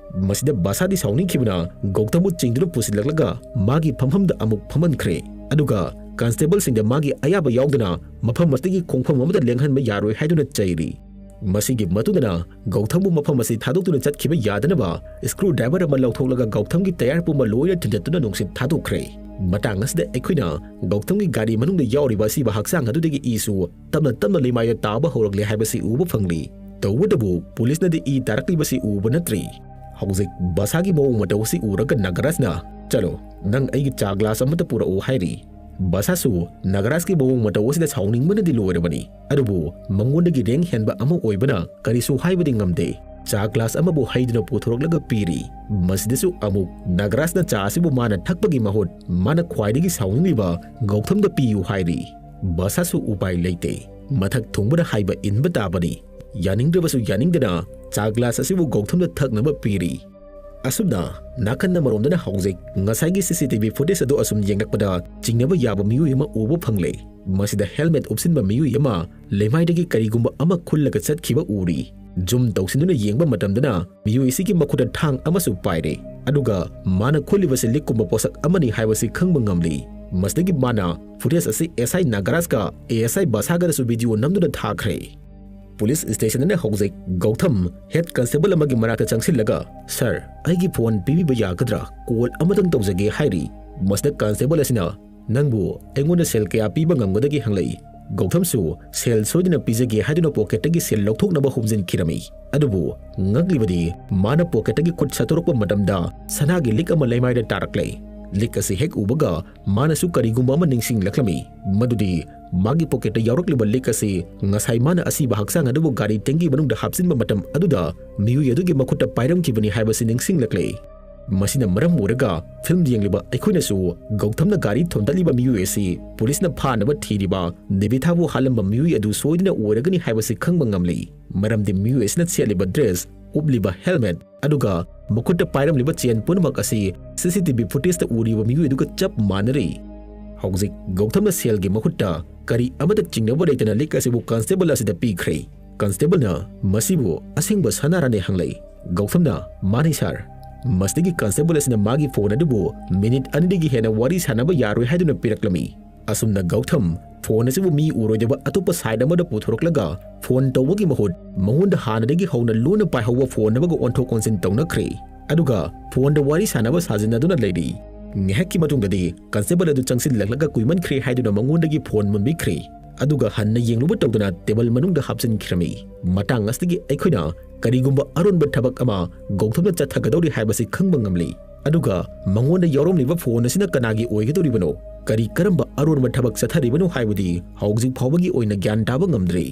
ꯃꯁꯤꯗ ꯕꯁꯥꯗꯤ ꯁꯥꯎꯅꯤꯡꯈꯤꯕꯅ ꯒꯧꯊꯝꯕꯨ ꯆꯤꯡꯗꯨꯅ ꯄꯨꯁꯤꯜꯂꯛꯂꯒ ꯃꯥꯒꯤ ꯐꯝꯐꯝꯗ ꯑꯃꯨꯛ ꯐꯝꯍꯟꯈ꯭ꯔꯦ꯫ ꯑꯗꯨꯒ constableꯁꯤꯡꯗ ꯃꯥꯒꯤ ꯑꯌꯥꯕ ꯌꯥꯎꯗꯅ ꯃꯐꯝ ꯑꯁꯤꯗꯒꯤ ꯈꯣꯡꯐꯝ ꯑꯃꯗ ꯂꯦꯡꯍꯟꯕ ꯌꯥꯔꯣꯏ ꯍꯥꯏꯗꯨꯅ ꯆꯩꯔꯤ꯫ ꯃꯁꯤꯒꯤ ꯃꯇꯨꯡꯗꯅ ꯒꯧꯊꯝꯕꯨ ꯃꯐꯝ ꯑꯁꯤ ꯊꯥꯗꯣꯛꯇꯨꯅ ꯆꯠꯈꯤꯕ ꯌꯥꯗꯅꯕ screwdriver ꯑꯃ ꯂꯧꯊꯣꯛꯂꯒ ꯒꯧꯊꯝꯒꯤ tyre ꯄꯨꯝꯕ ꯂꯣꯏꯅ ꯊꯤꯟꯖꯠꯇꯨꯅ ꯅꯨꯡꯁꯤꯠ ꯊꯥꯗꯣꯛꯈ꯭ꯔꯦ꯫ ꯃꯇꯥꯡ ꯑꯁꯤꯗ ꯑꯩꯈꯣꯏꯅ ꯒꯧꯊꯝꯒꯤ ꯒꯥꯔꯤ ꯃꯅꯨꯡꯗ ꯌꯥꯎꯔꯤꯕ ꯑꯁꯤꯕ ꯍꯛꯆꯥꯡ ꯑꯗꯨꯗꯒꯤ ꯏꯁꯨ ꯇꯞꯅ ꯇꯞꯅ ꯂꯩꯃꯥꯏꯗ ꯇꯥꯕ ꯍꯧꯔꯛꯂꯦ ꯍꯥꯏꯕꯁꯤ ꯎꯕ ꯐꯪꯂꯤ꯫ ꯇꯧꯕꯇꯕꯨ ꯄꯨꯂꯤꯁꯅꯗꯤ ꯏ ꯇꯥꯔꯛꯂꯤꯕꯁꯤ ꯎꯕ ꯅꯠꯇ꯭ꯔꯤ꯫ ꯍꯧꯖꯤꯛ ꯕꯁꯥꯒꯤ ꯃꯑꯣꯡ ꯃꯇꯧ ꯑꯁꯤ ꯎꯔꯒ ꯅꯥꯒꯔꯥꯖꯅ, "ꯆꯠꯂꯣ, ꯅꯪ ꯑꯩꯒꯤ ꯆꯥ glass ꯑꯃꯠꯇ ꯄꯨꯔꯛꯎ" ꯍꯥꯏꯔꯤ꯫ ꯕꯁꯥꯁꯨ ꯅꯥꯒꯔꯥꯖꯀꯤ ꯃꯑꯣꯡ ꯃꯇꯧ ꯑꯁꯤꯗ ꯁꯥꯎꯅꯤꯡꯕꯅꯗꯤ ꯂꯣꯏꯔꯕꯅꯤ꯫ ꯑꯗꯨꯕꯨ ꯃꯉꯣꯟꯗꯒꯤ rank ꯍꯦꯟꯕ ꯑꯃ ꯑꯣꯏꯕꯅ ꯀꯔꯤꯁꯨ ꯍꯥꯏꯕꯗꯤ ꯉꯝꯗꯦ꯫ ꯆꯥ glass ꯑꯃꯕꯨ ꯍꯩꯗꯨꯅ ꯄꯨꯊꯣꯔꯛꯂꯒ ꯄꯤꯔꯤ꯫ ꯃꯁꯤꯗꯁꯨ ꯑꯃꯨꯛ ꯅꯥꯒꯔꯥꯖꯅ ꯆꯥ ꯑꯁꯤꯕꯨ ꯃꯥꯅ ꯊꯛꯄꯒꯤ ꯃꯍꯨꯠ ꯃꯥꯅ ꯈ꯭ꯋꯥꯏꯗꯒꯤ ꯁꯥꯎꯅꯤꯡꯂꯤꯕ ꯒꯧꯊꯝꯗ ꯄꯤꯌꯨ ꯍꯥꯏꯔꯤ꯫ ꯕꯁꯥꯁꯨ ꯎꯄꯥꯏ ꯂꯩꯇꯦ꯫ ꯃꯊꯛ ꯊꯣꯡꯕꯅ ꯍꯥꯏꯕ ꯏꯟꯕ ꯇꯥꯕꯅꯤ꯫ ꯌꯥꯅꯤꯡꯗ꯭ꯔꯕꯁꯨ ꯌꯥꯅꯤꯡꯗꯅ ꯆꯥ glass ꯑꯁꯤꯕꯨ ꯒꯧꯊꯝꯗ ꯊꯛꯅꯕ ꯄꯤꯔꯤ꯫ ꯑꯁꯨꯝꯅ ꯅꯥꯀꯟ ꯑꯃꯔꯣꯝꯗꯅ ꯍꯧꯖꯤꯛ ꯉꯁꯥꯏꯒꯤ C C T V footage ꯑꯗꯨ ꯑꯁꯨꯝ ꯌꯦꯡꯂꯛꯄꯗ ꯆꯤꯡꯅꯕ ꯌꯥꯕ ꯃꯤꯑꯣꯏ ꯑꯃ ꯎꯕ ꯐꯪꯂꯦ꯫ ꯃꯁꯤꯗ helmet ꯎꯞꯁꯤꯟꯕ ꯃꯤꯑꯣꯏ ꯑꯃ ꯂꯩꯃꯥꯏꯗꯒꯤ ꯀꯔꯤꯒꯨꯝꯕ ꯑꯃ ꯈꯨꯜꯂꯒ ꯆꯠꯈꯤꯕ ꯎꯔꯤ꯫ Zoom ꯇꯧꯁꯤꯟꯗꯨꯅ ꯌꯦꯡꯕ ꯃꯇꯝꯗꯅ ꯃꯤꯑꯣꯏ ꯑꯁꯤꯒꯤ ꯃꯈꯨꯠꯇ ꯊꯥꯡ ꯑꯃꯁꯨ ꯄꯥꯏꯔꯦ꯫ ꯑꯗꯨꯒ ꯃꯥꯅ ꯈꯨꯜꯂꯤꯕꯁꯤ ꯂꯤꯛꯀꯨꯝꯕ ꯄꯣꯠꯁꯛ ꯑꯃꯅꯤ ꯍꯥꯏꯕꯁꯤ ꯈꯪꯕ ꯉꯝꯂꯤ꯫ ꯃꯁꯤꯗꯒꯤ ꯃꯥꯅ footage ꯑꯁꯤ S I ꯅꯥꯒꯔꯥꯖꯀ A S I ꯕꯁꯥꯒꯗꯁꯨ video ꯅꯝꯗꯨꯅ ꯊꯥꯈ꯭ꯔꯦ꯫ ꯄꯨꯂꯤꯁ ꯁ꯭ꯇꯦꯁꯟꯗꯅ ꯍꯧꯖꯤꯛ ꯒꯧꯊꯝ head constable ꯑꯃꯒꯤ ꯃꯅꯥꯛꯇ ꯆꯪꯁꯤꯜꯂꯒ, "Sir, ꯑꯩꯒꯤ phone ꯄꯤꯕꯤꯕ ꯌꯥꯒꯗ꯭ꯔꯥ? Call ꯑꯃꯇꯪ ꯇꯧꯖꯒꯦ" ꯍꯥꯏꯔꯤ꯫ ꯃꯁꯤꯗ constable ꯑꯁꯤꯅ, "ꯅꯪꯕꯨ ꯑꯩꯉꯣꯟꯗ ꯁꯦꯜ ꯀꯌꯥ ꯄꯤꯕ ꯉꯝꯒꯗꯒꯦ?" ꯍꯪꯂꯛꯏ꯫ ꯒꯧꯊꯝꯁꯨ ꯁꯦꯜ ꯁꯣꯏꯗꯅ ꯄꯤꯖꯒꯦ ꯍꯥꯏꯗꯨꯅ pocketꯇꯒꯤ ꯁꯦꯜ ꯂꯧꯊꯣꯛꯅꯕ ꯍꯨꯝꯖꯤꯟꯈꯤꯔꯝꯃꯤ꯫ ꯑꯗꯨꯕꯨ ꯉꯛꯂꯤꯕꯗꯤ ꯃꯥꯅ pocketꯇꯒꯤ ꯈꯨꯠ ꯁꯠꯇꯣꯔꯛꯄ ꯃꯇꯝꯗ ꯁꯅꯥꯒꯤ ꯂꯤꯛ ꯑꯃ ꯂꯩꯃꯥꯏꯗ ꯇꯥꯔꯛꯂꯦ꯫ ꯂꯤꯛ ꯑꯁꯤ ꯍꯦꯛ ꯎꯕꯒ ꯃꯥꯅꯁꯨ ꯀꯔꯤꯒꯨꯝꯕ ꯑꯃ ꯅꯤꯡꯁꯤꯡꯂꯛꯂꯝꯃꯤ, ꯃꯗꯨꯗꯤ ꯃꯥꯒꯤ ꯄꯣꯀꯦꯠꯇ ꯌꯥꯎꯔꯛꯂꯤꯕ ꯂꯤꯛ ꯑꯁꯤ ꯉꯁꯥꯏ ꯃꯥꯅ ꯑꯁꯤꯕ ꯍꯛꯆꯥꯡ ꯑꯗꯨꯕꯨ ꯒꯥꯔꯤ ꯇꯦꯡꯀꯤ ꯃꯅꯨꯡꯗ ꯍꯥꯞꯆꯤꯟꯕ ꯃꯇꯝ ꯑꯗꯨꯗ ꯃꯤꯑꯣꯏ ꯑꯗꯨꯒꯤ ꯃꯈꯨꯠꯇ ꯄꯥꯏꯔꯝꯈꯤꯕꯅꯤ ꯍꯥꯏꯕꯁꯤ ꯅꯤꯡꯁꯤꯡꯂꯛꯂꯦ꯫ ꯃꯁꯤꯅ ꯃꯔꯝ ꯑꯣꯏꯔꯒ ꯐꯤꯜꯝ ꯌꯦꯡꯂꯤꯕ ꯑꯩꯈꯣꯏꯅꯁꯨ ꯒꯧꯊꯝꯅ ꯒꯥꯔꯤ ꯊꯣꯝꯗꯠꯂꯤꯕ ꯃꯤꯑꯣꯏ ꯑꯁꯤ ꯄꯨꯂꯤꯁꯅ ꯐꯥꯅꯕ ꯊꯤꯔꯤꯕ ꯗꯦꯕꯤꯊꯥꯕꯨ ꯍꯥꯠꯂꯝꯕ ꯃꯤꯑꯣꯏ ꯑꯗꯨ ꯁꯣꯏꯗꯅ ꯑꯣꯏꯔꯒꯅꯤ ꯍꯥꯏꯕꯁꯤ ꯈꯪꯕ ꯉꯝꯂꯤ꯫ ꯃꯔꯝꯗꯤ ꯃꯤꯑꯣꯏ ꯑꯁꯤꯅ ꯁꯦꯠꯂꯤꯕ ꯗ꯭ꯔꯦꯁ, ꯎꯞꯂꯤꯕ ꯍꯦꯜꯃꯦꯠ, ꯑꯗꯨꯒ ꯃꯈꯨꯠꯇ ꯄꯥꯏꯔꯝꯂꯤꯕ ꯆꯦꯟ ꯄꯨꯝꯅꯃꯛ ꯑꯁꯤ ꯁꯤ ꯁꯤ ꯇꯤ ꯚꯤ ꯐꯨꯇꯦꯖꯇ ꯎꯔꯤꯕ ꯃꯤꯑꯣꯏ ꯑꯗꯨꯒ ꯆꯞ ꯃꯥꯟꯅꯔꯤ꯫ ꯍꯧꯖꯤꯛ ꯒꯧꯊꯝꯅ ꯁꯦꯜꯒꯤ ꯃꯍꯨꯠꯇ ꯀꯔꯤ ꯑꯃꯠꯇ ꯆꯤꯡꯅꯕ ꯂꯩꯇꯅ ꯂꯤꯛ ꯑꯁꯤꯕꯨ ꯀꯟꯁꯇꯦꯕꯜ ꯑꯁꯤꯗ ꯄꯤꯈ꯭ꯔꯦ꯫ ꯀꯟꯁꯇꯦꯕꯜꯅ ꯃꯁꯤꯕꯨ ꯑꯁꯦꯡꯕ ꯁꯅꯥꯔꯥꯅꯦ ꯍꯪꯂꯛꯏ꯫ ꯒꯧꯊꯝꯅ, "ꯃꯥꯅꯤ ꯁꯥꯔ꯫" ꯃꯁꯤꯗꯒꯤ ꯀꯟꯁꯇꯦꯕꯜ ꯑꯁꯤꯅ ꯃꯥꯒꯤ ꯐꯣꯟ ꯑꯗꯨꯕꯨ ꯃꯤꯅꯤꯠ ꯑꯅꯤꯗꯒꯤ ꯍꯦꯟꯅ ꯋꯥꯔꯤ ꯁꯥꯟꯅꯕ ꯌꯥꯔꯣꯏ ꯍꯥꯏꯗꯨꯅ ꯄꯤꯔꯛꯂꯝꯃꯤ꯫ ꯑꯁꯨꯝꯅ ꯒꯧꯊꯝ ꯐꯣꯟ ꯑꯁꯤꯕꯨ ꯃꯤ ꯎꯔꯣꯏꯗꯕ ꯑꯇꯣꯞꯄ ꯁꯥꯏꯠ ꯑꯃꯗ ꯄꯨꯊꯣꯔꯛꯂꯒ ꯐꯣꯟ ꯇꯧꯕꯒꯤ ꯃꯍꯨꯠ ꯃꯉꯣꯟꯗ ꯍꯥꯟꯅꯗꯒꯤ ꯍꯧꯅ ꯂꯣꯟꯅ ꯄꯥꯏꯍꯧꯕ ꯐꯣꯟ ꯑꯃꯒ ꯑꯣꯟꯊꯣꯛ ꯑꯣꯟꯁꯤꯟ ꯇꯧꯅꯈ꯭ꯔꯦ꯫ ꯑꯗꯨꯒ ꯐꯣꯟꯗ ꯋꯥꯔꯤ ꯁꯥꯟꯅꯕ ꯁꯥꯖꯤꯟꯅꯗꯨꯅ ꯂꯩꯔꯤ꯫ ꯉꯥꯏꯍꯥꯛꯀꯤ ꯃꯇꯨꯡꯗꯗꯤ ꯀꯟꯁꯇꯦꯕꯜ ꯑꯗꯨ ꯆꯪꯁꯤꯜꯂꯛꯂꯒ ꯀꯨꯏꯃꯟꯈ꯭ꯔꯦ ꯍꯥꯏꯗꯨꯅ ꯃꯉꯣꯟꯗꯒꯤ ꯐꯣꯟ ꯃꯨꯟꯕꯤꯈ꯭ꯔꯦ꯫ ꯑꯗꯨꯒ ꯍꯟꯅ ꯌꯦꯡꯂꯨꯕ ꯇꯧꯗꯅ ꯇꯦꯕꯜ ꯃꯅꯨꯡꯗ ꯍꯥꯞꯆꯤꯟꯈꯤꯔꯝꯃꯤ꯫ ꯃꯇꯥꯡ ꯑꯁꯤꯗꯒꯤ ꯑꯩꯈꯣꯏꯅ ꯀꯔꯤꯒꯨꯝꯕ ꯑꯔꯣꯟꯕ ꯊꯕꯛ ꯑꯃ ꯒꯧꯊꯝꯅ ꯆꯠꯊꯒꯗꯧꯔꯤ ꯍꯥꯏꯕꯁꯤ ꯈꯪꯕ ꯉꯝꯂꯤ꯫ ꯑꯗꯨꯒ ꯃꯉꯣꯟꯗ ꯌꯥꯎꯔꯝꯂꯤꯕ ꯐꯣꯟ ꯑꯁꯤꯅ ꯀꯅꯥꯒꯤ ꯑꯣꯏꯒꯗꯧꯔꯤꯕꯅꯣ, ꯀꯔꯤ ꯀꯔꯝꯕ ꯑꯔꯣꯟꯕ ꯊꯕꯛ ꯆꯠꯊꯔꯤꯕꯅꯣ ꯍꯥꯏꯕꯗꯤ ꯍꯧꯖꯤꯛ ꯐꯥꯎꯕꯒꯤ ꯑꯣꯏꯅ ꯒ꯭ꯌꯥꯟ ꯇꯥꯕ ꯉꯝꯗ꯭ꯔꯤ꯫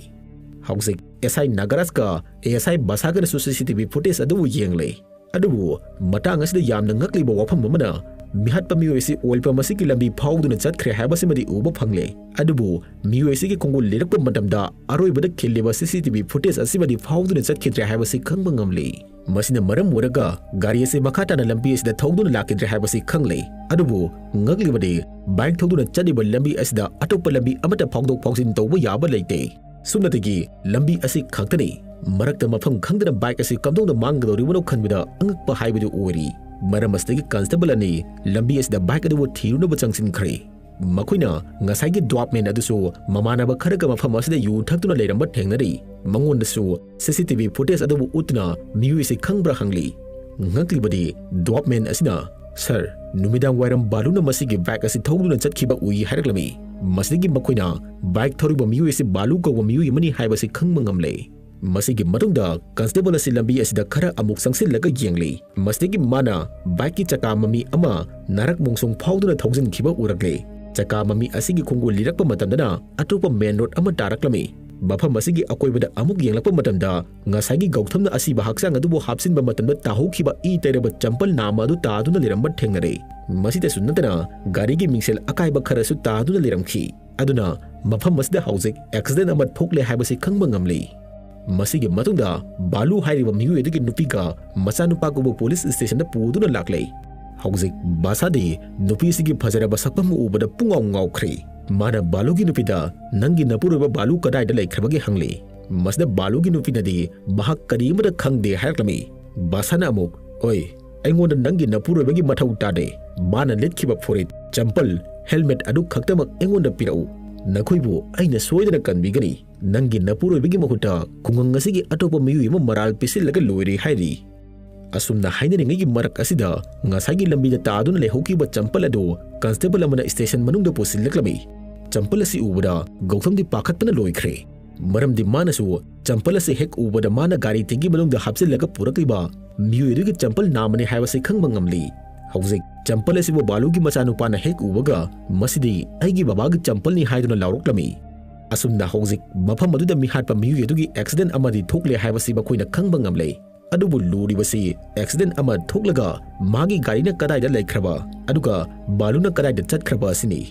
ꯍꯧꯖꯤꯛ ꯑꯦꯁ ꯑꯥꯏ ꯅꯥꯒꯔꯥꯖꯀ ꯑꯦ ꯑꯦꯁ ꯑꯥꯏ ꯕꯁꯥꯒꯅꯁꯨ ꯁꯤ ꯁꯤ ꯇꯤ ꯚꯤ ꯐꯨꯇꯦꯖ ꯑꯗꯨꯕꯨ ꯌꯦꯡꯂꯦ꯫ ꯑꯗꯨꯕꯨ ꯃꯇꯥꯡ ꯑꯁꯤꯗ ꯌꯥꯝꯅ ꯉꯛꯂꯤꯕ ꯋꯥꯐꯝ ꯑꯃꯅ, ꯃꯤꯍꯥꯠꯄ ꯃꯤꯑꯣꯏ ꯑꯁꯤ ꯑꯣꯏꯜ ꯄꯝ ꯑꯁꯤꯒꯤ ꯂꯝꯕꯤ ꯐꯥꯎꯗꯨꯅ ꯆꯠꯈ꯭ꯔꯦ ꯍꯥꯏꯕꯁꯤꯃꯗꯤ ꯎꯕ ꯐꯪꯂꯦ꯫ ꯑꯗꯨꯕꯨ ꯃꯤꯑꯣꯏ ꯑꯁꯤꯒꯤ ꯈꯣꯡꯒꯨꯜ ꯂꯤꯔꯛꯄ ꯃꯇꯝꯗ ꯑꯔꯣꯏꯕꯗ ꯈꯤꯜꯂꯤꯕ ꯁꯤ ꯁꯤ ꯇꯤ ꯚꯤ ꯐꯨꯇꯦꯖ ꯑꯁꯤꯃꯗꯤ ꯐꯥꯎꯗꯨꯅ ꯆꯠꯈꯤꯗ꯭ꯔꯦ ꯍꯥꯏꯕꯁꯤ ꯈꯪꯕ ꯉꯝꯂꯤ꯫ ꯃꯁꯤꯅ ꯃꯔꯝ ꯑꯣꯏꯔꯒ ꯒꯥꯔꯤ ꯑꯁꯤ ꯃꯈꯥ ꯇꯥꯅ ꯂꯝꯕꯤ ꯑꯁꯤꯗ ꯊꯧꯗꯨꯅ ꯂꯥꯛꯈꯤꯗ꯭ꯔꯦ ꯍꯥꯏꯕꯁꯤ ꯈꯪꯂꯦ꯫ ꯑꯗꯨꯕꯨ ꯉꯛꯂꯤꯕꯗꯤ, ꯕꯥꯏꯛ ꯊꯧꯗꯨꯅ ꯆꯠꯂꯤꯕ ꯂꯝꯕꯤ ꯑꯁꯤꯗ ꯑꯇꯣꯞꯄ ꯂꯝꯕꯤ ꯑꯃꯠꯇ ꯐꯥꯎꯗꯣꯛ ꯐꯥꯎꯖꯤꯟ ꯇꯧꯕ ꯌꯥꯕ ꯂꯩꯇꯦ꯫ ꯁꯨꯞꯅꯇꯒꯤ ꯂꯝꯕꯤ ꯑꯁꯤ ꯈꯛꯇꯅꯤ꯫ ꯃꯔꯛꯇ ꯃꯐꯝ ꯈꯪꯗꯅ ꯕꯥꯏꯛ ꯑꯁꯤ ꯀꯝꯗꯧꯅ ꯃꯥꯡꯒꯗꯧꯔꯤꯕꯅꯣ ꯈꯟꯕꯗ ꯑꯉꯛꯄ ꯍꯥꯏꯕꯗꯨ ꯑꯣꯏꯔꯤ꯫ ꯃꯔꯝ ꯑꯁꯤꯗꯒꯤ ꯀꯟꯁꯇꯦꯕꯜ ꯑꯅꯤ ꯂꯝꯕꯤ ꯑꯁꯤꯗ ꯕꯥꯏꯛ ꯑꯗꯨꯕꯨ ꯊꯤꯔꯨꯅꯕ ꯆꯪꯁꯤꯟꯈ꯭ꯔꯦ꯫ ꯃꯈꯣꯏꯅ ꯉꯁꯥꯏꯒꯤ ꯗ꯭ꯋꯥꯞꯃꯦꯟ ꯑꯗꯨꯁꯨ ꯃꯃꯥꯟꯅꯕ ꯈꯔꯒ ꯃꯐꯝ ꯑꯁꯤꯗ ꯌꯨ ꯊꯛꯇꯨꯅ ꯂꯩꯔꯝꯕ ꯊꯦꯡꯅꯔꯤ꯫ ꯃꯉꯣꯟꯗꯁꯨ ꯁꯤ ꯁꯤ ꯇꯤ ꯚꯤ ꯐꯨꯇꯦꯖ ꯑꯗꯨꯕꯨ ꯎꯠꯇꯨꯅ ꯃꯤꯑꯣꯏ ꯑꯁꯤ ꯈꯪꯕ꯭ꯔꯥ ꯍꯪꯂꯤ꯫ ꯉꯛꯂꯤꯕꯗꯤ ꯗ꯭ꯋꯥꯞꯃꯦꯟ ꯑꯁꯤꯅ, "ꯁꯥꯔ, ꯅꯨꯃꯤꯗꯥꯡ ꯋꯥꯏꯔꯝ ꯕꯥꯂꯨꯅ ꯃꯁꯤꯒꯤ ꯕꯥꯏꯛ ꯑꯁꯤ ꯊꯧꯗꯨꯅ ꯆꯠꯈꯤꯕ ꯎꯏ" ꯍꯥꯏꯔꯛꯂꯝꯃꯤ꯫ ꯃꯁꯤꯗꯒꯤ ꯃꯈꯣꯏꯅ ꯕꯥꯏꯛ ꯊꯧꯔꯤꯕ ꯃꯤꯑꯣꯏ ꯑꯁꯤ ꯕꯥꯂꯨ ꯀꯧꯕ ꯃꯤꯑꯣꯏ ꯑꯃꯅꯤ ꯍꯥꯏꯕꯁꯤ ꯈꯪꯕ ꯉꯝꯂꯦ꯫ ꯃꯁꯤꯒꯤ ꯃꯇꯨꯡꯗ ꯀꯟꯁꯇꯦꯕꯜ ꯑꯁꯤ ꯂꯝꯕꯤ ꯑꯁꯤꯗ ꯈꯔ ꯑꯃꯨꯛ ꯆꯪꯁꯤꯜꯂꯒ ꯌꯦꯡꯂꯤ꯫ ꯃꯁꯤꯗꯒꯤ ꯃꯥꯅ ꯕꯥꯏꯛꯀꯤ ꯆꯀꯥ ꯃꯃꯤ ꯑꯃ ꯅꯥꯔꯛ ꯃꯣꯡꯁꯣꯡ ꯐꯥꯎꯗꯨꯅ ꯊꯧꯖꯤꯟꯈꯤꯕ ꯎꯔꯛꯂꯦ꯫ ꯆꯀꯥ ꯃꯃꯤ ꯑꯁꯤꯒꯤ ꯈꯣꯡꯒꯨꯜ ꯂꯤꯔꯛꯄ ꯃꯇꯝꯗꯅ ꯑꯇꯣꯞꯄ ꯃꯦꯟ ꯔꯣꯗ ꯑꯃ ꯇꯥꯔꯛꯂꯝꯃꯤ꯫ ꯃꯐꯝ ꯑꯁꯤꯒꯤ ꯑꯀꯣꯏꯕꯗ ꯑꯃꯨꯛ ꯌꯦꯡꯂꯛꯄ ꯃꯇꯝꯗ ꯉꯁꯥꯏꯒꯤ ꯒꯧꯊꯝꯅ ꯑꯁꯤꯕ ꯍꯛꯆꯥꯡ ꯑꯗꯨꯕꯨ ꯍꯥꯞꯆꯤꯟꯕ ꯃꯇꯝꯗ ꯇꯥꯍꯧꯈꯤꯕ ꯏ ꯇꯩꯔꯕ ꯆꯝꯄꯜ ꯅꯥꯝꯃ ꯑꯗꯨ ꯇꯥꯗꯨꯅ ꯂꯩꯔꯝꯕ ꯊꯦꯡꯅꯔꯦ꯫ ꯃꯁꯤꯗꯁꯨ ꯅꯠꯇꯅ ꯒꯥꯔꯤꯒꯤ ꯃꯤꯡꯁꯦꯜ ꯑꯀꯥꯏꯕ ꯈꯔꯁꯨ ꯇꯥꯗꯨꯅ ꯂꯩꯔꯝꯈꯤ꯫ ꯑꯗꯨꯅ ꯃꯐꯝ ꯑꯁꯤꯗ ꯍꯧꯖꯤꯛ ꯑꯦꯛꯁꯤꯗꯦꯟ ꯑꯃ ꯊꯣꯛꯂꯦ ꯍꯥꯏꯕꯁꯤ ꯈꯪꯕ ꯉꯝꯂꯤ꯫ ꯃꯁꯤꯒꯤ ꯃꯇꯨꯡꯗ ꯕꯥꯂꯨ ꯍꯥꯏꯔꯤꯕ ꯃꯤꯑꯣꯏ ꯑꯗꯨꯒꯤ ꯅꯨꯄꯤꯒ ꯃꯆꯥꯅꯨꯄꯥꯒꯕꯨ ꯄꯨꯂꯤꯁ ꯁ꯭ꯇꯦꯁꯟꯗ ꯄꯨꯗꯨꯅ ꯂꯥꯛꯂꯦ꯫ ꯍꯧꯖꯤꯛ ꯕꯥꯁꯥꯗꯤ ꯅꯨꯄꯤꯁꯤꯒꯤ ꯐꯖꯔꯕ ꯁꯛꯐꯝ ꯎꯕꯗ ꯄꯨꯡꯉꯥꯎ ꯉꯥꯎꯈ꯭ꯔꯦ꯫ ꯃꯥꯅ ꯕꯥꯂꯨꯒꯤ ꯅꯨꯄꯤꯗ, "ꯅꯪꯒꯤ ꯅꯄꯨꯔꯣꯏꯕ ꯕꯥꯂꯨ ꯀꯗꯥꯏꯗ ꯂꯩꯈ꯭ꯔꯕꯒꯦ?" ꯍꯪꯂꯤ꯫ ꯃꯁꯤꯗ ꯕꯥꯂꯨꯒꯤ ꯅꯨꯄꯤꯅꯗꯤ ꯃꯍꯥꯛ ꯀꯔꯤ ꯑꯃꯠꯇ ꯈꯪꯗꯦ ꯍꯥꯏꯔꯛꯂꯝꯃꯤ꯫ ꯕꯥꯁꯥꯅ ꯑꯃꯨꯛ, "ꯑꯣꯏ, ꯑꯩꯉꯣꯟꯗ ꯅꯪꯒꯤ ꯅꯄꯨꯔꯣꯏꯕꯒꯤ ꯃꯊꯧ ꯇꯥꯗꯦ꯫ ꯃꯥꯅ ꯂꯤꯠꯈꯤꯕ ꯐꯨꯔꯤꯠ, ꯆꯝꯄꯜ, ꯍꯦꯜꯃꯦꯠ ꯑꯗꯨ ꯈꯛꯇꯃꯛ ꯑꯩꯉꯣꯟꯗ ꯄꯤꯔꯛꯎ꯫ ꯅꯈꯣꯏꯕꯨ ꯑꯩꯅ ꯁꯣꯏꯗꯅ ꯀꯟꯕꯤꯒꯅꯤ꯫ ꯅꯪꯒꯤ ꯅꯄꯨꯔꯣꯏꯕꯒꯤ ꯃꯍꯨꯠꯇ ꯈꯨꯡꯒꯪ ꯑꯁꯤꯒꯤ ꯑꯇꯣꯞꯄ ꯃꯤꯑꯣꯏ ꯑꯃ ꯃꯔꯥꯜ ꯄꯤꯁꯤꯜꯂꯒ ꯂꯣꯏꯔꯦ" ꯍꯥꯏꯔꯤ꯫ ꯑꯁꯨꯝꯅ ꯍꯥꯏꯅꯔꯤꯉꯩꯒꯤ ꯃꯔꯛ ꯑꯁꯤꯗ ꯉꯁꯥꯏꯒꯤ ꯂꯝꯕꯤꯗ ꯇꯥꯗꯨꯅ ꯂꯩꯍꯧꯈꯤꯕ ꯆꯝꯄꯜ ꯑꯗꯨ ꯀꯟꯁꯇꯦꯕꯜ ꯑꯃꯅ ꯁ꯭ꯇꯦꯁꯟ ꯃꯅꯨꯡꯗ ꯄꯨꯁꯤꯜꯂꯛꯂꯝꯃꯤ꯫ ꯆꯝꯄꯜ ꯑꯁꯤ ꯎꯕꯗ ꯒꯧꯊꯝꯗꯤ ꯄꯥꯈꯠꯄꯅ ꯂꯣꯏꯈ꯭ꯔꯦ꯫ ꯃꯔꯝꯗꯤ ꯃꯥꯅꯁꯨ ꯆꯝꯄꯜ ꯑꯁꯤ ꯍꯦꯛ ꯎꯕꯗ ꯃꯥꯅ ꯒꯥꯔꯤ ꯇꯦꯡꯀꯤ ꯃꯅꯨꯡꯗ ꯍꯥꯞꯆꯤꯜꯂꯒ ꯄꯨꯔꯛꯂꯤꯕ ꯃꯤꯑꯣꯏ ꯑꯗꯨꯒꯤ ꯆꯝꯄꯜ ꯅꯥꯝꯃꯅꯤ ꯍꯥꯏꯕꯁꯤ ꯈꯪꯕ ꯉꯝꯂꯤ꯫ ꯍꯧꯖꯤꯛ ꯆꯝꯄꯜ ꯑꯁꯤꯕꯨ ꯕꯥꯂꯨꯒꯤ ꯃꯆꯥꯅꯨꯄꯥꯅ ꯍꯦꯛ ꯎꯕꯒ, "ꯃꯁꯤꯗꯤ ꯑꯩꯒꯤ ꯕꯕꯥꯒꯤ ꯆꯝꯄꯜꯅꯤ" ꯍꯥꯏꯗꯨꯅ ꯂꯥꯎꯔꯛꯂꯝꯃꯤ꯫ ꯑꯁꯨꯝꯅ ꯍꯧꯖꯤꯛ ꯃꯐꯝ ꯑꯗꯨꯗ ꯃꯤꯍꯥꯠꯄ ꯃꯤꯑꯣꯏ ꯑꯗꯨꯒꯤ ꯑꯦꯛꯁꯤꯗꯦꯟ ꯑꯃꯗꯤ ꯊꯣꯛꯂꯦ ꯍꯥꯏꯕꯁꯤ ꯃꯈꯣꯏꯅ ꯈꯪꯕ ꯉꯝꯂꯦ꯫ ꯑꯗꯨꯕꯨ ꯂꯨꯔꯤꯕꯁꯤ ꯑꯦꯛꯁꯤꯗꯦꯟ ꯑꯃ ꯊꯣꯛꯂꯒ ꯃꯥꯒꯤ ꯒꯥꯔꯤꯅ ꯀꯗꯥꯏꯗ ꯂꯩꯈ꯭ꯔꯕ, ꯑꯗꯨꯒ ꯕꯥꯂꯨꯅ ꯀꯗꯥꯏꯗ ꯆꯠꯈ꯭ꯔꯕ ꯑꯁꯤꯅꯤ꯫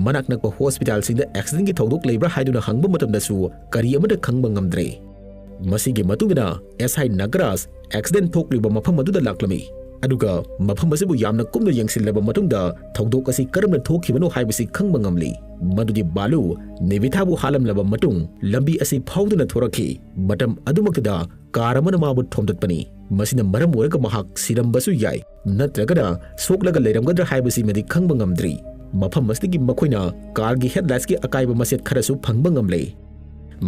ꯃꯅꯥꯛ ꯅꯛꯄ ꯍꯣꯁꯄꯤꯇꯥꯜꯁꯤꯡꯗ ꯑꯦꯛꯁꯤꯗꯦꯟꯒꯤ ꯊꯧꯗꯣꯛ ꯂꯩꯕ꯭ꯔꯥ ꯍꯥꯏꯗꯨꯅ ꯍꯪꯕ ꯃꯇꯝꯗꯁꯨ ꯀꯔꯤ ꯑꯃꯠꯇ ꯈꯪꯕ ꯉꯝꯗ꯭ꯔꯦ꯫ ꯃꯁꯤꯒꯤ ꯃꯇꯨꯡꯗ ꯑꯦꯁ ꯑꯥꯏ ꯅꯥꯒꯔꯥꯖ ꯑꯦꯛꯁꯤꯗꯦꯟ ꯊꯣꯛꯂꯤꯕ ꯃꯐꯝ ꯑꯗꯨꯗ ꯂꯥꯛꯂꯝꯃꯤ꯫ ꯑꯗꯨꯒ ꯃꯐꯝ ꯑꯁꯤꯕꯨ ꯌꯥꯝꯅ ꯀꯨꯞꯅ ꯌꯦꯡꯁꯤꯜꯂꯕ ꯃꯇꯨꯡꯗ ꯊꯧꯗꯣꯛ ꯑꯁꯤ ꯀꯔꯝꯅ ꯊꯣꯛꯈꯤꯕꯅꯣ ꯍꯥꯏꯕꯁꯤ ꯈꯪꯕ ꯉꯝꯂꯤ꯫ ꯃꯗꯨꯗꯤ ꯕꯥꯂꯨ ꯅꯤꯕꯤꯊꯥꯕꯨ ꯍꯥꯠꯂꯝꯂꯕ ꯃꯇꯨꯡ ꯂꯝꯕꯤ ꯑꯁꯤ ꯐꯥꯎꯗꯨꯅ ꯊꯣꯔꯛꯈꯤ꯫ ꯃꯇꯝ ꯑꯗꯨꯃꯛꯇꯗ ꯀꯥꯔ ꯑꯃꯅ ꯃꯥꯕꯨ ꯊꯣꯝꯗꯠꯄꯅꯤ꯫ ꯃꯁꯤꯅ ꯃꯔꯝ ꯑꯣꯏꯔꯒ ꯃꯍꯥꯛ ꯁꯤꯔꯝꯕꯁꯨ ꯌꯥꯏ, ꯅꯠꯇ꯭ꯔꯒꯅ ꯁꯣꯛꯂꯒ ꯂꯩꯔꯝꯒꯗ꯭ꯔꯥ ꯍꯥꯏꯕꯁꯤꯃꯗꯤ ꯈꯪꯕ ꯉꯝꯗ꯭ꯔꯤ꯫ ꯃꯐꯝ ꯑꯁꯤꯗꯒꯤ ꯃꯈꯣꯏꯅ ꯀꯥꯔꯒꯤ ꯍꯦꯗꯂꯥꯏꯠꯁꯀꯤ ꯑꯀꯥꯏꯕ ꯃꯆꯦꯠ ꯈꯔꯁꯨ ꯐꯪꯕ ꯉꯝꯂꯦ꯫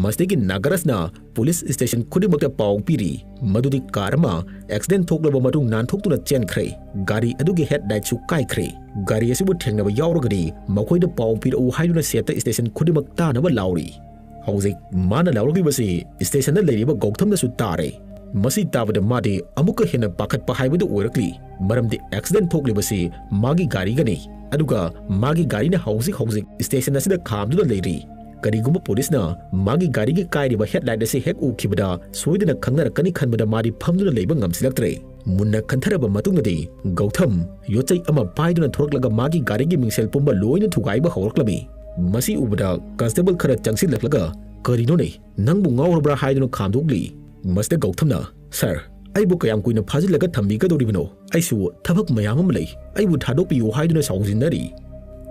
ꯃꯁꯤꯗꯒꯤ ꯅꯥꯒꯔꯥꯖꯅ ꯄꯨꯂꯤꯁ ꯁ꯭ꯇꯦꯁꯟ ꯈꯨꯗꯤꯡꯃꯛꯇ ꯄꯥꯎ ꯄꯤꯔꯤ ꯃꯗꯨꯗꯤ ꯀꯥꯔ ꯑꯃ ꯑꯦꯛꯁꯤꯗꯦꯟ ꯊꯣꯛꯂꯕ ꯃꯇꯨꯡ ꯅꯥꯟꯊꯣꯛꯇꯨꯅ ꯆꯦꯟꯈ꯭ꯔꯦ꯫ ꯒꯥꯔꯤ ꯑꯗꯨꯒꯤ ꯍꯦꯗꯂꯥꯏꯠꯁꯨ ꯀꯥꯏꯈ꯭ꯔꯦ꯫ ꯒꯥꯔꯤ ꯑꯁꯤꯕꯨ ꯊꯦꯡꯅꯕ ꯌꯥꯎꯔꯒꯗꯤ ꯃꯈꯣꯏꯗ ꯄꯥꯎ ꯄꯤꯔꯛꯎ ꯍꯥꯏꯗꯨꯅ ꯁꯦꯠꯇ ꯁ꯭ꯇꯦꯁꯟ ꯈꯨꯗꯤꯡꯃꯛ ꯇꯥꯅꯕ ꯂꯥꯎꯔꯤ꯫ ꯍꯧꯖꯤꯛ ꯃꯥꯅ ꯂꯥꯎꯔꯛꯂꯤꯕꯁꯤ ꯁ꯭ꯇꯦꯁꯟꯗ ꯂꯩꯔꯤꯕ ꯒꯧꯊꯝꯅꯁꯨ ꯇꯥꯔꯦ꯫ ꯃꯁꯤ ꯇꯥꯕꯗ ꯃꯥꯗꯤ ꯑꯃꯨꯛꯀ ꯍꯦꯟꯅ ꯄꯥꯈꯠꯄ ꯍꯥꯏꯕꯗꯨ ꯑꯣꯏꯔꯛꯂꯤ꯫ ꯃꯔꯝꯗꯤ ꯑꯦꯛꯁꯤꯗꯦꯟ ꯊꯣꯛꯂꯤꯕꯁꯤ ꯃꯥꯒꯤ ꯒꯥꯔꯤꯒꯅꯤ, ꯑꯗꯨꯒ ꯃꯥꯒꯤ ꯒꯥꯔꯤꯅ ꯍꯧꯖꯤꯛ ꯍꯧꯖꯤꯛ ꯁ꯭ꯇꯦꯁꯟ ꯑꯁꯤꯗ ꯈꯥꯝꯗꯨꯅ ꯂꯩꯔꯤ꯫ ꯀꯔꯤꯒꯨꯝꯕ ꯄꯨꯂꯤꯁꯅ ꯃꯥꯒꯤ ꯒꯥꯔꯤꯒꯤ ꯀꯥꯏꯔꯤꯕ ꯍꯦꯗꯂꯥꯏꯠ ꯑꯁꯤ ꯍꯦꯛ ꯎꯈꯤꯕꯗ ꯁꯣꯏꯗꯅ ꯈꯪꯅꯔꯛꯀꯅꯤ ꯈꯟꯕꯗ ꯃꯥꯗꯤ ꯐꯝꯗꯨꯅ ꯂꯩꯕ ꯉꯝꯁꯤꯜꯂꯛꯇ꯭ꯔꯦ꯫ ꯃꯨꯟꯅ ꯈꯟꯊꯔꯕ ꯃꯇꯨꯡꯗꯗꯤ ꯒꯧꯊꯝ ꯌꯣꯠꯆꯩ ꯑꯃ ꯄꯥꯏꯗꯨꯅ ꯊꯣꯔꯛꯂꯒ ꯃꯥꯒꯤ ꯒꯥꯔꯤꯒꯤ ꯃꯤꯡꯁꯦꯜ ꯄꯨꯝꯕ ꯂꯣꯏꯅ ꯊꯨꯒꯥꯏꯕ ꯍꯧꯔꯛꯂꯝꯃꯤ꯫ ꯃꯁꯤ ꯎꯕꯗ ꯀꯟꯁꯇꯦꯕꯜ ꯈꯔ ꯆꯪꯁꯤꯜꯂꯛꯂꯒ, "ꯀꯔꯤꯅꯣꯅꯦ, ꯅꯪꯕꯨ ꯉꯥꯎꯔꯕ꯭ꯔꯥ?" ꯍꯥꯏꯗꯨꯅ ꯈꯥꯝꯗꯣꯛꯂꯤ꯫ ꯃꯁꯤꯗ ꯒꯧꯊꯝꯅ, "ꯁꯥꯔ, ꯑꯩꯕꯨ ꯀꯌꯥꯝ ꯀꯨꯏꯅ ꯐꯥꯖꯤꯜꯂꯒ ꯊꯝꯕꯤꯒꯗꯧꯔꯤꯕꯅꯣ? ꯑꯩꯁꯨ ꯊꯕꯛ ꯃꯌꯥꯝ ꯑꯃ ꯂꯩ, ꯑꯩꯕꯨ ꯊꯥꯗꯣꯛꯄꯤꯌꯨ" ꯍꯥꯏꯗꯨꯅ ꯁꯥꯎꯖꯤꯟꯅꯔꯤ꯫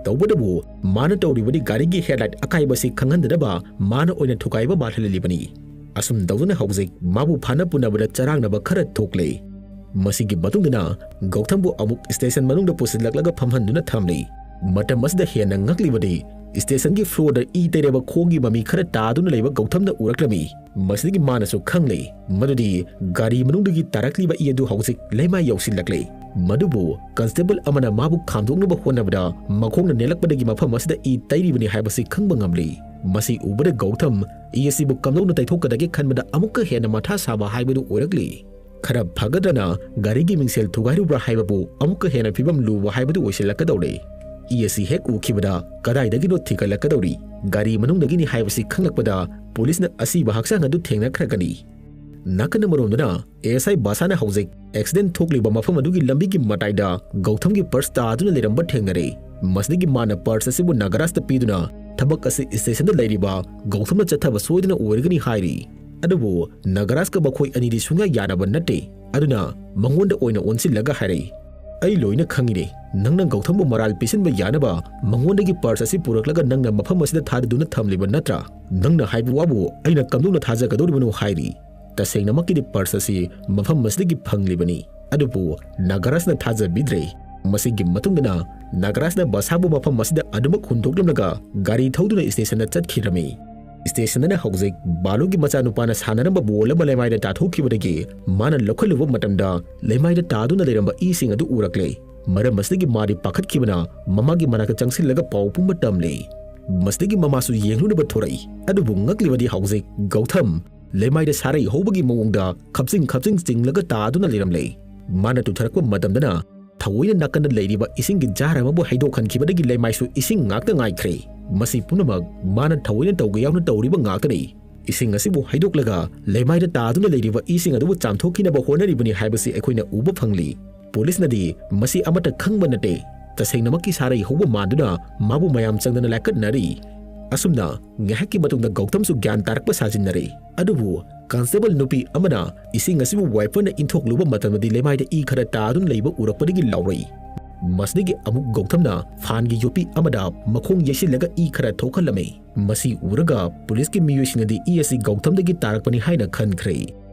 ꯇꯧꯕꯇꯕꯨ ꯃꯥꯅ ꯇꯧꯔꯤꯕꯗꯤ ꯒꯥꯔꯤꯒꯤ ꯍꯦꯗꯂꯥꯏꯠ ꯑꯀꯥꯏꯕꯁꯤ ꯈꯪꯍꯟꯗꯅꯕ ꯃꯥꯅ ꯑꯣꯏꯅ ꯊꯨꯒꯥꯏꯕ ꯃꯥꯜꯍꯜꯂꯤꯕꯅꯤ꯫ ꯑꯁꯨꯝ ꯇꯧꯗꯨꯅ ꯍꯧꯖꯤꯛ ꯃꯥꯕꯨ ꯐꯥꯅ ꯄꯨꯅꯕꯗ ꯆꯔꯥꯡꯅꯕ ꯈꯔ ꯊꯣꯛꯂꯦ꯫ ꯃꯁꯤꯒꯤ ꯃꯇꯨꯡꯗꯅ ꯒꯧꯊꯝꯕꯨ ꯑꯃꯨꯛ ꯁ꯭ꯇꯦꯁꯟ ꯃꯅꯨꯡꯗ ꯄꯨꯁꯤꯜꯂꯛꯂꯒ ꯐꯝꯍꯟꯗꯨꯅ ꯊꯝꯂꯤ꯫ ꯃꯇꯝ ꯑꯁꯤꯗ ꯍꯦꯟꯅ ꯉꯛꯂꯤꯕꯗꯤ ꯁ꯭ꯇꯦꯁꯟꯒꯤ ꯐ꯭ꯂꯣꯔꯗ ꯏ ꯇꯩꯔꯕ ꯈꯣꯡꯒꯤ ꯃꯃꯤ ꯈꯔ ꯇꯥꯗꯨꯅ ꯂꯩꯕ ꯒꯧꯊꯝꯅ ꯎꯔꯛꯂꯝꯃꯤ꯫ ꯃꯁꯤꯗꯒꯤ ꯃꯥꯅꯁꯨ ꯈꯪꯂꯦ ꯃꯗꯨꯗꯤ ꯒꯥꯔꯤ ꯃꯅꯨꯡꯗꯒꯤ ꯇꯥꯔꯛꯂꯤꯕ ꯏ ꯑꯗꯨ ꯍꯧꯖꯤꯛ ꯂꯩꯃꯥꯏ ꯌꯧꯁꯤꯜꯂꯛꯂꯦ꯫ ꯃꯗꯨꯕꯨ ꯀꯟꯁꯇꯦꯕꯜ ꯑꯃꯅ ꯃꯥꯕꯨ ꯈꯥꯝꯗꯣꯛꯅꯕ ꯍꯣꯠꯅꯕꯗ ꯃꯈꯣꯡꯅ ꯅꯦꯜꯂꯛꯄꯗꯒꯤ ꯃꯐꯝ ꯑꯁꯤꯗ ꯏ ꯇꯩꯔꯤꯕꯅꯤ ꯍꯥꯏꯕꯁꯤ ꯈꯪꯕ ꯉꯝꯂꯤ꯫ ꯃꯁꯤ ꯎꯕꯗ ꯒꯧꯊꯝ ꯏ ꯑꯁꯤꯕꯨ ꯀꯝꯗꯧꯅ ꯇꯩꯊꯣꯛꯀꯗꯒꯦ ꯈꯟꯕꯗ ꯑꯃꯨꯛꯀ ꯍꯦꯟꯅ ꯃꯊꯥ ꯁꯥꯕ ꯍꯥꯏꯕꯗꯨ ꯑꯣꯏꯔꯛꯂꯤ꯫ ꯈꯔ ꯐꯒꯗ꯭ꯔꯅ ꯒꯥꯔꯤꯒꯤ ꯃꯤꯡꯁꯦꯜ ꯊꯨꯒꯥꯏꯔꯨꯕ꯭ꯔꯥ ꯍꯥꯏꯕꯕꯨ ꯑꯃꯨꯛꯀ ꯍꯦꯟꯅ ꯐꯤꯕꯝ ꯂꯨꯕ ꯍꯥꯏꯕꯗꯨ ꯑꯣꯏꯁꯤꯜꯂꯛꯀꯗꯧꯔꯦ꯫ ꯏ ꯑꯁꯤ ꯍꯦꯛ ꯎꯈꯤꯕꯗ ꯀꯗꯥꯏꯗꯒꯤꯅꯣ ꯊꯤꯒꯠꯂꯛꯀꯗꯧꯔꯤ꯫ ꯒꯥꯔꯤ ꯃꯅꯨꯡꯗꯒꯤꯅꯤ ꯍꯥꯏꯕꯁꯤ ꯈꯪꯂꯛꯄꯗ ꯄꯨꯂꯤꯁꯅ ꯑꯁꯤꯕ ꯍꯛꯆꯥꯡ ꯑꯗꯨ ꯊꯦꯡꯅꯈ꯭ꯔꯒꯅꯤ꯫ ꯅꯥꯀꯟ ꯑꯃꯔꯣꯝꯗꯅ ꯑꯦ ꯑꯦꯁ ꯑꯥꯏ ꯕꯥꯁꯥꯅ ꯍꯧꯖꯤꯛ ꯑꯦꯛꯁꯤꯗꯦꯟ ꯊꯣꯛꯂꯤꯕ ꯃꯐꯝ ꯑꯗꯨꯒꯤ ꯂꯝꯕꯤꯒꯤ ꯃꯇꯥꯏꯗ ꯒꯧꯊꯝꯒꯤ ꯄꯔꯁ ꯇꯥꯗꯨꯅ ꯂꯩꯔꯝꯕ ꯊꯦꯡꯅꯔꯦ꯫ ꯃꯁꯤꯗꯒꯤ ꯃꯥꯅ ꯄꯔꯁ ꯑꯁꯤꯕꯨ ꯅꯥꯒꯔꯥꯖꯇ ꯄꯤꯗꯨꯅ ꯊꯕꯛ ꯑꯁꯤ ꯁ꯭ꯇꯦꯁꯟꯗ ꯂꯩꯔꯤꯕ ꯒꯧꯊꯝꯅ ꯆꯠꯊꯕ ꯁꯣꯏꯗꯅ ꯑꯣꯏꯔꯒꯅꯤ ꯍꯥꯏꯔꯤ꯫ ꯑꯗꯨꯕꯨ ꯅꯥꯒꯔꯥꯖꯀ ꯃꯈꯣꯏ ꯑꯅꯤꯗꯤ ꯁꯨꯡꯌꯥ ꯌꯥꯅꯕ ꯅꯠꯇꯦ꯫ ꯑꯗꯨꯅ ꯃꯉꯣꯟꯗ ꯑꯣꯏꯅ ꯑꯣꯟꯁꯤꯜꯂꯒ ꯍꯥꯏꯔꯛꯏ, "ꯑꯩ ꯂꯣꯏꯅ ꯈꯪꯉꯤꯅꯦ꯫ ꯅꯪꯅ ꯒꯧꯊꯝꯕꯨ ꯃꯔꯥꯜ ꯄꯤꯁꯤꯟꯕ ꯌꯥꯅꯕ ꯃꯉꯣꯟꯗꯒꯤ ꯄꯔꯁ ꯑꯁꯤ ꯄꯨꯔꯛꯂꯒ ꯅꯪꯅ ꯃꯐꯝ ꯑꯁꯤꯗ ꯊꯥꯗꯗꯨꯅ ꯊꯝꯂꯤꯕ ꯅꯠꯇ꯭ꯔꯥ? ꯅꯪꯅ ꯍꯥꯏꯕ ꯋꯥꯕꯨ ꯑꯩꯅ ꯀꯝꯗꯧꯅ ꯊꯥꯖꯒꯗꯧꯔꯤꯕꯅꯣ?" ꯍꯥꯏꯔꯤ꯫ ꯇꯁꯦꯡꯅꯃꯛꯀꯤꯗꯤ ꯄꯔꯁ ꯑꯁꯤ ꯃꯐꯝ ꯑꯁꯤꯗꯒꯤ ꯐꯪꯂꯤꯕꯅꯤ꯫ ꯑꯗꯨꯕꯨ ꯅꯥꯒꯔꯥꯖꯅ ꯊꯥꯖꯕꯤꯗ꯭ꯔꯦ꯫ ꯃꯁꯤꯒꯤ ꯃꯇꯨꯡꯗꯅ ꯅꯥꯒꯔꯥꯖꯅ ꯕꯁꯥꯕꯨ ꯃꯐꯝ ꯑꯁꯤꯗ ꯑꯗꯨꯃꯛ ꯍꯨꯟꯗꯣꯛꯂꯝꯂꯒ ꯒꯥꯔꯤ ꯊꯧꯗꯨꯅ ꯁ꯭ꯇꯦꯁꯟꯗ ꯆꯠꯈꯤꯔꯝꯃꯤ꯫ ꯁ꯭ꯇꯦꯁꯟꯗꯅ ꯍꯧꯖꯤꯛ ꯕꯥꯂꯨꯒꯤ ꯃꯆꯥꯅꯨꯄꯥꯅ ꯁꯥꯟꯅꯔꯝꯕ ꯕꯣꯜ ꯑꯃ ꯂꯩꯃꯥꯏꯗ ꯇꯥꯊꯣꯛꯈꯤꯕꯗꯒꯤ ꯃꯥꯅ ꯂꯧꯈꯠꯂꯨꯕ ꯃꯇꯝꯗ ꯂꯩꯃꯥꯏꯗ ꯇꯥꯗꯨꯅ ꯂꯩꯔꯝꯕ ꯏꯁꯤꯡ ꯑꯗꯨ ꯎꯔꯛꯂꯦ꯫ ꯃꯔꯝ ꯑꯁꯤꯗꯒꯤ ꯃꯥꯗꯤ ꯄꯥꯈꯠꯈꯤꯕꯅ ꯃꯃꯥꯒꯤ ꯃꯅꯥꯛꯇ ꯆꯪꯁꯤꯜꯂꯒ ꯄꯥꯎ ꯄꯨꯝꯕ ꯇꯝꯂꯦ꯫ ꯃꯁꯤꯗꯒꯤ ꯃꯃꯥꯁꯨ ꯌꯦꯡꯂꯨꯅꯕ ꯊꯣꯔꯛꯏ꯫ ꯑꯗꯨꯕꯨ ꯉꯛꯂꯤꯕꯗꯤ ꯍꯧꯖꯤꯛ ꯒꯧꯊꯝ ꯂꯩꯃꯥꯏꯗ ꯁꯥꯔꯩ ꯍꯧꯕꯒꯤ ꯃꯑꯣꯡꯗ ꯈꯞꯆꯤꯡ ꯈꯞꯆꯤꯡ ꯆꯤꯡꯂꯒ ꯇꯥꯗꯨꯅ ꯂꯩꯔꯝꯂꯦ꯫ ꯃꯥꯅ ꯇꯨꯊꯔꯛꯄ ꯃꯇꯝꯗꯅ ꯊꯑꯣꯏꯅ ꯅꯥꯀꯟꯗ ꯂꯩꯔꯤꯕ ꯏꯁꯤꯡꯒꯤ ꯖꯥꯔ ꯑꯃꯕꯨ ꯍꯩꯗꯣꯛꯍꯟꯈꯤꯕꯗꯒꯤ ꯂꯩꯃꯥꯏꯁꯨ ꯏꯁꯤꯡ ꯉꯥꯛꯇ ꯉꯥꯏꯈ꯭ꯔꯦ꯫ ꯃꯁꯤ ꯄꯨꯝꯅꯃꯛ ꯃꯥꯅ ꯊꯑꯣꯏꯅ ꯇꯧꯒꯦ ꯌꯥꯎꯅ ꯇꯧꯔꯤꯕ ꯉꯥꯛꯇꯅꯤ꯫ ꯏꯁꯤꯡ ꯑꯁꯤꯕꯨ ꯍꯩꯗꯣꯛꯂꯒ ꯂꯩꯃꯥꯏꯗ ꯇꯥꯗꯨꯅ ꯂꯩꯔꯤꯕ ꯏꯁꯤꯡ ꯑꯗꯨꯕꯨ ꯆꯥꯝꯊꯣꯛꯈꯤꯅꯕ ꯍꯣꯠꯅꯔꯤꯕꯅꯤ ꯍꯥꯏꯕꯁꯤ ꯑꯩꯈꯣꯏꯅ ꯎꯕ ꯐꯪꯂꯤ꯫ ꯄꯨꯂꯤꯁꯅꯗꯤ ꯃꯁꯤ ꯑꯃꯠꯇ ꯈꯪꯕ ꯅꯠꯇꯦ꯫ ꯇꯁꯦꯡꯅꯃꯛꯀꯤ ꯁꯥꯔꯩ ꯍꯧꯕ ꯃꯥꯟꯗꯨꯅ ꯃꯥꯕꯨ ꯃꯌꯥꯝ ꯆꯪꯗꯅ ꯂꯥꯏꯀꯠꯅꯔꯤ꯫ ꯑꯁꯨꯝꯅ ꯉꯥꯏꯍꯥꯛꯀꯤ ꯃꯇꯨꯡꯗ ꯒꯧꯇꯝꯁꯨ ꯒ꯭ꯌꯥꯟ ꯇꯥꯔꯛꯄ ꯁꯥꯖꯤꯟꯅꯔꯦ꯫ ꯑꯗꯨꯕꯨ ꯀꯟꯁꯇꯦꯕꯜ ꯅꯨꯄꯤ ꯑꯃꯅ ꯏꯁꯤꯡ ꯑꯁꯤꯕꯨ ꯋꯥꯏꯄꯔꯅ ꯏꯟꯊꯣꯛꯂꯨꯕ ꯃꯇꯝꯗꯗꯤ ꯂꯩꯃꯥꯏꯗ ꯏ ꯈꯔ ꯇꯥꯗꯨꯅ ꯂꯩꯕ ꯎꯔꯛꯄꯗꯒꯤ ꯂꯥꯎꯔꯛꯏ꯫ ꯃꯁꯤꯗꯒꯤ ꯑꯃꯨꯛ ꯒꯧꯇꯝꯅ ꯐꯥꯟꯒꯤ ꯌꯣꯠꯄꯤ ꯑꯃꯗ ꯃꯈꯣꯡ ꯌꯩꯁꯤꯜꯂꯒ ꯏ ꯈꯔ ꯊꯣꯛꯍꯜꯂꯝꯃꯤ꯫ ꯃꯁꯤ ꯎꯔꯒ ꯄꯨꯂꯤꯁꯀꯤ ꯃꯤꯑꯣꯏꯁꯤꯡꯅꯗꯤ ꯏ ꯑꯁꯤ ꯒꯧꯇꯝꯗꯒꯤ ꯇꯥꯔꯛꯄꯅꯤ ꯍꯥꯏꯅ ꯈꯟꯈ꯭ꯔꯦ꯫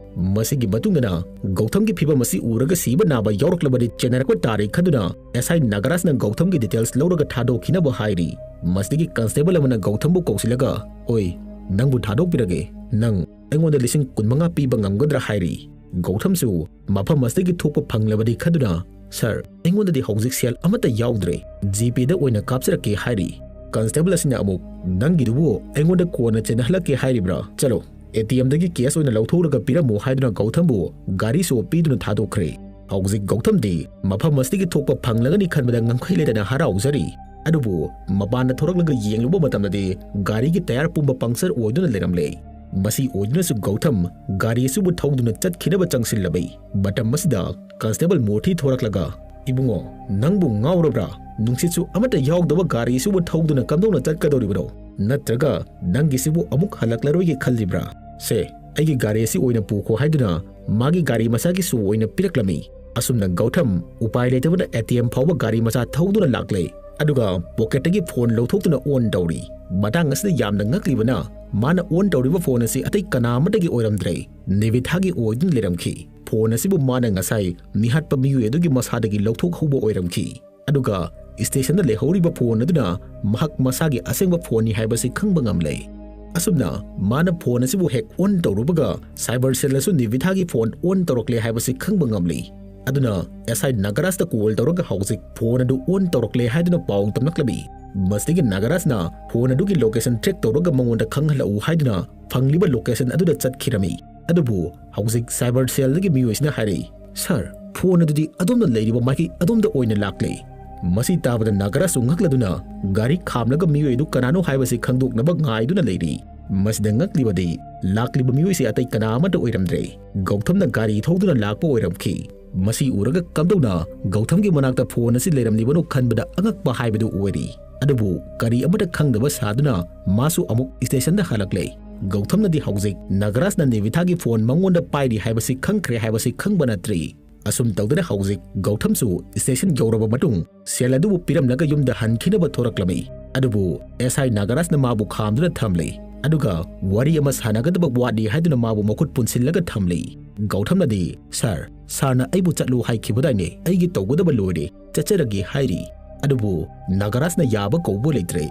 ꯃꯁꯤꯒꯤ ꯃꯇꯨꯡꯗꯅ ꯒꯧꯇꯝꯒꯤ ꯐꯤꯕꯝ ꯑꯁꯤ ꯎꯔꯒ ꯁꯤꯕ ꯅꯥꯕ ꯌꯥꯎꯔꯛꯂꯕꯗꯤ ꯆꯦꯟꯅꯔꯛꯄ ꯇꯥꯔꯦ ꯈꯟꯗꯨꯅ S I ꯅꯥꯒꯔꯥꯖꯅ ꯒꯧꯇꯝꯒꯤ ꯗꯤꯇꯦꯜꯁ ꯂꯧꯔꯒ ꯊꯥꯗꯣꯛꯈꯤꯅꯕ ꯍꯥꯏꯔꯤ꯫ ꯃꯁꯤꯗꯒꯤ ꯀꯟꯁꯇꯦꯕꯜ ꯑꯃꯅ ꯒꯧꯇꯝꯕꯨ ꯀꯧꯁꯤꯜꯂꯒ, "ꯑꯣꯏ, ꯅꯪꯕꯨ ꯊꯥꯗꯣꯛꯄꯤꯔꯒꯦ, ꯅꯪ ꯑꯩꯉꯣꯟꯗ ꯂꯤꯁꯤꯡ ꯀꯨꯟꯃꯉꯥ ꯄꯤꯕ ꯉꯝꯒꯗ꯭ꯔꯥ?" ꯍꯥꯏꯔꯤ꯫ ꯒꯧꯇꯝꯁꯨ ꯃꯐꯝ ꯑꯁꯤꯗꯒꯤ ꯊꯣꯛꯄ ꯐꯪꯂꯕꯗꯤ ꯈꯟꯗꯨꯅ, "ꯁꯥꯔ, ꯑꯩꯉꯣꯟꯗꯗꯤ ꯍꯧꯖꯤꯛ ꯁꯦꯜ ꯑꯃꯠꯇ ꯌꯥꯎꯗ꯭ꯔꯦ, GPayꯗ ꯑꯣꯏꯅ ꯀꯥꯞꯆꯔꯛꯀꯦ" ꯍꯥꯏꯔꯤ꯫ ꯀꯟꯁꯇꯦꯕꯜ ꯑꯁꯤꯅ ꯑꯃꯨꯛ, "ꯅꯪꯒꯤꯗꯨꯕꯨ ꯑꯩꯉꯣꯟꯗ ꯀꯣꯟꯅ ꯆꯦꯟꯅꯍꯜꯂꯛꯀꯦ ꯍꯥꯏꯔꯤꯕ꯭ꯔꯥ? ꯆꯠꯂꯣ, ATMꯗꯒꯤ ꯀꯦꯁ ꯑꯣꯏꯅ ꯂꯧꯊꯣꯛꯂꯒ ꯄꯤꯔꯝꯃꯨ" ꯍꯥꯏꯗꯨꯅ ꯒꯧꯇꯝꯕꯨ ꯒꯥꯔꯤ ꯁꯣ ꯄꯤꯗꯨꯅ ꯊꯥꯗꯣꯛꯈ꯭ꯔꯦ꯫ ꯍꯧꯖꯤꯛ ꯒꯧꯇꯝꯗꯤ ꯃꯐꯝ ꯑꯁꯤꯗꯒꯤ ꯊꯣꯛꯄ ꯐꯪꯂꯒꯅꯤ ꯈꯟꯕꯗ ꯉꯝꯈꯩ ꯂꯩꯇꯅ ꯍꯔꯥꯎꯖꯔꯤ꯫ ꯑꯗꯨꯕꯨ ꯃꯄꯥꯟꯗ ꯊꯣꯔꯛꯂꯒ ꯌꯦꯡꯂꯨꯕ ꯃꯇꯝꯗꯗꯤ ꯒꯥꯔꯤꯒꯤ ꯇꯌꯥꯔ ꯄꯨꯝꯕ ꯄꯪꯆꯔ ꯑꯣꯏꯗꯨꯅ ꯂꯩꯔꯝꯂꯦ꯫ ꯃꯁꯤ ꯑꯣꯏꯗꯨꯅꯁꯨ ꯒꯧꯇꯝ ꯒꯥꯔꯤ ꯑꯁꯤꯕꯨ ꯊꯧꯗꯨꯅ ꯆꯠꯈꯤꯅꯕ ꯆꯪꯁꯤꯜꯂꯝꯃꯤ꯫ ꯃꯇꯝ ꯑꯁꯤꯗ ꯀꯟꯁꯇꯦꯕꯜ ꯃꯨꯔꯊꯤ ꯊꯣꯔꯛꯂꯒ, "ꯏꯕꯨꯡꯉꯣ, ꯅꯪꯕꯨ ꯉꯥꯎꯔꯕ꯭ꯔꯥ? ꯅꯨꯡꯁꯤꯠꯁꯨ ꯑꯃꯠꯇ ꯌꯥꯎꯗꯕ ꯒꯥꯔꯤ ꯑꯁꯤꯕꯨ ꯊꯧꯗꯨꯅ ꯀꯝꯗꯧꯅ ꯆꯠꯀꯗꯧꯔꯤꯕꯅꯣ? ꯅꯠꯇ꯭ꯔꯒ ꯅꯪꯒꯤꯁꯤꯕꯨ ꯑꯃꯨꯛ ꯍꯜꯂꯛꯂꯔꯣꯏꯒꯦ ꯈꯜꯂꯤꯕ꯭ꯔꯥ? ꯁꯦ, ꯑꯩꯒꯤ ꯒꯥꯔꯤ ꯑꯁꯤ ꯑꯣꯏꯅ ꯄꯨꯈꯣ" ꯍꯥꯏꯗꯨꯅ ꯃꯥꯒꯤ ꯒꯥꯔꯤ ꯃꯆꯥꯒꯤ ꯁꯣ ꯑꯣꯏꯅ ꯄꯤꯔꯛꯂꯝꯃꯤ꯫ ꯑꯁꯨꯝꯅ ꯒꯧꯇꯝ ꯎꯄꯥꯏ ꯂꯩꯇꯕꯅ ATM ꯐꯥꯎꯕ ꯒꯥꯔꯤ ꯃꯆꯥ ꯊꯧꯗꯨꯅ ꯂꯥꯛꯂꯦ꯫ ꯑꯗꯨꯒ ꯄꯣꯀꯦꯠꯇꯒꯤ ꯐꯣꯟ ꯂꯧꯊꯣꯛꯇꯨꯅ ꯑꯣꯟ ꯇꯧꯔꯤ꯫ ꯃꯇꯥꯡ ꯑꯁꯤꯗ ꯌꯥꯝꯅ ꯉꯛꯂꯤꯕꯅ, ꯃꯥꯅ ꯑꯣꯟ ꯇꯧꯔꯤꯕ ꯐꯣꯟ ꯑꯁꯤ ꯑꯇꯩ ꯀꯅꯥ ꯑꯃꯠꯇꯒꯤ ꯑꯣꯏꯔꯝꯗ꯭ꯔꯦ, ꯅꯤꯕꯤꯊꯥꯒꯤ ꯑꯣꯏꯗꯨꯅ ꯂꯩꯔꯝꯈꯤ꯫ ꯐꯣꯟ ꯑꯁꯤꯕꯨ ꯃꯥꯅ ꯉꯁꯥꯏ ꯃꯤꯍꯥꯠꯄ ꯃꯤꯑꯣꯏ ꯑꯗꯨꯒꯤ ꯃꯁꯥꯗꯒꯤ ꯂꯧꯊꯣꯛꯍꯧꯕ ꯑꯣꯏꯔꯝꯈꯤ꯫ ꯑꯗꯨꯒ ꯁ꯭ꯇꯦꯁꯟꯗ ꯂꯩꯍꯧꯔꯤꯕ ꯐꯣꯟ ꯑꯗꯨꯅ ꯃꯍꯥꯛ ꯃꯁꯥꯒꯤ ꯑꯁꯦꯡꯕ ꯐꯣꯟꯅꯤ ꯍꯥꯏꯕꯁꯤ ꯈꯪꯕ ꯉꯝꯂꯦ꯫ ꯑꯁꯨꯝꯅ ꯃꯥꯅ ꯐꯣꯟ ꯑꯁꯤꯕꯨ ꯍꯦꯛ ꯑꯣꯟ ꯇꯧꯔꯨꯕꯒ ꯁꯥꯏꯕꯔ ꯁꯦꯜꯅꯁꯨ ꯅꯤꯕꯤꯊꯥꯒꯤ ꯐꯣꯟ ꯑꯣꯟ ꯇꯧꯔꯛꯂꯦ ꯍꯥꯏꯕꯁꯤ ꯈꯪꯕ ꯉꯝꯂꯤ꯫ ꯑꯗꯨꯅ S I ꯅꯥꯒꯔꯥꯖꯇ ꯀꯣꯜ ꯇꯧꯔꯒ ꯍꯧꯖꯤꯛ ꯐꯣꯟ ꯑꯗꯨ ꯑꯣꯟ ꯇꯧꯔꯛꯂꯦ ꯍꯥꯏꯗꯨꯅ ꯄꯥꯎ ꯇꯝꯂꯛꯂꯝꯃꯤ꯫ ꯃꯁꯤꯗꯒꯤ ꯅꯥꯒꯔꯥꯖꯅ ꯐꯣꯟ ꯑꯗꯨꯒꯤ ꯂꯣꯀꯦꯁꯟ ꯇ꯭ꯔꯦꯛ ꯇꯧꯔꯒ ꯃꯉꯣꯟꯗ ꯈꯪꯍꯜꯂꯛꯎ ꯍꯥꯏꯗꯨꯅ ꯐꯪꯂꯤꯕ ꯂꯣꯀꯦꯁꯟ ꯑꯗꯨꯗ ꯆꯠꯈꯤꯔꯝꯃꯤ꯫ ꯑꯗꯨꯕꯨ ꯍꯧꯖꯤꯛ ꯁꯥꯏꯕꯔ ꯁꯦꯜꯗꯒꯤ ꯃꯤꯑꯣꯏꯁꯤꯅ ꯍꯥꯏꯔꯛꯏ, "ꯁꯥꯔ, ꯐꯣꯟ ꯑꯗꯨꯗꯤ ꯑꯗꯣꯝꯅ ꯂꯩꯔꯤꯕ ꯃꯥꯏꯀꯩ ꯑꯗꯣꯝꯗ ꯑꯣꯏꯅ ꯂꯥꯛꯂꯦ꯫" ꯃꯁꯤ ꯇꯥꯕꯗ ꯅꯥꯒꯔꯥꯖꯁꯨ ꯉꯛꯂꯗꯨꯅ ꯒꯥꯔꯤ ꯈꯥꯝꯂꯒ ꯃꯤꯑꯣꯏ ꯑꯗꯨ ꯀꯅꯥꯅꯣ ꯍꯥꯏꯕꯁꯤ ꯈꯪꯗꯣꯛꯅꯕ ꯉꯥꯏꯗꯨꯅ ꯂꯩꯔꯤ꯫ ꯃꯁꯤꯗ ꯉꯛꯂꯤꯕꯗꯤ ꯂꯥꯛꯂꯤꯕ ꯃꯤꯑꯣꯏꯁꯤ ꯑꯇꯩ ꯀꯅꯥ ꯑꯃꯠꯇ ꯑꯣꯏꯔꯝꯗ꯭ꯔꯦ꯫ ꯒꯧꯊꯝꯅ ꯒꯥꯔꯤ ꯊꯧꯗꯨꯅ ꯂꯥꯛꯄ ꯑꯣꯏꯔꯝꯈꯤ꯫ ꯃꯁꯤ ꯎꯔꯒ ꯀꯝꯗꯧꯅ ꯒꯧꯊꯝꯒꯤ ꯃꯅꯥꯛꯇ ꯐꯣꯟ ꯑꯁꯤ ꯂꯩꯔꯝꯂꯤꯕꯅꯣ ꯈꯟꯕꯗ ꯑꯉꯛꯄ ꯍꯥꯏꯕꯗꯨ ꯑꯣꯏꯔꯤ꯫ ꯑꯗꯨꯕꯨ ꯀꯔꯤ ꯑꯃꯠꯇ ꯈꯪꯗꯕ ꯁꯥꯗꯨꯅ ꯃꯥꯁꯨ ꯑꯃꯨꯛ ꯁ꯭ꯇꯦꯁꯟꯗ ꯍꯜꯂꯛꯂꯦ꯫ ꯒꯧꯊꯝꯅꯗꯤ ꯍꯧꯖꯤꯛ ꯅꯥꯒꯔꯥꯖꯅ ꯅꯦꯚꯤꯊꯥꯒꯤ ꯐꯣꯟ ꯃꯉꯣꯟꯗ ꯄꯥꯏꯔꯤ ꯍꯥꯏꯕꯁꯤ ꯈꯪꯈ꯭ꯔꯦ ꯍꯥꯏꯕꯁꯤ ꯈꯪꯕ ꯅꯠꯇ꯭ꯔꯤ꯫ ꯑꯁꯨꯝ ꯇꯧꯗꯅ ꯍꯧꯖꯤꯛ ꯒꯧꯊꯝꯁꯨ ꯁ꯭ꯇꯦꯁꯟ ꯌꯧꯔꯕ ꯃꯇꯨꯡ ꯁꯦꯜ ꯑꯗꯨꯕꯨ ꯄꯤꯔꯝꯂꯒ ꯌꯨꯝꯗ ꯍꯟꯈꯤꯅꯕ ꯊꯣꯔꯛꯂꯝꯃꯤ꯫ ꯑꯗꯨꯕꯨ ꯑꯦꯁ ꯑꯥꯏ ꯅꯥꯒꯔꯥꯖꯅ ꯃꯥꯕꯨ ꯈꯥꯝꯗꯨꯅ ꯊꯝꯂꯤ꯫ ꯑꯗꯨꯒ ꯋꯥꯔꯤ ꯑꯃ ꯁꯥꯟꯅꯒꯗꯕ ꯋꯥꯠꯂꯤ ꯍꯥꯏꯗꯨꯅ ꯃꯥꯕꯨ ꯃꯈꯨꯠ ꯄꯨꯟꯁꯤꯜꯂꯒ ꯊꯝꯂꯤ꯫ ꯒꯧꯊꯝꯅꯗꯤ, "ꯁꯥꯔ, ꯁꯥꯔꯅ ꯑꯩꯕꯨ ꯆꯠꯂꯨ ꯍꯥꯏꯈꯤꯕꯗꯥꯏꯅꯦ, ꯑꯩꯒꯤ ꯇꯧꯒꯗꯕ ꯂꯣꯏꯔꯦ, ꯆꯠꯆꯔꯒꯦ" ꯍꯥꯏꯔꯤ꯫ ꯑꯗꯨꯕꯨ ꯅꯥꯒꯔꯥꯖꯅ ꯌꯥꯕ ꯀꯧꯕ ꯂꯩꯇ꯭ꯔꯦ꯫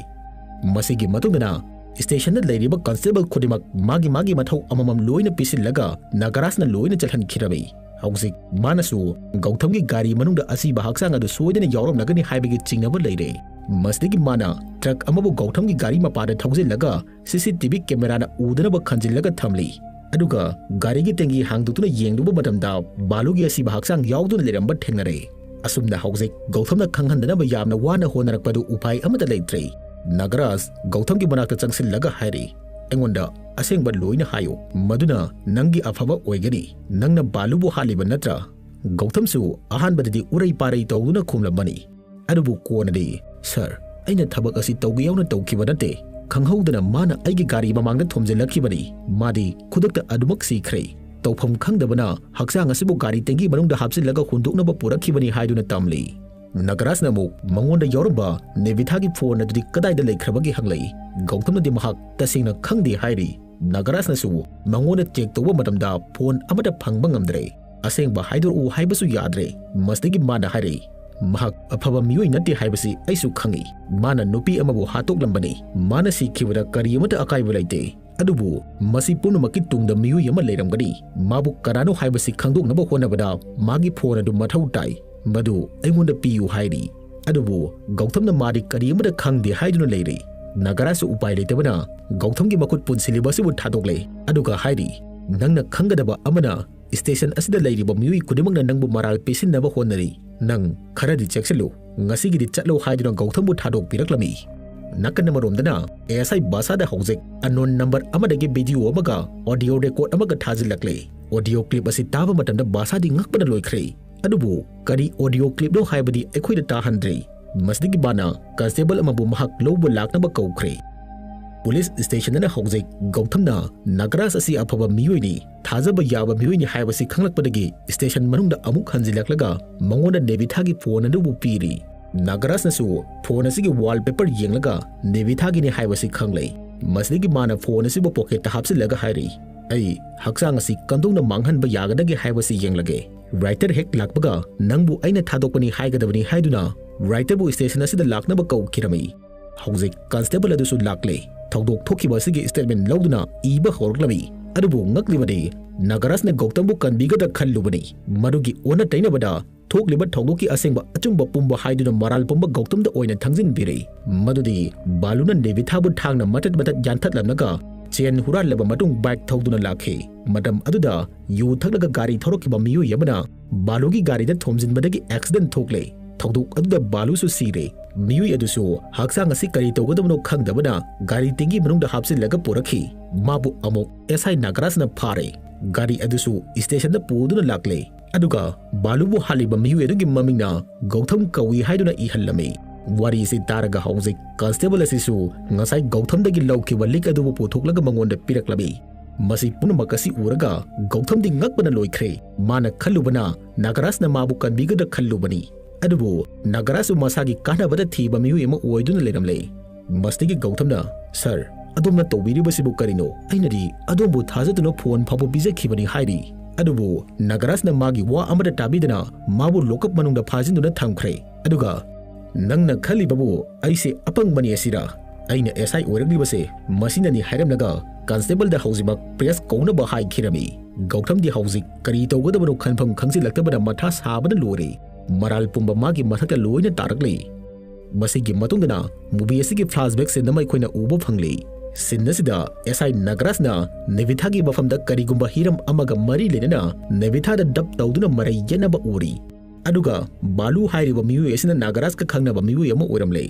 ꯃꯁꯤꯒꯤ ꯃꯇꯨꯡꯗꯅ ꯁ꯭ꯇꯦꯁꯟꯗ ꯂꯩꯔꯤꯕ ꯀꯟꯁꯇꯦꯕꯜ ꯈꯨꯗꯤꯡꯃꯛ ꯃꯥꯒꯤ ꯃꯥꯒꯤ ꯃꯊꯧ ꯑꯃꯃꯝ ꯂꯣꯏꯅ ꯄꯤꯁꯤꯜꯂꯒ ꯅꯥꯒꯔꯥꯖꯅ ꯂꯣꯏꯅ ꯆꯠꯍꯟꯈꯤꯔꯝꯃꯤ꯫ ꯍꯧꯖꯤꯛ ꯃꯥꯅꯁꯨ ꯒꯧꯊꯝꯒꯤ ꯒꯥꯔꯤ ꯃꯅꯨꯡꯗ ꯑꯁꯤꯕ ꯍꯛꯆꯥꯡ ꯑꯗꯨ ꯁꯣꯏꯗꯅ ꯌꯥꯎꯔꯝꯂꯒꯅꯤ ꯍꯥꯏꯕꯒꯤ ꯆꯤꯡꯅꯕ ꯂꯩꯔꯦ꯫ ꯃꯁꯤꯗꯒꯤ ꯃꯥꯅ ꯇ꯭ꯔꯛ ꯑꯃꯕꯨ ꯒꯧꯊꯝꯒꯤ ꯒꯥꯔꯤ ꯃꯄꯥꯗ ꯊꯧꯖꯤꯜꯂꯒ ꯁꯤ ꯁꯤ ꯇꯤ ꯚꯤ ꯀꯦꯃꯦꯔꯥꯅ ꯎꯗꯅꯕ ꯈꯟꯖꯤꯜꯂꯒ ꯊꯝꯂꯤ꯫ ꯑꯗꯨꯒ ꯒꯥꯔꯤꯒꯤ ꯇꯦꯡꯀꯤ ꯍꯥꯡꯗꯣꯛꯇꯨꯅ ꯌꯦꯡꯂꯨꯕ ꯃꯇꯝꯗ ꯕꯥꯂꯨꯒꯤ ꯑꯁꯤꯕ ꯍꯛꯆꯥꯡ ꯌꯥꯎꯗꯨꯅ ꯂꯩꯔꯝꯕ ꯊꯦꯡꯅꯔꯦ꯫ ꯑꯁꯨꯝꯅ ꯍꯧꯖꯤꯛ ꯒꯧꯊꯝꯅ ꯈꯪꯍꯟꯗꯅꯕ ꯌꯥꯝꯅ ꯋꯥꯅ ꯍꯣꯠꯅꯔꯛꯄꯗꯨ ꯎꯄꯥꯏ ꯑꯃꯠꯇ ꯂꯩꯇ꯭ꯔꯦ꯫ ꯅꯥꯒꯔꯥꯖ ꯒꯧꯊꯝꯒꯤ ꯃꯅꯥꯛꯇ ꯆꯪꯁꯤꯜꯂꯒ ꯍꯥꯏꯔꯤ, "ꯑꯩꯉꯣꯟꯗ ꯑꯁꯦꯡꯕ ꯂꯣꯏꯅ ꯍꯥꯏꯌꯨ, ꯃꯗꯨꯅ ꯅꯪꯒꯤ ꯑꯐꯕ ꯑꯣꯏꯒꯅꯤ꯫ ꯅꯪꯅ ꯕꯥꯂꯨꯕꯨ ꯍꯥꯠꯂꯤꯕ ꯅꯠꯇ꯭ꯔꯥ?" ꯒꯧꯊꯝꯁꯨ ꯑꯍꯥꯟꯕꯗꯗꯤ ꯎꯔꯩ ꯄꯥꯔꯩ ꯇꯧꯗꯨꯅ ꯈꯨꯝꯂꯝꯕꯅꯤ꯫ ꯑꯗꯨꯕꯨ ꯀꯣꯟꯅꯗꯤ, "ꯁꯥꯔ, ꯑꯩꯅ ꯊꯕꯛ ꯑꯁꯤ ꯇꯧꯒꯦ ꯌꯥꯎꯅ ꯇꯧꯈꯤꯕ ꯅꯠꯇꯦ꯫ ꯈꯪꯍꯧꯗꯅ ꯃꯥꯅ ꯑꯩꯒꯤ ꯒꯥꯔꯤ ꯃꯃꯥꯡꯗ ꯊꯣꯝꯖꯤꯜꯂꯛꯈꯤꯕꯅꯤ꯫ ꯃꯥꯗꯤ ꯈꯨꯗꯛꯇ ꯑꯗꯨꯃꯛ ꯁꯤꯈ꯭ꯔꯦ꯫ ꯇꯧꯐꯝ ꯈꯪꯗꯕꯅ ꯍꯛꯆꯥꯡ ꯑꯁꯤꯕꯨ ꯒꯥꯔꯤ ꯇꯦꯡꯀꯤ ꯃꯅꯨꯡꯗ ꯍꯥꯞꯆꯤꯜꯂꯒ ꯍꯨꯟꯗꯣꯛꯅꯕ ꯄꯨꯔꯛꯈꯤꯕꯅꯤ" ꯍꯥꯏꯗꯨꯅ ꯇꯝꯂꯤ꯫ ꯅꯥꯒꯔꯥꯖꯅ ꯑꯃꯨꯛ ꯃꯉꯣꯟꯗ ꯌꯥꯎꯔꯝꯕ ꯅꯦꯚꯤꯊꯥꯒꯤ ꯐꯣꯟ ꯑꯗꯨꯗꯤ ꯀꯗꯥꯏꯗ ꯂꯩꯈ꯭ꯔꯕꯒꯦ ꯍꯪꯂꯛꯏ꯫ ꯒꯧꯊꯝꯅꯗꯤ ꯃꯍꯥꯛ ꯇꯁꯦꯡꯅ ꯈꯪꯗꯦ ꯍꯥꯏꯔꯤ꯫ ꯅꯥꯒꯔꯥꯖꯅꯁꯨ ꯃꯉꯣꯟꯗ ꯆꯦꯛ ꯇꯧꯕ ꯃꯇꯝꯗ ꯐꯣꯟ ꯑꯃꯠꯇ ꯐꯪꯕ ꯉꯝꯗ꯭ꯔꯦ꯫ ꯑꯁꯦꯡꯕ ꯍꯥꯏꯗꯣꯔꯛꯎ ꯍꯥꯏꯕꯁꯨ ꯌꯥꯗ꯭ꯔꯦ꯫ ꯃꯁꯤꯗꯒꯤ ꯃꯥꯅ ꯍꯥꯏꯔꯛꯏ, "ꯃꯍꯥꯛ ꯑꯐꯕ ꯃꯤꯑꯣꯏ ꯅꯠꯇꯦ ꯍꯥꯏꯕꯁꯤ ꯑꯩꯁꯨ ꯈꯪꯏ꯫ ꯃꯥꯅ ꯅꯨꯄꯤ ꯑꯃꯕꯨ ꯍꯥꯠꯇꯣꯛꯂꯝꯕꯅꯤ꯫ ꯃꯥꯅ ꯁꯤꯈꯤꯕꯗ ꯀꯔꯤ ꯑꯃꯠꯇ ꯑꯀꯥꯏꯕ ꯂꯩꯇꯦ꯫ ꯑꯗꯨꯕꯨ ꯃꯁꯤ ꯄꯨꯝꯅꯃꯛꯀꯤ ꯇꯨꯡꯗ ꯃꯤꯑꯣꯏ ꯑꯃ ꯂꯩꯔꯝꯒꯅꯤ꯫ ꯃꯥꯕꯨ ꯀꯅꯥꯅꯣ ꯍꯥꯏꯕꯁꯤ ꯈꯪꯗꯣꯛꯅꯕ ꯍꯣꯠꯅꯕꯗ ꯃꯥꯒꯤ ꯐꯣꯟ ꯑꯗꯨ ꯃꯊꯧ ꯇꯥꯏ꯫ ꯃꯗꯨ ꯑꯩꯉꯣꯟꯗ ꯄꯤꯌꯨ" ꯍꯥꯏꯔꯤ꯫ ꯑꯗꯨꯕꯨ ꯒꯧꯊꯝꯅ ꯃꯥꯗꯤ ꯀꯔꯤ ꯑꯃꯠꯇ ꯈꯪꯗꯦ ꯍꯥꯏꯗꯨꯅ ꯂꯩꯔꯤ꯫ ꯅꯥꯒꯔꯥꯖꯁꯨ ꯎꯄꯥꯏ ꯂꯩꯇꯕꯅ ꯒꯧꯊꯝꯒꯤ ꯃꯈꯨꯠ ꯄꯨꯟꯁꯤꯜꯂꯤꯕ ꯑꯁꯤꯕꯨ ꯊꯥꯗꯣꯛꯂꯦ, ꯑꯗꯨꯒ ꯍꯥꯏꯔꯤ, "ꯅꯪꯅ ꯈꯪꯒꯗꯕ ꯑꯃꯅ, ꯁ꯭ꯇꯦꯁꯟ ꯑꯁꯤꯗ ꯂꯩꯔꯤꯕ ꯃꯤꯑꯣꯏ ꯈꯨꯗꯤꯡꯃꯛꯅ ꯅꯪꯕꯨ ꯃꯔꯥꯜ ꯄꯤꯁꯤꯟꯅꯕ ꯍꯣꯠꯅꯔꯤ꯫ ꯅꯪ ꯈꯔꯗꯤ ꯆꯦꯛꯁꯤꯜꯂꯨ꯫ ꯉꯁꯤꯒꯤꯗꯤ ꯆꯠꯂꯣ" ꯍꯥꯏꯗꯨꯅ ꯒꯧꯊꯝꯕꯨ ꯊꯥꯗꯣꯛꯄꯤꯔꯛꯂꯝꯃꯤ꯫ ꯅꯥꯀꯟ ꯑꯃꯔꯣꯝꯗꯅ ꯑꯦ ꯑꯦꯁ ꯑꯥꯏ ꯕꯥꯁꯥꯗ ꯍꯧꯖꯤꯛ ꯑꯟꯅꯣꯟ ꯅꯝꯕꯔ ꯑꯃꯗꯒꯤ ꯚꯤꯗꯤꯑꯣ ꯑꯃꯒ ꯑꯣꯗꯤꯑꯣ ꯔꯦꯀꯣꯔꯗ ꯑꯃꯒ ꯊꯥꯖꯤꯜꯂꯛꯂꯦ꯫ ꯑꯣꯗꯤꯑꯣ ꯀ꯭ꯂꯤꯞ ꯑꯁꯤ ꯇꯥꯕ ꯃꯇꯝꯗ ꯕꯥꯁꯥꯗꯤ ꯉꯛꯄꯅ ꯂꯣꯏꯈ꯭ꯔꯦ꯫ ꯑꯗꯨꯕꯨ ꯀꯔꯤ ꯑꯣꯗꯤꯑꯣ ꯀ꯭ꯂꯤꯞꯅꯣ ꯍꯥꯏꯕꯗꯤ ꯑꯩꯈꯣꯏꯗ ꯇꯥꯍꯟꯗ꯭ꯔꯤ꯫ ꯃꯁꯤꯗꯒꯤ ꯃꯥꯅ ꯀꯟꯁꯇꯦꯕꯜ ꯑꯃꯕꯨ ꯃꯍꯥꯛ ꯂꯧꯕ ꯂꯥꯛꯅꯕ ꯀꯧꯈ꯭ꯔꯦ꯫ ꯄꯨꯂꯤꯁ ꯁ꯭ꯇꯦꯁꯟꯗꯅ ꯍꯧꯖꯤꯛ ꯒꯧꯊꯝꯅ ꯅꯥꯒꯔꯥꯖ ꯑꯁꯤ ꯑꯐꯕ ꯃꯤꯑꯣꯏꯅꯤ, ꯊꯥꯖꯕ ꯌꯥꯕ ꯃꯤꯑꯣꯏꯅꯤ ꯍꯥꯏꯕꯁꯤ ꯈꯪꯂꯛꯄꯗꯒꯤ ꯁ꯭ꯇꯦꯁꯟ ꯃꯅꯨꯡꯗ ꯑꯃꯨꯛ ꯍꯟꯖꯤꯜꯂꯛꯂꯒ ꯃꯉꯣꯟꯗ ꯅꯦꯕꯤꯊꯥꯒꯤ ꯐꯣꯟ ꯑꯗꯨꯕꯨ ꯄꯤꯔꯤ꯫ ꯅꯥꯒꯔꯥꯖꯅꯁꯨ ꯐꯣꯟ ꯑꯁꯤꯒꯤ ꯋꯥꯜꯄꯦꯄꯔ ꯌꯦꯡꯂꯒ ꯅꯦꯕꯤꯊꯥꯒꯤꯅꯤ ꯍꯥꯏꯕꯁꯤ ꯈꯪꯂꯦ꯫ ꯃꯁꯤꯗꯒꯤ ꯃꯥꯅ ꯐꯣꯟ ꯑꯁꯤꯕꯨ ꯄꯣꯀꯦꯠꯇ ꯍꯥꯞꯆꯤꯜꯂꯒ ꯍꯥꯏꯔꯤ, "ꯑꯩ ꯍꯛꯆꯥꯡ ꯑꯁꯤ ꯀꯝꯗꯧꯅ ꯃꯥꯡꯍꯟꯕ ꯌꯥꯒꯗꯒꯦ ꯍꯥꯏꯕꯁꯤ ꯌꯦꯡꯂꯒꯦ꯫ ꯔꯥꯏꯇꯔ ꯍꯦꯛ ꯂꯥꯛꯄꯒ ꯅꯪꯕꯨ ꯑꯩꯅ ꯊꯥꯗꯣꯛꯄꯅꯤ ꯍꯥꯏꯒꯗꯕꯅꯤ" ꯍꯥꯏꯗꯨꯅ ꯔꯥꯏꯇꯔꯕꯨ ꯁ꯭ꯇꯦꯁꯟ ꯑꯁꯤꯗ ꯂꯥꯛꯅꯕ ꯀꯧꯈꯤꯔꯝꯃꯤ꯫ ꯍꯧꯖꯤꯛ ꯀꯟꯁꯇꯦꯕꯜ ꯑꯗꯨꯁꯨ ꯂꯥꯛꯂꯦ꯫ ꯊꯧꯗꯣꯛ ꯊꯣꯛꯈꯤꯕ ꯑꯁꯤꯒꯤ ꯁ꯭ꯇꯦꯠꯃꯦꯟ ꯂꯧꯗꯨꯅ ꯏꯕ ꯍꯧꯔꯛꯂꯝꯃꯤ꯫ ꯑꯗꯨꯕꯨ ꯉꯛꯂꯤꯕꯗꯤ ꯅꯥꯒꯔꯥꯖꯅ ꯒꯧꯇꯝꯕꯨ ꯀꯟꯕꯤꯒꯗ꯭ꯔꯥ ꯈꯜꯂꯨꯕꯅꯤ꯫ ꯃꯗꯨꯒꯤ ꯑꯣꯟꯅ ꯇꯩꯅꯕꯗ ꯊꯣꯛꯂꯤꯕ ꯊꯧꯗꯣꯛꯀꯤ ꯑꯁꯦꯡꯕ ꯑꯆꯨꯝꯕ ꯄꯨꯝꯕ ꯍꯥꯏꯗꯨꯅ ꯃꯔꯥꯜ ꯄꯨꯝꯕ ꯒꯧꯇꯝꯗ ꯑꯣꯏꯅ ꯊꯪꯖꯤꯟꯕꯤꯔꯦ꯫ ꯃꯗꯨꯗꯤ ꯕꯥꯂꯨꯅ ꯅꯦꯕꯤꯊꯥꯕꯨ ꯊꯥꯡꯅ ꯃꯇꯠ ꯃꯇꯠ ꯌꯥꯟꯊꯠꯂꯝꯂꯒ ꯆꯦꯟ ꯍꯨꯔꯥꯜꯂꯕ ꯃꯇꯨꯡ ꯕꯥꯏꯛ ꯊꯧꯗꯨꯅ ꯂꯥꯛꯈꯤ꯫ ꯃꯇꯝ ꯑꯗꯨꯗ ꯌꯨ ꯊꯛꯂꯒ ꯒꯥꯔꯤ ꯊꯧꯔꯛꯈꯤꯕ ꯃꯤꯑꯣꯏ ꯑꯃꯅ ꯕꯥꯂꯨꯒꯤ ꯒꯥꯔꯤꯗ ꯊꯣꯝꯖꯤꯟꯕꯗꯒꯤ ꯑꯦꯛꯁꯤꯗꯦꯟ ꯊꯣꯛꯂꯦ꯫ ꯊꯧꯗꯣꯛ ꯑꯗꯨꯗ ꯕꯥꯂꯨꯁꯨ ꯁꯤꯔꯦ꯫ ꯃꯤꯑꯣꯏ ꯑꯗꯨꯁꯨ ꯍꯛꯆꯥꯡ ꯑꯁꯤ ꯀꯔꯤ ꯇꯧꯒꯗꯕꯅꯣ ꯈꯪꯗꯕꯅ ꯒꯥꯔꯤ ꯇꯤꯡꯒꯤ ꯃꯅꯨꯡꯗ ꯍꯥꯞꯆꯤꯜꯂꯒ ꯄꯨꯔꯛꯈꯤ꯫ ꯃꯥꯕꯨ ꯑꯃꯨꯛ ꯑꯦꯁ ꯑꯥꯏ ꯅꯥꯒꯔꯥꯖꯅ ꯐꯥꯔꯦ꯫ ꯒꯥꯔꯤ ꯑꯗꯨꯁꯨ ꯁ꯭ꯇꯦꯁꯟꯗ ꯄꯨꯗꯨꯅ ꯂꯥꯛꯂꯦ꯫ ꯑꯗꯨꯒ ꯕꯥꯂꯨꯕꯨ ꯍꯥꯠꯂꯤꯕ ꯃꯤꯑꯣꯏ ꯑꯗꯨꯒꯤ ꯃꯃꯤꯡꯅ ꯒꯧꯊꯝ ꯀꯧꯏ ꯍꯥꯏꯗꯨꯅ ꯏꯍꯜꯂꯝꯃꯤ꯫ ꯋꯥꯔꯤꯁꯤ ꯇꯥꯔꯒ ꯍꯧꯖꯤꯛ ꯀꯟꯁꯇꯦꯕꯜ ꯑꯁꯤꯁꯨ ꯉꯁꯥꯏ ꯒꯧꯊꯝꯗꯒꯤ ꯂꯧꯈꯤꯕ ꯂꯤꯛ ꯑꯗꯨꯕꯨ ꯄꯨꯊꯣꯛꯂꯒ ꯃꯉꯣꯟꯗ ꯄꯤꯔꯛꯂꯝꯃꯤ꯫ ꯃꯁꯤ ꯄꯨꯝꯅꯃꯛ ꯑꯁꯤ ꯎꯔꯒ ꯒꯧꯊꯝꯗꯤ ꯉꯛꯄꯅ ꯂꯣꯏꯈ꯭ꯔꯦ꯫ ꯃꯥꯅ ꯈꯜꯂꯨꯕꯅ ꯅꯥꯒꯔꯥꯖꯅ ꯃꯥꯕꯨ ꯀꯟꯕꯤꯒꯗ꯭ꯔꯥ ꯈꯜꯂꯨꯕꯅꯤ꯫ ꯑꯗꯨꯕꯨ ꯅꯥꯒꯔꯥꯖꯁꯨ ꯃꯁꯥꯒꯤ ꯀꯥꯟꯅꯕꯗ ꯊꯤꯕ ꯃꯤꯑꯣꯏ ꯑꯃ ꯑꯣꯏꯗꯨꯅ ꯂꯩꯔꯝꯂꯦ꯫ ꯃꯁꯤꯗꯒꯤ ꯒꯧꯊꯝꯅ, "ꯁꯔ, ꯑꯗꯣꯝꯅ ꯇꯧꯕꯤꯔꯤꯕꯁꯤꯕꯨ ꯀꯔꯤꯅꯣ? ꯑꯩꯅꯗꯤ ꯑꯗꯣꯝꯕꯨ ꯊꯥꯖꯗꯨꯅ ꯐꯣꯟ ꯐꯥꯎꯕ ꯄꯤꯖꯈꯤꯕꯅꯤ" ꯍꯥꯏꯔꯤ꯫ ꯑꯗꯨꯕꯨ ꯅꯥꯒꯔꯥꯖꯅ ꯃꯥꯒꯤ ꯋꯥ ꯑꯃꯠꯇ ꯇꯥꯕꯤꯗꯅ ꯃꯥꯕꯨ ꯂꯣꯀꯞ ꯃꯅꯨꯡꯗ ꯐꯥꯖꯤꯟꯗꯨꯅ ꯊꯝꯈ꯭ꯔꯦ꯫ ꯑꯗꯨꯒ, "ꯅꯪꯅ ꯈꯜꯂꯤꯕꯕꯨ ꯑꯩꯁꯦ ꯑꯄꯪꯕꯅꯤ ꯑꯁꯤꯔꯥ? ꯑꯩꯅ ꯑꯦꯁ ꯑꯥꯏ ꯑꯣꯏꯔꯛꯂꯤꯕꯁꯦ ꯃꯁꯤꯅꯅꯤ" ꯍꯥꯏꯔꯝꯂꯒ ꯀꯟꯁꯇꯦꯕꯜꯗ ꯍꯧꯖꯤꯛꯃꯛ ꯄ꯭ꯔꯦꯁ ꯀꯧꯅꯕ ꯍꯥꯏꯈꯤꯔꯝꯃꯤ꯫ ꯒꯧꯊꯝꯗꯤ ꯍꯧꯖꯤꯛ ꯀꯔꯤ ꯇꯧꯒꯗꯕꯅꯣ ꯈꯟꯐꯝ ꯈꯪꯖꯤꯜꯂꯛꯇꯕꯅ ꯃꯊꯥ ꯁꯥꯕꯅ ꯂꯣꯏꯔꯦ꯫ ꯃꯔꯥꯜ ꯄꯨꯝꯕ ꯃꯥꯒꯤ ꯃꯊꯛꯇ ꯂꯣꯏꯅ ꯇꯥꯔꯛꯂꯤ꯫ ꯃꯁꯤꯒꯤ ꯃꯇꯨꯡꯗꯅ movie ꯑꯁꯤꯒꯤ flashback scene ꯑꯃ ꯑꯩꯈꯣꯏꯅ ꯎꯕ ꯐꯪꯂꯤ꯫ Scene ꯑꯁꯤꯗ S I ꯅꯥꯒꯔꯥꯖꯅ ꯅꯦꯕꯤꯊꯥꯒꯤ ꯃꯐꯝꯗ ꯀꯔꯤꯒꯨꯝꯕ ꯍꯤꯔꯝ ꯑꯃꯒ ꯃꯔꯤ ꯂꯩꯅꯅ ꯅꯦꯕꯤꯊꯥꯗ dub ꯇꯧꯗꯨꯅ ꯃꯔꯩ ꯌꯦꯠꯅꯕ ꯎꯔꯤ꯫ ꯑꯗꯨꯒ ꯕꯥꯂꯨ ꯍꯥꯏꯔꯤꯕ ꯃꯤꯑꯣꯏ ꯑꯁꯤꯅ ꯅꯥꯒꯔꯥꯖꯀ ꯈꯪꯅꯕ ꯃꯤꯑꯣꯏ ꯑꯃ ꯑꯣꯏꯔꯝꯂꯦ꯫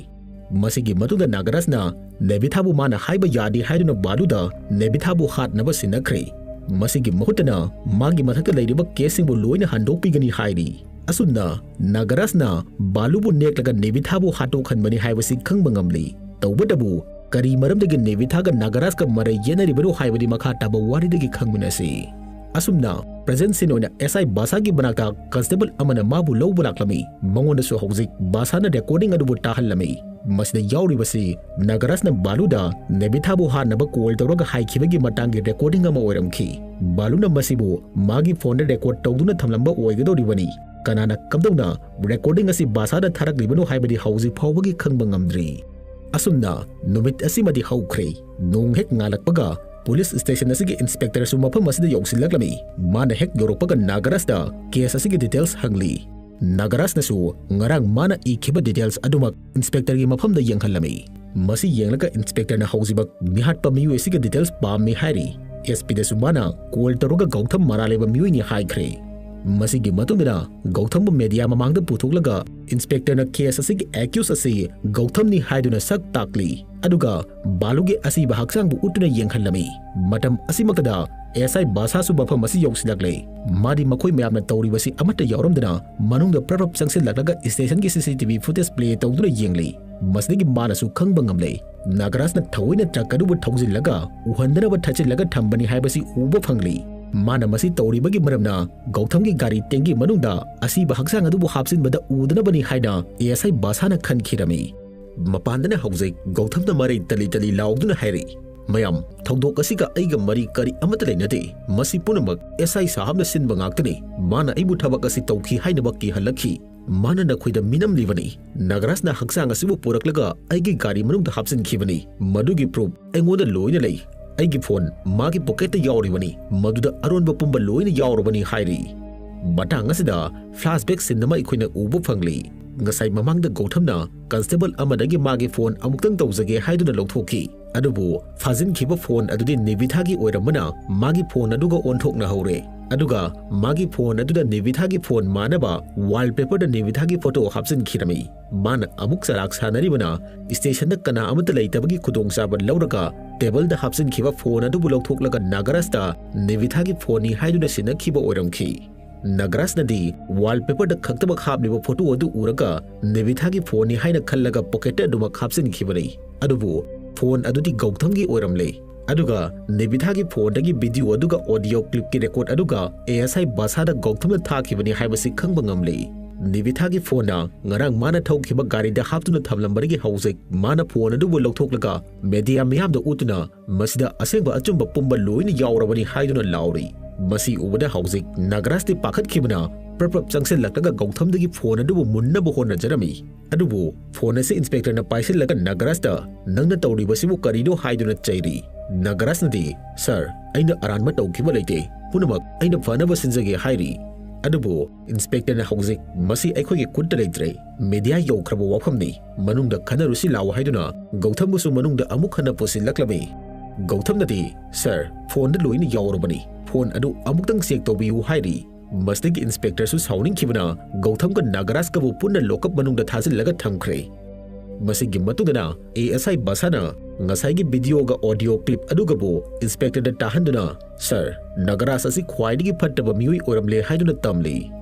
ꯃꯁꯤꯒꯤ ꯃꯇꯨꯡꯗ ꯅꯥꯒꯔꯥꯖꯅ ꯅꯦꯕꯤꯊꯥꯕꯨ ꯃꯥꯅ ꯍꯥꯏꯕ ꯌꯥꯗꯦ ꯍꯥꯏꯗꯨꯅ ꯕꯥꯂꯨꯗ ꯅꯦꯕꯤꯊꯥꯕꯨ ꯍꯥꯠꯅꯕ ꯁꯤꯟꯅꯈ꯭ꯔꯦ꯫ ꯃꯁꯤꯒꯤ ꯃꯍꯨꯠꯇꯅ ꯃꯥꯒꯤ ꯃꯊꯛꯇ ꯂꯩꯔꯤꯕ caseꯁꯤꯡꯕꯨ ꯂꯣꯏꯅ ꯍꯟꯗꯣꯛꯄꯤꯒꯅꯤ ꯍꯥꯏꯔꯤ꯫ ꯑꯁꯨꯝꯅ ꯅꯥꯒꯔꯥꯖꯅ ꯕꯥꯂꯨꯕꯨ ꯅꯦꯛꯂꯒ ꯅꯦꯕꯤꯊꯥꯕꯨ ꯍꯥꯠꯇꯣꯛꯍꯟꯕꯅꯤ ꯍꯥꯏꯕꯁꯤ ꯈꯪꯕ ꯉꯝꯂꯤ꯫ ꯇꯧꯕꯇꯕꯨ ꯀꯔꯤ ꯃꯔꯝꯗꯒꯤ ꯅꯦꯕꯤꯊꯥꯒ ꯅꯥꯒꯔꯥꯖꯀ ꯃꯔꯩ ꯌꯦꯠꯅꯔꯤꯕꯅꯣ ꯍꯥꯏꯕꯗꯤ ꯃꯈꯥ ꯇꯥꯕ ꯋꯥꯔꯤꯗꯒꯤ ꯈꯪꯃꯤꯟꯅꯁꯤ꯫ ꯑꯁꯨꯝꯅ present scene ꯑꯣꯏꯅ S I ꯕꯥꯁꯥꯒꯤ ꯃꯅꯥꯛꯇ constable ꯑꯃꯅ ꯃꯥꯕꯨ ꯂꯧꯕ ꯂꯥꯛꯂꯝꯃꯤ꯫ ꯃꯉꯣꯟꯗꯁꯨ ꯍꯧꯖꯤꯛ ꯕꯥꯁꯥꯅ recording ꯑꯗꯨꯕꯨ ꯇꯥꯍꯜꯂꯝꯃꯤ꯫ ꯃꯁꯤꯗ ꯌꯥꯎꯔꯤꯕꯁꯤ ꯅꯥꯒꯔꯥꯖꯅ ꯕꯥꯂꯨꯗ ꯅꯦꯕꯤꯊꯥꯕꯨ ꯍꯥꯠꯅꯕ call ꯇꯧꯔꯒ ꯍꯥꯏꯈꯤꯕꯒꯤ ꯃꯇꯥꯡꯒꯤ recording ꯑꯃ ꯑꯣꯏꯔꯝꯈꯤ꯫ ꯕꯥꯂꯨꯅ ꯃꯁꯤꯕꯨ ꯃꯥꯒꯤ phoneꯗ record ꯇꯧꯗꯨꯅ ꯊꯝꯂꯝꯕ ꯑꯣꯏꯒꯗꯧꯔꯤꯕꯅꯤ꯫ ꯀꯅꯥꯅ ꯀꯝꯗꯧꯅ recording ꯑꯁꯤ ꯕꯥꯁꯥꯗ ꯊꯥꯔꯛꯂꯤꯕꯅꯣ ꯍꯥꯏꯕꯗꯤ ꯍꯧꯖꯤꯛ ꯐꯥꯎꯕꯒꯤ ꯈꯪꯕ ꯉꯝꯗ꯭ꯔꯤ꯫ ꯑꯁꯨꯝꯅ ꯅꯨꯃꯤꯠ ꯑꯁꯤꯃꯗꯤ ꯍꯧꯈ꯭ꯔꯦ꯫ ꯅꯣꯡ ꯍꯦꯛ ꯉꯥꯜꯂꯛꯄꯒ police station ꯑꯁꯤꯒꯤ inspectorꯁꯨ ꯃꯐꯝ ꯑꯁꯤꯗ ꯌꯧꯁꯤꯜꯂꯛꯂꯝꯃꯤ꯫ ꯃꯥꯅ ꯍꯦꯛ ꯌꯧꯔꯛꯄꯒ ꯅꯥꯒꯔꯥꯖꯇ case ꯑꯁꯤꯒꯤ details ꯍꯪꯂꯤ꯫ ꯅꯥꯒꯔꯥꯖꯅꯁꯨ ꯉꯔꯥꯡ ꯃꯥꯅ ꯏꯈꯤꯕ details ꯑꯗꯨꯃꯛ inspectorꯒꯤ ꯃꯐꯝꯗ ꯌꯦꯡꯍꯜꯂꯝꯃꯤ꯫ ꯃꯁꯤ ꯌꯦꯡꯂꯒ inspectorꯅ ꯍꯧꯖꯤꯛꯃꯛ ꯃꯤꯍꯥꯠꯄ ꯃꯤꯑꯣꯏ ꯑꯁꯤꯒꯤ details ꯄꯥꯝꯃꯤ ꯍꯥꯏꯔꯤ꯫ S Pꯗꯁꯨ ꯃꯥꯅ call ꯇꯧꯔꯒ ꯒꯧꯊꯝ ꯃꯔꯥꯜ ꯂꯩꯕ ꯃꯤꯑꯣꯏꯅꯤ ꯍꯥꯏꯈ꯭ꯔꯦ꯫ ꯃꯁꯤꯒꯤ ꯃꯇꯨꯡꯗ ꯒꯧꯊꯝꯕꯨ media ꯃꯃꯥꯡꯗ ꯄꯨꯊꯣꯛꯂꯒ inspectorꯅ case ꯑꯁꯤꯒꯤ accused ꯑꯁꯤ ꯒꯧꯊꯝꯅꯤ ꯍꯥꯏꯗꯨꯅ ꯁꯛ ꯇꯥꯛꯂꯤ꯫ ꯑꯗꯨꯒ ꯕꯥꯂꯨꯒꯤ ꯑꯁꯤꯕ ꯍꯛꯆꯥꯡꯕꯨ ꯎꯠꯇꯨꯅ ꯌꯦꯡꯍꯜꯂꯝꯃꯤ꯫ ꯃꯇꯝ ꯑꯁꯤꯃꯛꯇꯗ S I ꯕꯥꯁꯥꯁꯨ ꯃꯐꯝ ꯑꯁꯤ ꯌꯧꯁꯤꯜꯂꯛꯂꯦ꯫ ꯃꯥꯗꯤ ꯃꯈꯣꯏ ꯃꯌꯥꯝꯅ ꯇꯧꯔꯤꯕꯁꯤ ꯑꯃꯠꯇ ꯌꯥꯎꯔꯝꯗꯅ ꯃꯅꯨꯡꯗ ꯄ꯭ꯔꯞ ꯄ꯭ꯔꯞ ꯆꯪꯁꯤꯜꯂꯛꯂꯒ stationꯒꯤ C C T V footage play ꯇꯧꯗꯨꯅ ꯌꯦꯡꯂꯤ꯫ ꯃꯁꯤꯗꯒꯤ ꯃꯥꯅꯁꯨ ꯈꯪꯕ ꯉꯝꯂꯦ, ꯅꯥꯒꯔꯥꯖꯅ ꯊꯑꯣꯏꯅ truck ꯑꯗꯨꯕꯨ ꯊꯧꯖꯤꯜꯂꯒ ꯎꯍꯟꯗꯅꯕ ꯊꯠꯆꯤꯜꯂꯒ ꯊꯝꯕꯅꯤ ꯍꯥꯏꯕꯁꯤ ꯎꯕ ꯐꯪꯂꯤ꯫ ꯃꯥꯅ ꯃꯁꯤ ꯇꯧꯔꯤꯕꯒꯤ ꯃꯔꯝꯅ ꯒꯧꯊꯝꯒꯤ ꯒꯥꯔꯤ tankꯒꯤ ꯃꯅꯨꯡꯗ ꯑꯁꯤꯕ ꯍꯛꯆꯥꯡ ꯑꯗꯨꯕꯨ ꯍꯥꯞꯆꯤꯟꯕꯗ ꯎꯗꯅꯕꯅꯤ ꯍꯥꯏꯅ S I ꯕꯥꯁꯥꯅ ꯈꯟꯈꯤꯔꯝꯃꯤ꯫ ꯃꯄꯥꯟꯗꯅ ꯍꯧꯖꯤꯛ ꯒꯧꯊꯝꯅ ꯃꯔꯩ ꯇꯂꯤ ꯇꯂꯤ ꯂꯥꯎꯗꯨꯅ ꯍꯥꯏꯔꯛꯏ, "ꯃꯌꯥꯝ, ꯊꯧꯗꯣꯛ ꯑꯁꯤꯒ ꯑꯩꯒ ꯃꯔꯤ ꯀꯔꯤ ꯑꯃꯠꯇ ꯂꯩꯅꯗꯦ꯫ ꯃꯁꯤ ꯄꯨꯝꯅꯃꯛ S I ꯁꯥꯍꯕꯅ ꯁꯤꯟꯕ ꯉꯥꯛꯇꯅꯤ꯫ ꯃꯥꯅ ꯑꯩꯕꯨ ꯊꯕꯛ ꯑꯁꯤ ꯇꯧꯈꯤ ꯍꯥꯏꯅꯕ ꯀꯤꯍꯜꯂꯛꯈꯤ꯫ ꯃꯥꯅ ꯅꯈꯣꯏꯗ ꯃꯤꯅꯝꯂꯤꯕꯅꯤ꯫ ꯅꯥꯒꯔꯥꯖꯅ ꯍꯛꯆꯥꯡ ꯑꯁꯤꯕꯨ ꯄꯨꯔꯛꯂꯒ ꯑꯩꯒꯤ ꯒꯥꯔꯤ ꯃꯅꯨꯡꯗ ꯍꯥꯞꯆꯤꯟꯈꯤꯕꯅꯤ꯫ ꯃꯗꯨꯒꯤ proof ꯑꯩꯉꯣꯟꯗ ꯂꯣꯏꯅ ꯂꯩ꯫ ꯑꯩꯒꯤ phone ꯃꯥꯒꯤ pocketꯇ ꯌꯥꯎꯔꯤꯕꯅꯤ꯫ ꯃꯗꯨꯗ ꯑꯔꯣꯟꯕ ꯄꯨꯝꯕ ꯂꯣꯏꯅ ꯌꯥꯎꯔꯕꯅꯤ" ꯍꯥꯏꯔꯤ꯫ ꯃꯇꯥꯡ ꯑꯁꯤꯗ flashback scene ꯑꯃ ꯑꯩꯈꯣꯏꯅ ꯎꯕ ꯐꯪꯂꯤ꯫ ꯉꯁꯥꯏ ꯃꯃꯥꯡꯗ ꯒꯧꯊꯝꯅ constable ꯑꯃꯗꯒꯤ ꯃꯥꯒꯤ phone ꯑꯃꯨꯛꯇꯪ ꯇꯧꯖꯒꯦ ꯍꯥꯏꯗꯨꯅ ꯂꯧꯊꯣꯛꯈꯤ꯫ ꯑꯗꯨꯕꯨ ꯐꯥꯖꯤꯟꯈꯤꯕ phone ꯑꯗꯨꯗꯤ ꯅꯤꯕꯤꯊꯥꯒꯤ ꯑꯣꯏꯔꯝꯕꯅ ꯃꯥꯒꯤ phone ꯑꯗꯨꯒ ꯑꯣꯟꯊꯣꯛꯅ ꯍꯧꯔꯦ꯫ ꯑꯗꯨꯒ ꯃꯥꯒꯤ phone ꯑꯗꯨꯗ ꯅꯤꯕꯤꯊꯥꯒꯤ phone ꯃꯥꯟꯅꯕ wallpaperꯗ ꯅꯤꯕꯤꯊꯥꯒꯤ photo ꯍꯥꯞꯆꯤꯟꯈꯤꯔꯝꯃꯤ꯫ ꯃꯥꯅ ꯑꯃꯨꯛ ꯆꯔꯥꯛ ꯁꯥꯟꯅꯔꯤꯕꯅ stationꯗ ꯀꯅꯥ ꯑꯃꯠꯇ ꯂꯩꯇꯕꯒꯤ ꯈꯨꯗꯣꯡꯆꯥꯕ ꯂꯧꯔꯒ tableꯗ ꯍꯥꯞꯆꯤꯟꯈꯤꯕ phone ꯑꯗꯨꯕꯨ ꯂꯧꯊꯣꯛꯂꯒ ꯅꯥꯒꯔꯥꯖꯇ ꯅꯤꯕꯤꯊꯥꯒꯤ phoneꯅꯤ ꯍꯥꯏꯗꯨꯅ ꯁꯤꯟꯅꯈꯤꯕ ꯑꯣꯏꯔꯝꯈꯤ꯫ ꯅꯥꯒꯔꯥꯖꯅꯗꯤ wallpaperꯗ ꯈꯛꯇꯃꯛ ꯍꯥꯞꯂꯤꯕ photo ꯑꯗꯨ ꯎꯔꯒ ꯅꯤꯕꯤꯊꯥꯒꯤ phoneꯅꯤ ꯍꯥꯏꯅ ꯈꯜꯂꯒ pocketꯇ ꯑꯗꯨꯃꯛ ꯍꯥꯞꯆꯤꯟꯈꯤꯕꯅꯤ꯫ ꯑꯗꯨꯕꯨ phone ꯑꯗꯨꯗꯤ ꯒꯧꯊꯝꯒꯤ ꯑꯣꯏꯔꯝꯂꯦ꯫ ꯑꯗꯨꯒ ꯅꯤꯕꯤꯊꯥꯒꯤ phoneꯗꯒꯤ video ꯑꯗꯨꯒ audio clipꯀꯤ record ꯑꯗꯨꯒ ASI ꯕꯥꯁꯥꯗ ꯒꯧꯊꯝꯅ ꯊꯥꯈꯤꯕꯅꯤ ꯍꯥꯏꯕꯁꯤ ꯈꯪꯕ ꯉꯝꯂꯦ꯫ ꯅꯤꯕꯤꯊꯥꯒꯤ phoneꯅ ꯉꯔꯥꯡ ꯃꯥꯅ ꯊꯧꯈꯤꯕ ꯒꯥꯔꯤꯗ ꯍꯥꯞꯇꯨꯅ ꯊꯝꯂꯝꯕꯗꯒꯤ ꯍꯧꯖꯤꯛ ꯃꯥꯅ phone ꯑꯗꯨꯕꯨ ꯂꯧꯊꯣꯛꯂꯒ media ꯃꯤꯌꯥꯝꯗ ꯎꯠꯇꯨꯅ ꯃꯁꯤꯗ ꯑꯁꯦꯡꯕ ꯑꯆꯨꯝꯕ ꯄꯨꯝꯕ ꯂꯣꯏꯅ ꯌꯥꯎꯔꯕꯅꯤ ꯍꯥꯏꯗꯨꯅ ꯂꯥꯎꯔꯤ꯫ ꯃꯁꯤ ꯎꯕꯗ ꯍꯧꯖꯤꯛ ꯅꯥꯒꯔꯥꯖꯇꯤ ꯄꯥꯈꯠꯈꯤꯕꯅ ꯄ꯭ꯔꯞ ꯄ꯭ꯔꯞ ꯆꯪꯁꯤꯜꯂꯛꯂꯒ ꯒꯧꯊꯝꯗꯒꯤ phone ꯑꯗꯨꯕꯨ ꯃꯨꯟꯅꯕ ꯍꯣꯠꯅꯖꯔꯝꯃꯤ꯫ ꯑꯗꯨꯕꯨ phone ꯑꯁꯤ inspectorꯅ ꯄꯥꯏꯁꯤꯜꯂꯒ ꯅꯥꯒꯔꯥꯖꯇ "ꯅꯪꯅ ꯇꯧꯔꯤꯕꯁꯤꯕꯨ ꯀꯔꯤꯅꯣ?" ꯍꯥꯏꯗꯨꯅ ꯆꯩꯔꯤ꯫ ꯅꯥꯒꯔꯥꯖꯅꯗꯤ, "Sir, ꯑꯩꯅ ꯑꯔꯥꯟꯕ ꯇꯧꯈꯤꯕ ꯂꯩꯇꯦ, ꯄꯨꯝꯅꯃꯛ ꯑꯩꯅ ꯐꯅꯕ ꯁꯤꯟꯖꯒꯦ" ꯍꯥꯏꯔꯤ꯫ ꯑꯗꯨꯕꯨ inspectorꯅ ꯍꯧꯖꯤꯛ "ꯃꯁꯤ ꯑꯩꯈꯣꯏꯒꯤ ꯈꯨꯠꯇ ꯂꯩꯇ꯭ꯔꯦ, media ꯌꯧꯈ꯭ꯔꯕ ꯋꯥꯐꯝꯅꯤ, ꯃꯅꯨꯡꯗ ꯈꯟꯅꯔꯨꯁꯤ ꯂꯥꯎ" ꯍꯥꯏꯗꯨꯅ ꯒꯧꯊꯝꯕꯨꯁꯨ ꯃꯅꯨꯡꯗ ꯑꯃꯨꯛ ꯍꯟꯅ ꯄꯨꯁꯤꯜꯂꯛꯂꯝꯃꯤ꯫ ꯒꯧꯊꯝꯅꯗꯤ, "Sir, phoneꯗ ꯂꯣꯏꯅ ꯌꯥꯎꯔꯕꯅꯤ, phone ꯑꯗꯨ ꯑꯃꯨꯛꯇꯪ check ꯇꯧꯕꯤꯌꯨ" ꯍꯥꯏꯔꯤ꯫ ꯃꯁꯤꯗꯒꯤ inspectorꯁꯨ ꯁꯥꯎꯅꯤꯡꯈꯤꯕꯅ ꯒꯧꯊꯝꯒ ꯅꯥꯒꯔꯥꯖꯀꯕꯨ ꯄꯨꯟꯅ lockup ꯃꯅꯨꯡꯗ ꯊꯥꯖꯤꯜꯂꯒ ꯊꯝꯈ꯭ꯔꯦ꯫ ꯃꯁꯤꯒꯤ ꯃꯇꯨꯡꯗꯅ ASI ꯕꯥꯁꯥꯅ ꯉꯁꯥꯏꯒꯤ videoꯒ audio clip ꯑꯗꯨꯒꯕꯨ inspectorꯗ ꯇꯥꯍꯟꯗꯨꯅ, "Sir, ꯅꯥꯒꯔꯥꯖ ꯑꯁꯤ ꯈ꯭ꯋꯥꯏꯗꯒꯤ ꯐꯠꯇꯕ ꯃꯤꯑꯣꯏ ꯑꯣꯏꯔꯝꯂꯦ" ꯍꯥꯏꯗꯨꯅ ꯇꯝꯂꯤ꯫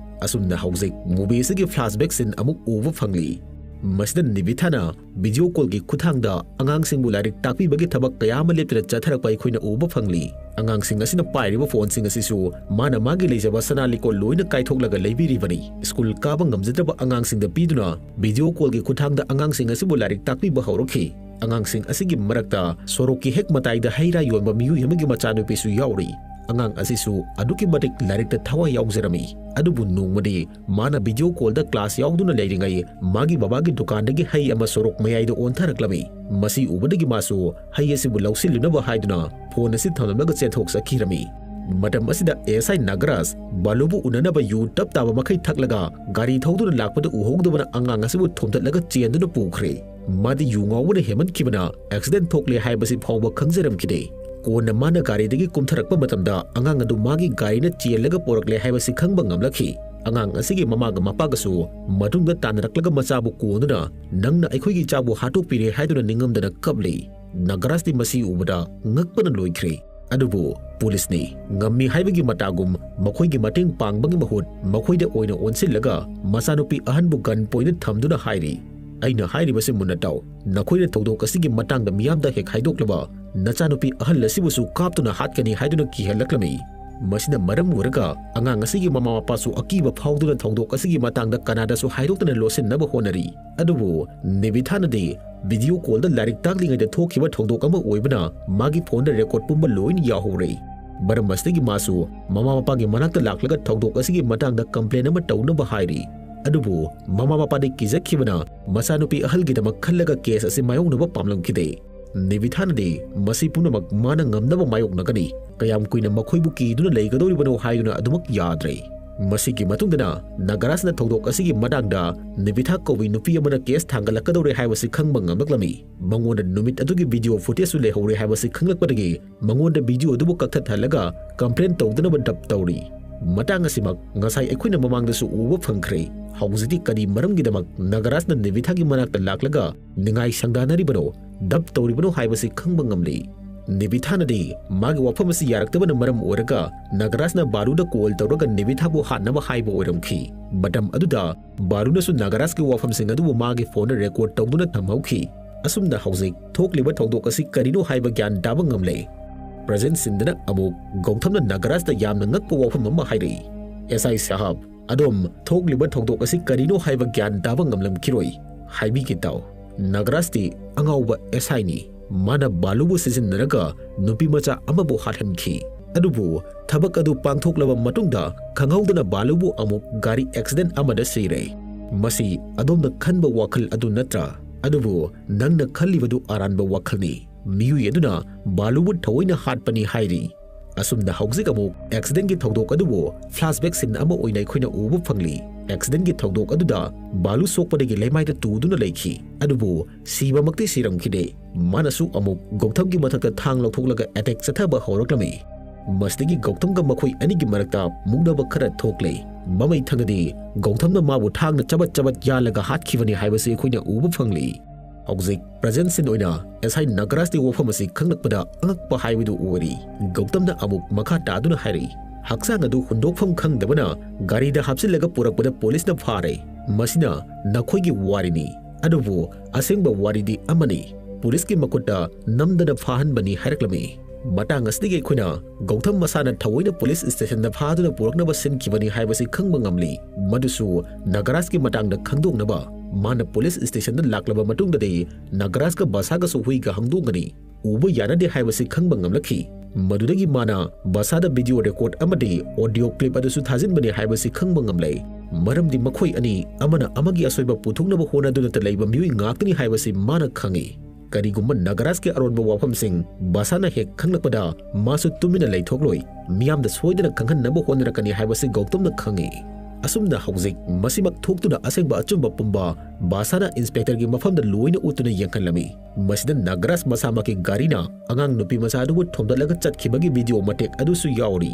ꯑꯁꯨꯝꯅ ꯍꯧꯖꯤꯛ movie ꯑꯁꯤꯒꯤ flashback scene ꯑꯃꯨꯛ ꯎꯕ ꯐꯪꯂꯤ꯫ ꯃꯁꯤꯗ ꯅꯤꯕꯤꯊꯥꯅ video callꯒꯤ ꯈꯨꯠꯊꯥꯡꯗ ꯑꯉꯥꯡꯁꯤꯡꯕꯨ ꯂꯥꯏꯔꯤꯛ ꯇꯥꯛꯄꯤꯕꯒꯤ ꯊꯕꯛ ꯀꯌꯥ ꯑꯃ ꯂꯦꯞꯇꯅ ꯆꯠꯊꯔꯛꯄ ꯑꯩꯈꯣꯏꯅ ꯎꯕ ꯐꯪꯂꯤ꯫ ꯑꯉꯥꯡꯁꯤꯡ ꯑꯁꯤꯅ ꯄꯥꯏꯔꯤꯕ phoneꯁꯤꯡ ꯑꯁꯤꯁꯨ ꯃꯥꯅ ꯃꯥꯒꯤ ꯂꯩꯖꯕ ꯁꯅꯥ ꯂꯤꯛꯀꯣꯟ ꯂꯣꯏꯅ ꯀꯥꯏꯊꯣꯛꯂꯒ ꯂꯩꯕꯤꯔꯤꯕꯅꯤ꯫ School ꯀꯥꯕ ꯉꯝꯖꯗ꯭ꯔꯕ ꯑꯉꯥꯡꯁꯤꯡꯗ ꯄꯤꯗꯨꯅ video callꯒꯤ ꯈꯨꯠꯊꯥꯡꯗ ꯑꯉꯥꯡꯁꯤꯡ ꯑꯁꯤꯕꯨ ꯂꯥꯏꯔꯤꯛ ꯇꯥꯛꯄꯤꯕ ꯍꯧꯔꯛꯈꯤ꯫ ꯑꯉꯥꯡꯁꯤꯡ ꯑꯁꯤꯒꯤ ꯃꯔꯛꯇ ꯁꯣꯔꯣꯛꯀꯤ ꯍꯦꯛ ꯃꯇꯥꯏꯗ ꯍꯩ ꯔꯥ ꯌꯣꯟꯕ ꯃꯤꯑꯣꯏ ꯑꯃꯒꯤ ꯃꯆꯥꯅꯨꯄꯤꯁꯨ ꯌꯥꯎꯔꯤ꯫ ꯑꯉꯥꯡ ꯑꯁꯤꯁꯨ ꯑꯗꯨꯛꯀꯤ ꯃꯇꯤꯛ ꯂꯥꯏꯔꯤꯛꯇ ꯊꯋꯥꯏ ꯌꯥꯎꯖꯔꯝꯃꯤ꯫ ꯑꯗꯨꯕꯨ ꯅꯣꯡꯃꯗꯤ ꯃꯥꯅ video callꯗ class ꯌꯥꯎꯗꯨꯅ ꯂꯩꯔꯤꯉꯩ ꯃꯥꯒꯤ ꯕꯕꯥꯒꯤ ꯗꯨꯀꯥꯟꯗꯒꯤ ꯍꯩ ꯑꯃ ꯁꯣꯔꯣꯛ ꯃꯌꯥꯏꯗ ꯑꯣꯟꯊꯔꯛꯂꯝꯃꯤ꯫ ꯃꯁꯤ ꯎꯕꯗꯒꯤ ꯃꯥꯁꯨ ꯍꯩ ꯑꯁꯤꯕꯨ ꯂꯧꯁꯤꯜꯂꯨꯅꯕ ꯍꯥꯏꯗꯨꯅ phone ꯑꯁꯤ ꯊꯝꯂꯝꯂꯒ ꯆꯦꯟꯊꯣꯛꯆꯈꯤꯔꯝꯃꯤ꯫ ꯃꯇꯝ ꯑꯁꯤꯗ ꯑꯦꯁ ꯑꯥꯏ ꯅꯥꯒꯔꯥꯖ ꯕꯥꯂꯨꯕꯨ ꯎꯅꯅꯕ ꯌꯨ ꯇꯞ ꯇꯥꯕ ꯃꯈꯩ ꯊꯛꯂꯒ ꯒꯥꯔꯤ ꯊꯧꯗꯨꯅ ꯂꯥꯛꯄꯗ ꯎꯍꯧꯗꯕꯅ ꯑꯉꯥꯡ ꯑꯁꯤꯕꯨ ꯊꯣꯝꯗꯠꯂꯒ ꯆꯦꯟꯗꯨꯅ ꯄꯨꯈ꯭ꯔꯦ꯫ ꯃꯥꯗꯤ ꯌꯨ ꯉꯥꯎꯕꯅ ꯍꯦꯟꯃꯟꯈꯤꯕꯅ ꯑꯦꯛꯁꯤꯗꯦꯟ ꯊꯣꯛꯂꯦ ꯍꯥꯏꯕꯁꯤ ꯐꯥꯎꯕ ꯈꯪꯖꯔꯝꯈꯤꯗꯦ꯫ ꯀꯣꯟꯅ ꯃꯥꯅ ꯒꯥꯔꯤꯗꯒꯤ ꯀꯨꯝꯊꯔꯛꯄ ꯃꯇꯝꯗ ꯑꯉꯥꯡ ꯑꯗꯨ ꯃꯥꯒꯤ ꯒꯥꯔꯤꯅ ꯆꯦꯜꯂꯒ ꯄꯣꯔꯛꯂꯦ ꯍꯥꯏꯕꯁꯤ ꯈꯪꯕ ꯉꯝꯂꯛꯈꯤ꯫ ꯑꯉꯥꯡ ꯑꯁꯤꯒꯤ ꯃꯃꯥꯒ ꯃꯄꯥꯒꯁꯨ ꯃꯇꯨꯡꯗ ꯇꯥꯟꯅꯔꯛꯂꯒ ꯃꯆꯥꯕꯨ ꯀꯣꯟꯗꯨꯅ "ꯅꯪꯅ ꯑꯩꯈꯣꯏꯒꯤ ꯏꯆꯥꯕꯨ ꯍꯥꯠꯇꯣꯛꯄꯤꯔꯦ" ꯍꯥꯏꯗꯨꯅ ꯅꯤꯡꯉꯝꯗꯅ ꯀꯞꯂꯤ꯫ ꯅꯥꯒꯔꯥꯖꯇꯤ ꯃꯁꯤ ꯎꯕꯗ ꯉꯛꯄꯅ ꯂꯣꯏꯈ꯭ꯔꯦ꯫ ꯑꯗꯨꯕꯨ ꯄꯨꯂꯤꯁꯅꯤ ꯉꯝꯃꯤ ꯍꯥꯏꯕꯒꯤ ꯃꯇꯥꯒꯨꯝ ꯃꯈꯣꯏꯒꯤ ꯃꯇꯦꯡ ꯄꯥꯡꯕꯒꯤ ꯃꯍꯨꯠ ꯃꯈꯣꯏꯗ ꯑꯣꯏꯅ ꯑꯣꯟꯁꯤꯜꯂꯒ ꯃꯆꯥꯅꯨꯄꯤ ꯑꯍꯟꯕꯨ ꯒꯟ ꯄꯣꯏꯟꯗ ꯊꯝꯗꯨꯅ ꯍꯥꯏꯔꯤ, "ꯑꯩꯅ ꯍꯥꯏꯔꯤꯕꯁꯤ ꯃꯨꯟꯅ ꯇꯥꯎ꯫ ꯅꯈꯣꯏꯅ ꯊꯧꯗꯣꯛ ꯑꯁꯤꯒꯤ ꯃꯇꯥꯡꯗ ꯃꯤꯌꯥꯝꯗ ꯍꯦꯛ ꯍꯥꯏꯗꯣꯛꯂꯕ ꯅꯆꯥꯅꯨꯄꯤ ꯑꯍꯜ ꯑꯁꯤꯕꯨꯁꯨ ꯀꯥꯞꯇꯨꯅ ꯍꯥꯠꯀꯅꯤ" ꯍꯥꯏꯗꯨꯅ ꯀꯤꯍꯜꯂꯛꯂꯝꯃꯤ꯫ ꯃꯁꯤꯅ ꯃꯔꯝ ꯑꯣꯏꯔꯒ ꯑꯉꯥꯡ ꯑꯁꯤꯒꯤ ꯃꯃꯥ ꯃꯄꯥꯁꯨ ꯑꯀꯤꯕ ꯐꯥꯎꯗꯨꯅ ꯊꯧꯗꯣꯛ ꯑꯁꯤꯒꯤ ꯃꯇꯥꯡꯗ ꯀꯅꯥꯗꯁꯨ ꯍꯥꯏꯗꯣꯛꯇꯅ ꯂꯣꯠꯁꯤꯟꯅꯕ ꯍꯣꯠꯅꯔꯤ꯫ ꯑꯗꯨꯕꯨ ꯅꯤꯕꯤꯊꯥꯅꯗꯤ ꯚꯤꯗꯤꯑꯣ ꯀꯣꯜꯗ ꯂꯥꯏꯔꯤꯛ ꯇꯥꯛꯂꯤꯉꯩꯗ ꯊꯣꯛꯈꯤꯕ ꯊꯧꯗꯣꯛ ꯑꯃ ꯑꯣꯏꯕꯅ ꯃꯥꯒꯤ ꯐꯣꯟꯗ ꯔꯦꯀꯣꯔꯗ ꯄꯨꯝꯕ ꯂꯣꯏꯅ ꯌꯥꯎꯍꯧꯔꯦ꯫ ꯃꯔꯝ ꯑꯁꯤꯗꯒꯤ ꯃꯥꯁꯨ ꯃꯃꯥ ꯃꯄꯥꯒꯤ ꯃꯅꯥꯛꯇ ꯂꯥꯛꯂꯒ ꯊꯧꯗꯣꯛ ꯑꯁꯤꯒꯤ ꯃꯇꯥꯡꯗ ꯀꯝꯄ꯭ꯂꯦꯟ ꯑꯃ ꯇꯧꯅꯕ ꯍꯥꯏꯔꯤ꯫ ꯑꯗꯨꯕꯨ ꯃꯃꯥ ꯃꯄꯥꯗꯤ ꯀꯤꯖꯈꯤꯕꯅ ꯃꯆꯥꯅꯨꯄꯤ ꯑꯍꯜꯒꯤꯗꯃꯛ ꯈꯜꯂꯒ ꯀꯦꯁ ꯑꯁꯤ ꯃꯥꯌꯣꯛꯅꯕ ꯄꯥꯝꯂꯝꯈꯤꯗꯦ꯫ ꯅꯤꯕꯤꯊꯥꯅꯗꯤ ꯃꯁꯤ ꯄꯨꯝꯅꯃꯛ ꯃꯥꯅ ꯉꯝꯅꯕ ꯃꯥꯌꯣꯛꯅꯒꯅꯤ, ꯀꯌꯥꯝ ꯀꯨꯏꯅ ꯃꯈꯣꯏꯕꯨ ꯀꯤꯗꯨꯅ ꯂꯩꯒꯗꯧꯔꯤꯕꯅꯣ ꯍꯥꯏꯗꯨꯅ ꯑꯗꯨꯃꯛ ꯌꯥꯗ꯭ꯔꯦ꯫ ꯃꯁꯤꯒꯤ ꯃꯇꯨꯡꯗꯅ ꯅꯥꯒꯔꯥꯖꯅ ꯊꯧꯗꯣꯛ ꯑꯁꯤꯒꯤ ꯃꯇꯥꯡꯗ ꯅꯤꯕꯤꯊꯥ ꯀꯧꯕꯤ ꯅꯨꯄꯤ ꯑꯃꯅ ꯀꯦꯁ ꯊꯥꯡꯒꯠꯂꯛꯀꯗꯧꯔꯦ ꯍꯥꯏꯕꯁꯤ ꯈꯪꯕ ꯉꯝꯂꯛꯂꯝꯃꯤ꯫ ꯃꯉꯣꯟꯗ ꯅꯨꯃꯤꯠ ꯑꯗꯨꯒꯤ ꯚꯤꯗꯤꯑꯣ ꯐꯨꯇꯦꯖꯁꯨ ꯂꯩꯍꯧꯔꯦ ꯍꯥꯏꯕꯁꯤ ꯈꯪꯂꯛꯄꯗꯒꯤ ꯃꯉꯣꯟꯗ ꯚꯤꯗꯤꯑꯣ ꯑꯗꯨꯕꯨ ꯀꯛꯊꯠꯍꯜꯂꯒ ꯀꯝꯄ꯭ꯂꯦꯟ ꯇꯧꯗꯅꯕ ꯗꯞ ꯇꯧꯔꯤ꯫ ꯃꯇꯥꯡ ꯑꯁꯤꯃꯛ ꯉꯁꯥꯏ ꯑꯩꯈꯣꯏꯅ ꯃꯃꯥꯡꯗꯁꯨ ꯎꯕ ꯐꯪꯈ꯭ꯔꯦ꯫ ꯍꯧꯖꯤꯛꯇꯤ ꯀꯔꯤ ꯃꯔꯝꯒꯤꯗꯃꯛ ꯅꯥꯒꯔꯥꯖꯅ ꯅꯤꯕꯤꯊꯥꯒꯤ ꯃꯅꯥꯛꯇ ꯂꯥꯛꯂꯒ ꯅꯤꯡꯉꯥꯏ ꯁꯪꯗꯥꯅꯔꯤꯕꯅꯣ, ꯗꯞ ꯇꯧꯔꯤꯕꯅꯣ ꯍꯥꯏꯕꯁꯤ ꯈꯪꯕ ꯉꯝꯂꯤ꯫ ꯅꯤꯕꯤꯊꯥꯅꯗꯤ ꯃꯥꯒꯤ ꯋꯥꯐꯝ ꯑꯁꯤ ꯌꯥꯔꯛꯇꯕꯅ ꯃꯔꯝ ꯑꯣꯏꯔꯒ ꯅꯥꯒꯔꯥꯖꯅ ꯕꯥꯂꯨꯗ ꯀꯣꯜ ꯇꯧꯔꯒ ꯅꯤꯕꯤꯊꯥꯕꯨ ꯍꯥꯠꯅꯕ ꯍꯥꯏꯕ ꯑꯣꯏꯔꯝꯈꯤ꯫ ꯃꯇꯝ ꯑꯗꯨꯗ ꯕꯥꯂꯨꯅꯁꯨ ꯅꯥꯒꯔꯥꯖꯀꯤ ꯋꯥꯐꯝꯁꯤꯡ ꯑꯗꯨꯕꯨ ꯃꯥꯒꯤ ꯐꯣꯟꯗ ꯔꯦꯀꯣꯔꯗ ꯇꯧꯗꯨꯅ ꯊꯝꯍꯧꯈꯤ꯫ ꯑꯁꯨꯝꯅ ꯍꯧꯖꯤꯛ ꯊꯣꯛꯂꯤꯕ ꯊꯧꯗꯣꯛ ꯑꯁꯤ ꯀꯔꯤꯅꯣ ꯍꯥꯏꯕ ꯒ꯭ꯌꯥꯟ ꯇꯥꯕ ꯉꯝꯂꯦ꯫ ꯄ꯭ꯔꯖꯦꯟ ꯁꯤꯟꯗꯅ ꯑꯃꯨꯛ ꯒꯧꯊꯝꯅ ꯅꯥꯒꯔꯥꯖꯇ ꯌꯥꯝꯅ ꯉꯛꯄ ꯋꯥꯐꯝ ꯑꯃ ꯍꯥꯏꯔꯛꯏ, "ꯑꯦꯁ ꯑꯥꯏ ꯁꯥꯍꯕ, ꯑꯗꯣꯝ ꯊꯣꯛꯂꯤꯕ ꯊꯧꯗꯣꯛ ꯑꯁꯤ ꯀꯔꯤꯅꯣ ꯍꯥꯏꯕ ꯒ꯭ꯌꯥꯟ ꯇꯥꯕ ꯉꯝꯂꯝꯈꯤꯔꯣꯏ꯫ ꯍꯥꯏꯕꯤꯒꯦ ꯇꯥꯎ꯫ ꯅꯥꯒꯔꯥꯖꯇꯤ ꯑꯉꯥꯎꯕ ꯑꯦꯁ ꯑꯥꯏꯅꯤ꯫ ꯃꯥꯅ ꯕꯥꯂꯨꯕꯨ ꯁꯤꯖꯤꯟꯅꯔꯒ ꯅꯨꯄꯤ ꯃꯆꯥ ꯑꯃꯕꯨ ꯍꯥꯠꯍꯟꯈꯤ꯫ ꯑꯗꯨꯕꯨ ꯊꯕꯛ ꯑꯗꯨ ꯄꯥꯡꯊꯣꯛꯂꯕ ꯃꯇꯨꯡꯗ ꯈꯪꯍꯧꯗꯅ ꯕꯥꯂꯨꯕꯨ ꯑꯃꯨꯛ ꯒꯥꯔꯤ ꯑꯦꯛꯁꯤꯗꯦꯟ ꯑꯃꯗ ꯁꯤꯔꯦ꯫ ꯃꯁꯤ ꯑꯗꯣꯝꯅ ꯈꯟꯕ ꯋꯥꯈꯜ ꯑꯗꯨ ꯅꯠꯇ꯭ꯔꯥ? ꯑꯗꯨꯕꯨ ꯅꯪꯅ ꯈꯜꯂꯤꯕꯗꯨ ꯑꯔꯥꯟꯕ ꯋꯥꯈꯜꯅꯤ꯫ ꯃꯤꯑꯣꯏ ꯑꯗꯨꯅ ꯕꯥꯂꯨꯕꯨ ꯊꯑꯣꯏꯅ ꯍꯥꯠꯄꯅꯤ ꯍꯥꯏꯔꯤ꯫ ꯑꯁꯨꯝꯅ ꯍꯧꯖꯤꯛ ꯑꯃꯨꯛ ꯑꯦꯛꯁꯤꯗꯦꯟꯒꯤ ꯊꯧꯗꯣꯛ ꯑꯗꯨꯕꯨ ꯐ꯭ꯂꯥꯁꯕꯦꯛ ꯁꯤꯟ ꯑꯃ ꯑꯣꯏꯅ ꯑꯩꯈꯣꯏꯅ ꯎꯕ ꯐꯪꯂꯤ꯫ ꯑꯦꯛꯁꯤꯗꯦꯟꯒꯤ ꯊꯧꯗꯣꯛ ꯑꯗꯨꯗ ꯕꯥꯂꯨ ꯁꯣꯛꯄꯗꯒꯤ ꯂꯩꯃꯥꯏꯗ ꯇꯨꯗꯨꯅ ꯂꯩꯈꯤ, ꯑꯗꯨꯕꯨ ꯁꯤꯕꯃꯛꯇꯤ ꯁꯤꯔꯝꯈꯤꯗꯦ꯫ ꯃꯥꯅꯁꯨ ꯑꯃꯨꯛ ꯒꯧꯇꯝꯒꯤ ꯃꯊꯛꯇ ꯊꯥꯡ ꯂꯧꯊꯣꯛꯂꯒ ꯑꯦꯇꯦꯛ ꯆꯠꯊꯕ ꯍꯧꯔꯛꯂꯝꯃꯤ꯫ ꯃꯁꯤꯗꯒꯤ ꯒꯧꯇꯝꯒ ꯃꯈꯣꯏ ꯑꯅꯤꯒꯤ ꯃꯔꯛꯇ ꯃꯨꯛꯅꯕ ꯈꯔ ꯊꯣꯛꯂꯦ꯫ ꯃꯃꯩ ꯊꯪꯒꯗꯤ ꯒꯧꯇꯝꯅ ꯃꯥꯕꯨ ꯊꯥꯡꯅ ꯆꯕꯠ ꯆꯕꯠ ꯌꯥꯜꯂꯒ ꯍꯥꯠꯈꯤꯕꯅꯤ ꯍꯥꯏꯕꯁꯤ ꯑꯩꯈꯣꯏꯅ ꯎꯕ ꯐꯪꯂꯤ꯫ ꯍꯧꯖꯤꯛ ꯄ꯭ꯔꯖꯦꯟ ꯁꯤꯟ ꯑꯣꯏꯅ ꯑꯦꯁ ꯑꯥꯏ ꯅꯥꯒꯔꯥꯖꯇꯤ ꯋꯥꯐꯝ ꯑꯁꯤ ꯈꯪꯂꯛꯄꯗ ꯑꯉꯛꯄ ꯍꯥꯏꯕꯗꯨ ꯑꯣꯏꯔꯤ꯫ ꯒꯧꯇꯝꯅ ꯑꯃꯨꯛ ꯃꯈꯥ ꯇꯥꯗꯨꯅ ꯍꯥꯏꯔꯤ, "ꯍꯛꯆꯥꯡ ꯑꯗꯨ ꯍꯨꯟꯗꯣꯛꯐꯝ ꯈꯪꯗꯕꯅ ꯒꯥꯔꯤꯗ ꯍꯥꯞꯆꯤꯜꯂꯒ ꯄꯨꯔꯛꯄꯗ ꯄꯨꯂꯤꯁꯅ ꯐꯥꯔꯦ꯫ ꯃꯁꯤꯅ ꯅꯈꯣꯏꯒꯤ ꯋꯥꯔꯤꯅꯤ, ꯑꯗꯨꯕꯨ ꯑꯁꯦꯡꯕ ꯋꯥꯔꯤꯗꯤ ꯑꯃꯅꯤ꯫ ꯄꯨꯂꯤꯁꯀꯤ ꯃꯈꯨꯠꯇ ꯅꯝꯗꯅ ꯐꯥꯍꯟꯕꯅꯤ" ꯍꯥꯏꯔꯛꯂꯝꯃꯤ꯫ ꯃꯇꯥꯡ ꯑꯁꯤꯗꯒꯤ ꯑꯩꯈꯣꯏꯅ ꯒꯧꯇꯝ ꯃꯁꯥꯅ ꯊꯑꯣꯏꯅ ꯄꯨꯂꯤꯁ ꯁ꯭ꯇꯦꯁꯟꯗ ꯐꯥꯗꯨꯅ ꯄꯨꯔꯛꯅꯕ ꯁꯤꯟꯈꯤꯕꯅꯤ ꯍꯥꯏꯕꯁꯤ ꯈꯪꯕ ꯉꯝꯂꯤ꯫ ꯃꯗꯨꯁꯨ ꯅꯥꯒꯔꯥꯖꯀꯤ ꯃꯇꯥꯡꯗ ꯈꯪꯗꯣꯛꯅꯕ꯫ ꯃꯥꯅ ꯄꯨꯂꯤꯁ ꯁ꯭ꯇꯦꯁꯟꯗ ꯂꯥꯛꯂꯕ ꯃꯇꯨꯡꯗꯗꯤ ꯅꯥꯒꯔꯥꯖꯀ ꯕꯁꯥꯒꯁꯨ ꯍꯨꯏꯒ ꯍꯧꯗꯣꯡꯒꯅꯤ ꯎꯕ ꯌꯥꯅꯗꯦ ꯍꯥꯏꯕꯁꯤ ꯈꯪꯕ ꯉꯝꯂꯛꯈꯤ꯫ ꯃꯗꯨꯗꯒꯤ ꯃꯥꯅ ꯕꯁꯥꯗ ꯚꯤꯗꯤꯑꯣ ꯔꯦꯀꯣꯔꯗ ꯑꯃꯗꯤ ꯑꯣꯗꯤꯑꯣ ꯀ꯭ꯂꯤꯞ ꯑꯗꯨꯁꯨ ꯊꯥꯖꯤꯟꯕꯅꯤ ꯍꯥꯏꯕꯁꯤ ꯈꯪꯕ ꯉꯝꯂꯦ꯫ ꯃꯔꯝꯗꯤ ꯃꯈꯣꯏ ꯑꯅꯤ ꯑꯃꯅ ꯑꯃꯒꯤ ꯑꯁꯣꯏꯕ ꯄꯨꯊꯣꯛꯅꯕ ꯍꯣꯠꯅꯗꯨꯅꯇ ꯂꯩꯕ ꯃꯤꯑꯣꯏ ꯉꯥꯛꯇꯅꯤ ꯍꯥꯏꯕꯁꯤ ꯃꯥꯅ ꯈꯪꯏ꯫ ꯀꯔꯤꯒꯨꯝꯕ ꯅꯥꯒꯔꯥꯖꯀꯤ ꯑꯔꯣꯟꯕ ꯋꯥꯐꯝꯁꯤꯡ ꯕꯁꯥꯅ ꯍꯦꯛ ꯈꯪꯂꯛꯄꯗ, ꯃꯥꯁꯨ ꯇꯨꯃꯤꯟꯅ ꯂꯩꯊꯣꯛꯂꯣꯏ, ꯃꯤꯌꯥꯝꯗ ꯁꯣꯏꯗꯅ ꯈꯪꯍꯟꯅꯕ ꯍꯣꯠꯅꯔꯛꯀꯅꯤ ꯍꯥꯏꯕꯁꯤ ꯒꯧꯇꯝꯅ ꯈꯪꯏ꯫ ꯑꯁꯨꯝꯅ ꯍꯧꯖꯤꯛ ꯃꯁꯤꯃꯛ ꯊꯣꯛꯇꯨꯅ ꯑꯁꯦꯡꯕ ꯑꯆꯨꯝꯕ ꯄꯨꯝꯕ ꯕꯁꯥꯅ ꯏꯟꯁꯄꯦꯛꯇꯔꯒꯤ ꯃꯐꯝꯗ ꯂꯣꯏꯅ ꯎꯠꯇꯨꯅ ꯌꯦꯡꯍꯜꯂꯝꯃꯤ꯫ ꯃꯁꯤꯗ ꯅꯥꯒꯔꯥꯖ ꯃꯁꯥꯃꯛꯀꯤ ꯒꯥꯔꯤꯅ ꯑꯉꯥꯡ ꯅꯨꯄꯤ ꯃꯆꯥ ꯑꯗꯨꯕꯨ ꯊꯣꯝꯗꯠꯂꯒ ꯆꯠꯈꯤꯕꯒꯤ ꯚꯤꯗꯤꯑꯣ ꯃꯇꯦꯛ ꯑꯗꯨꯁꯨ ꯌꯥꯎꯔꯤ꯫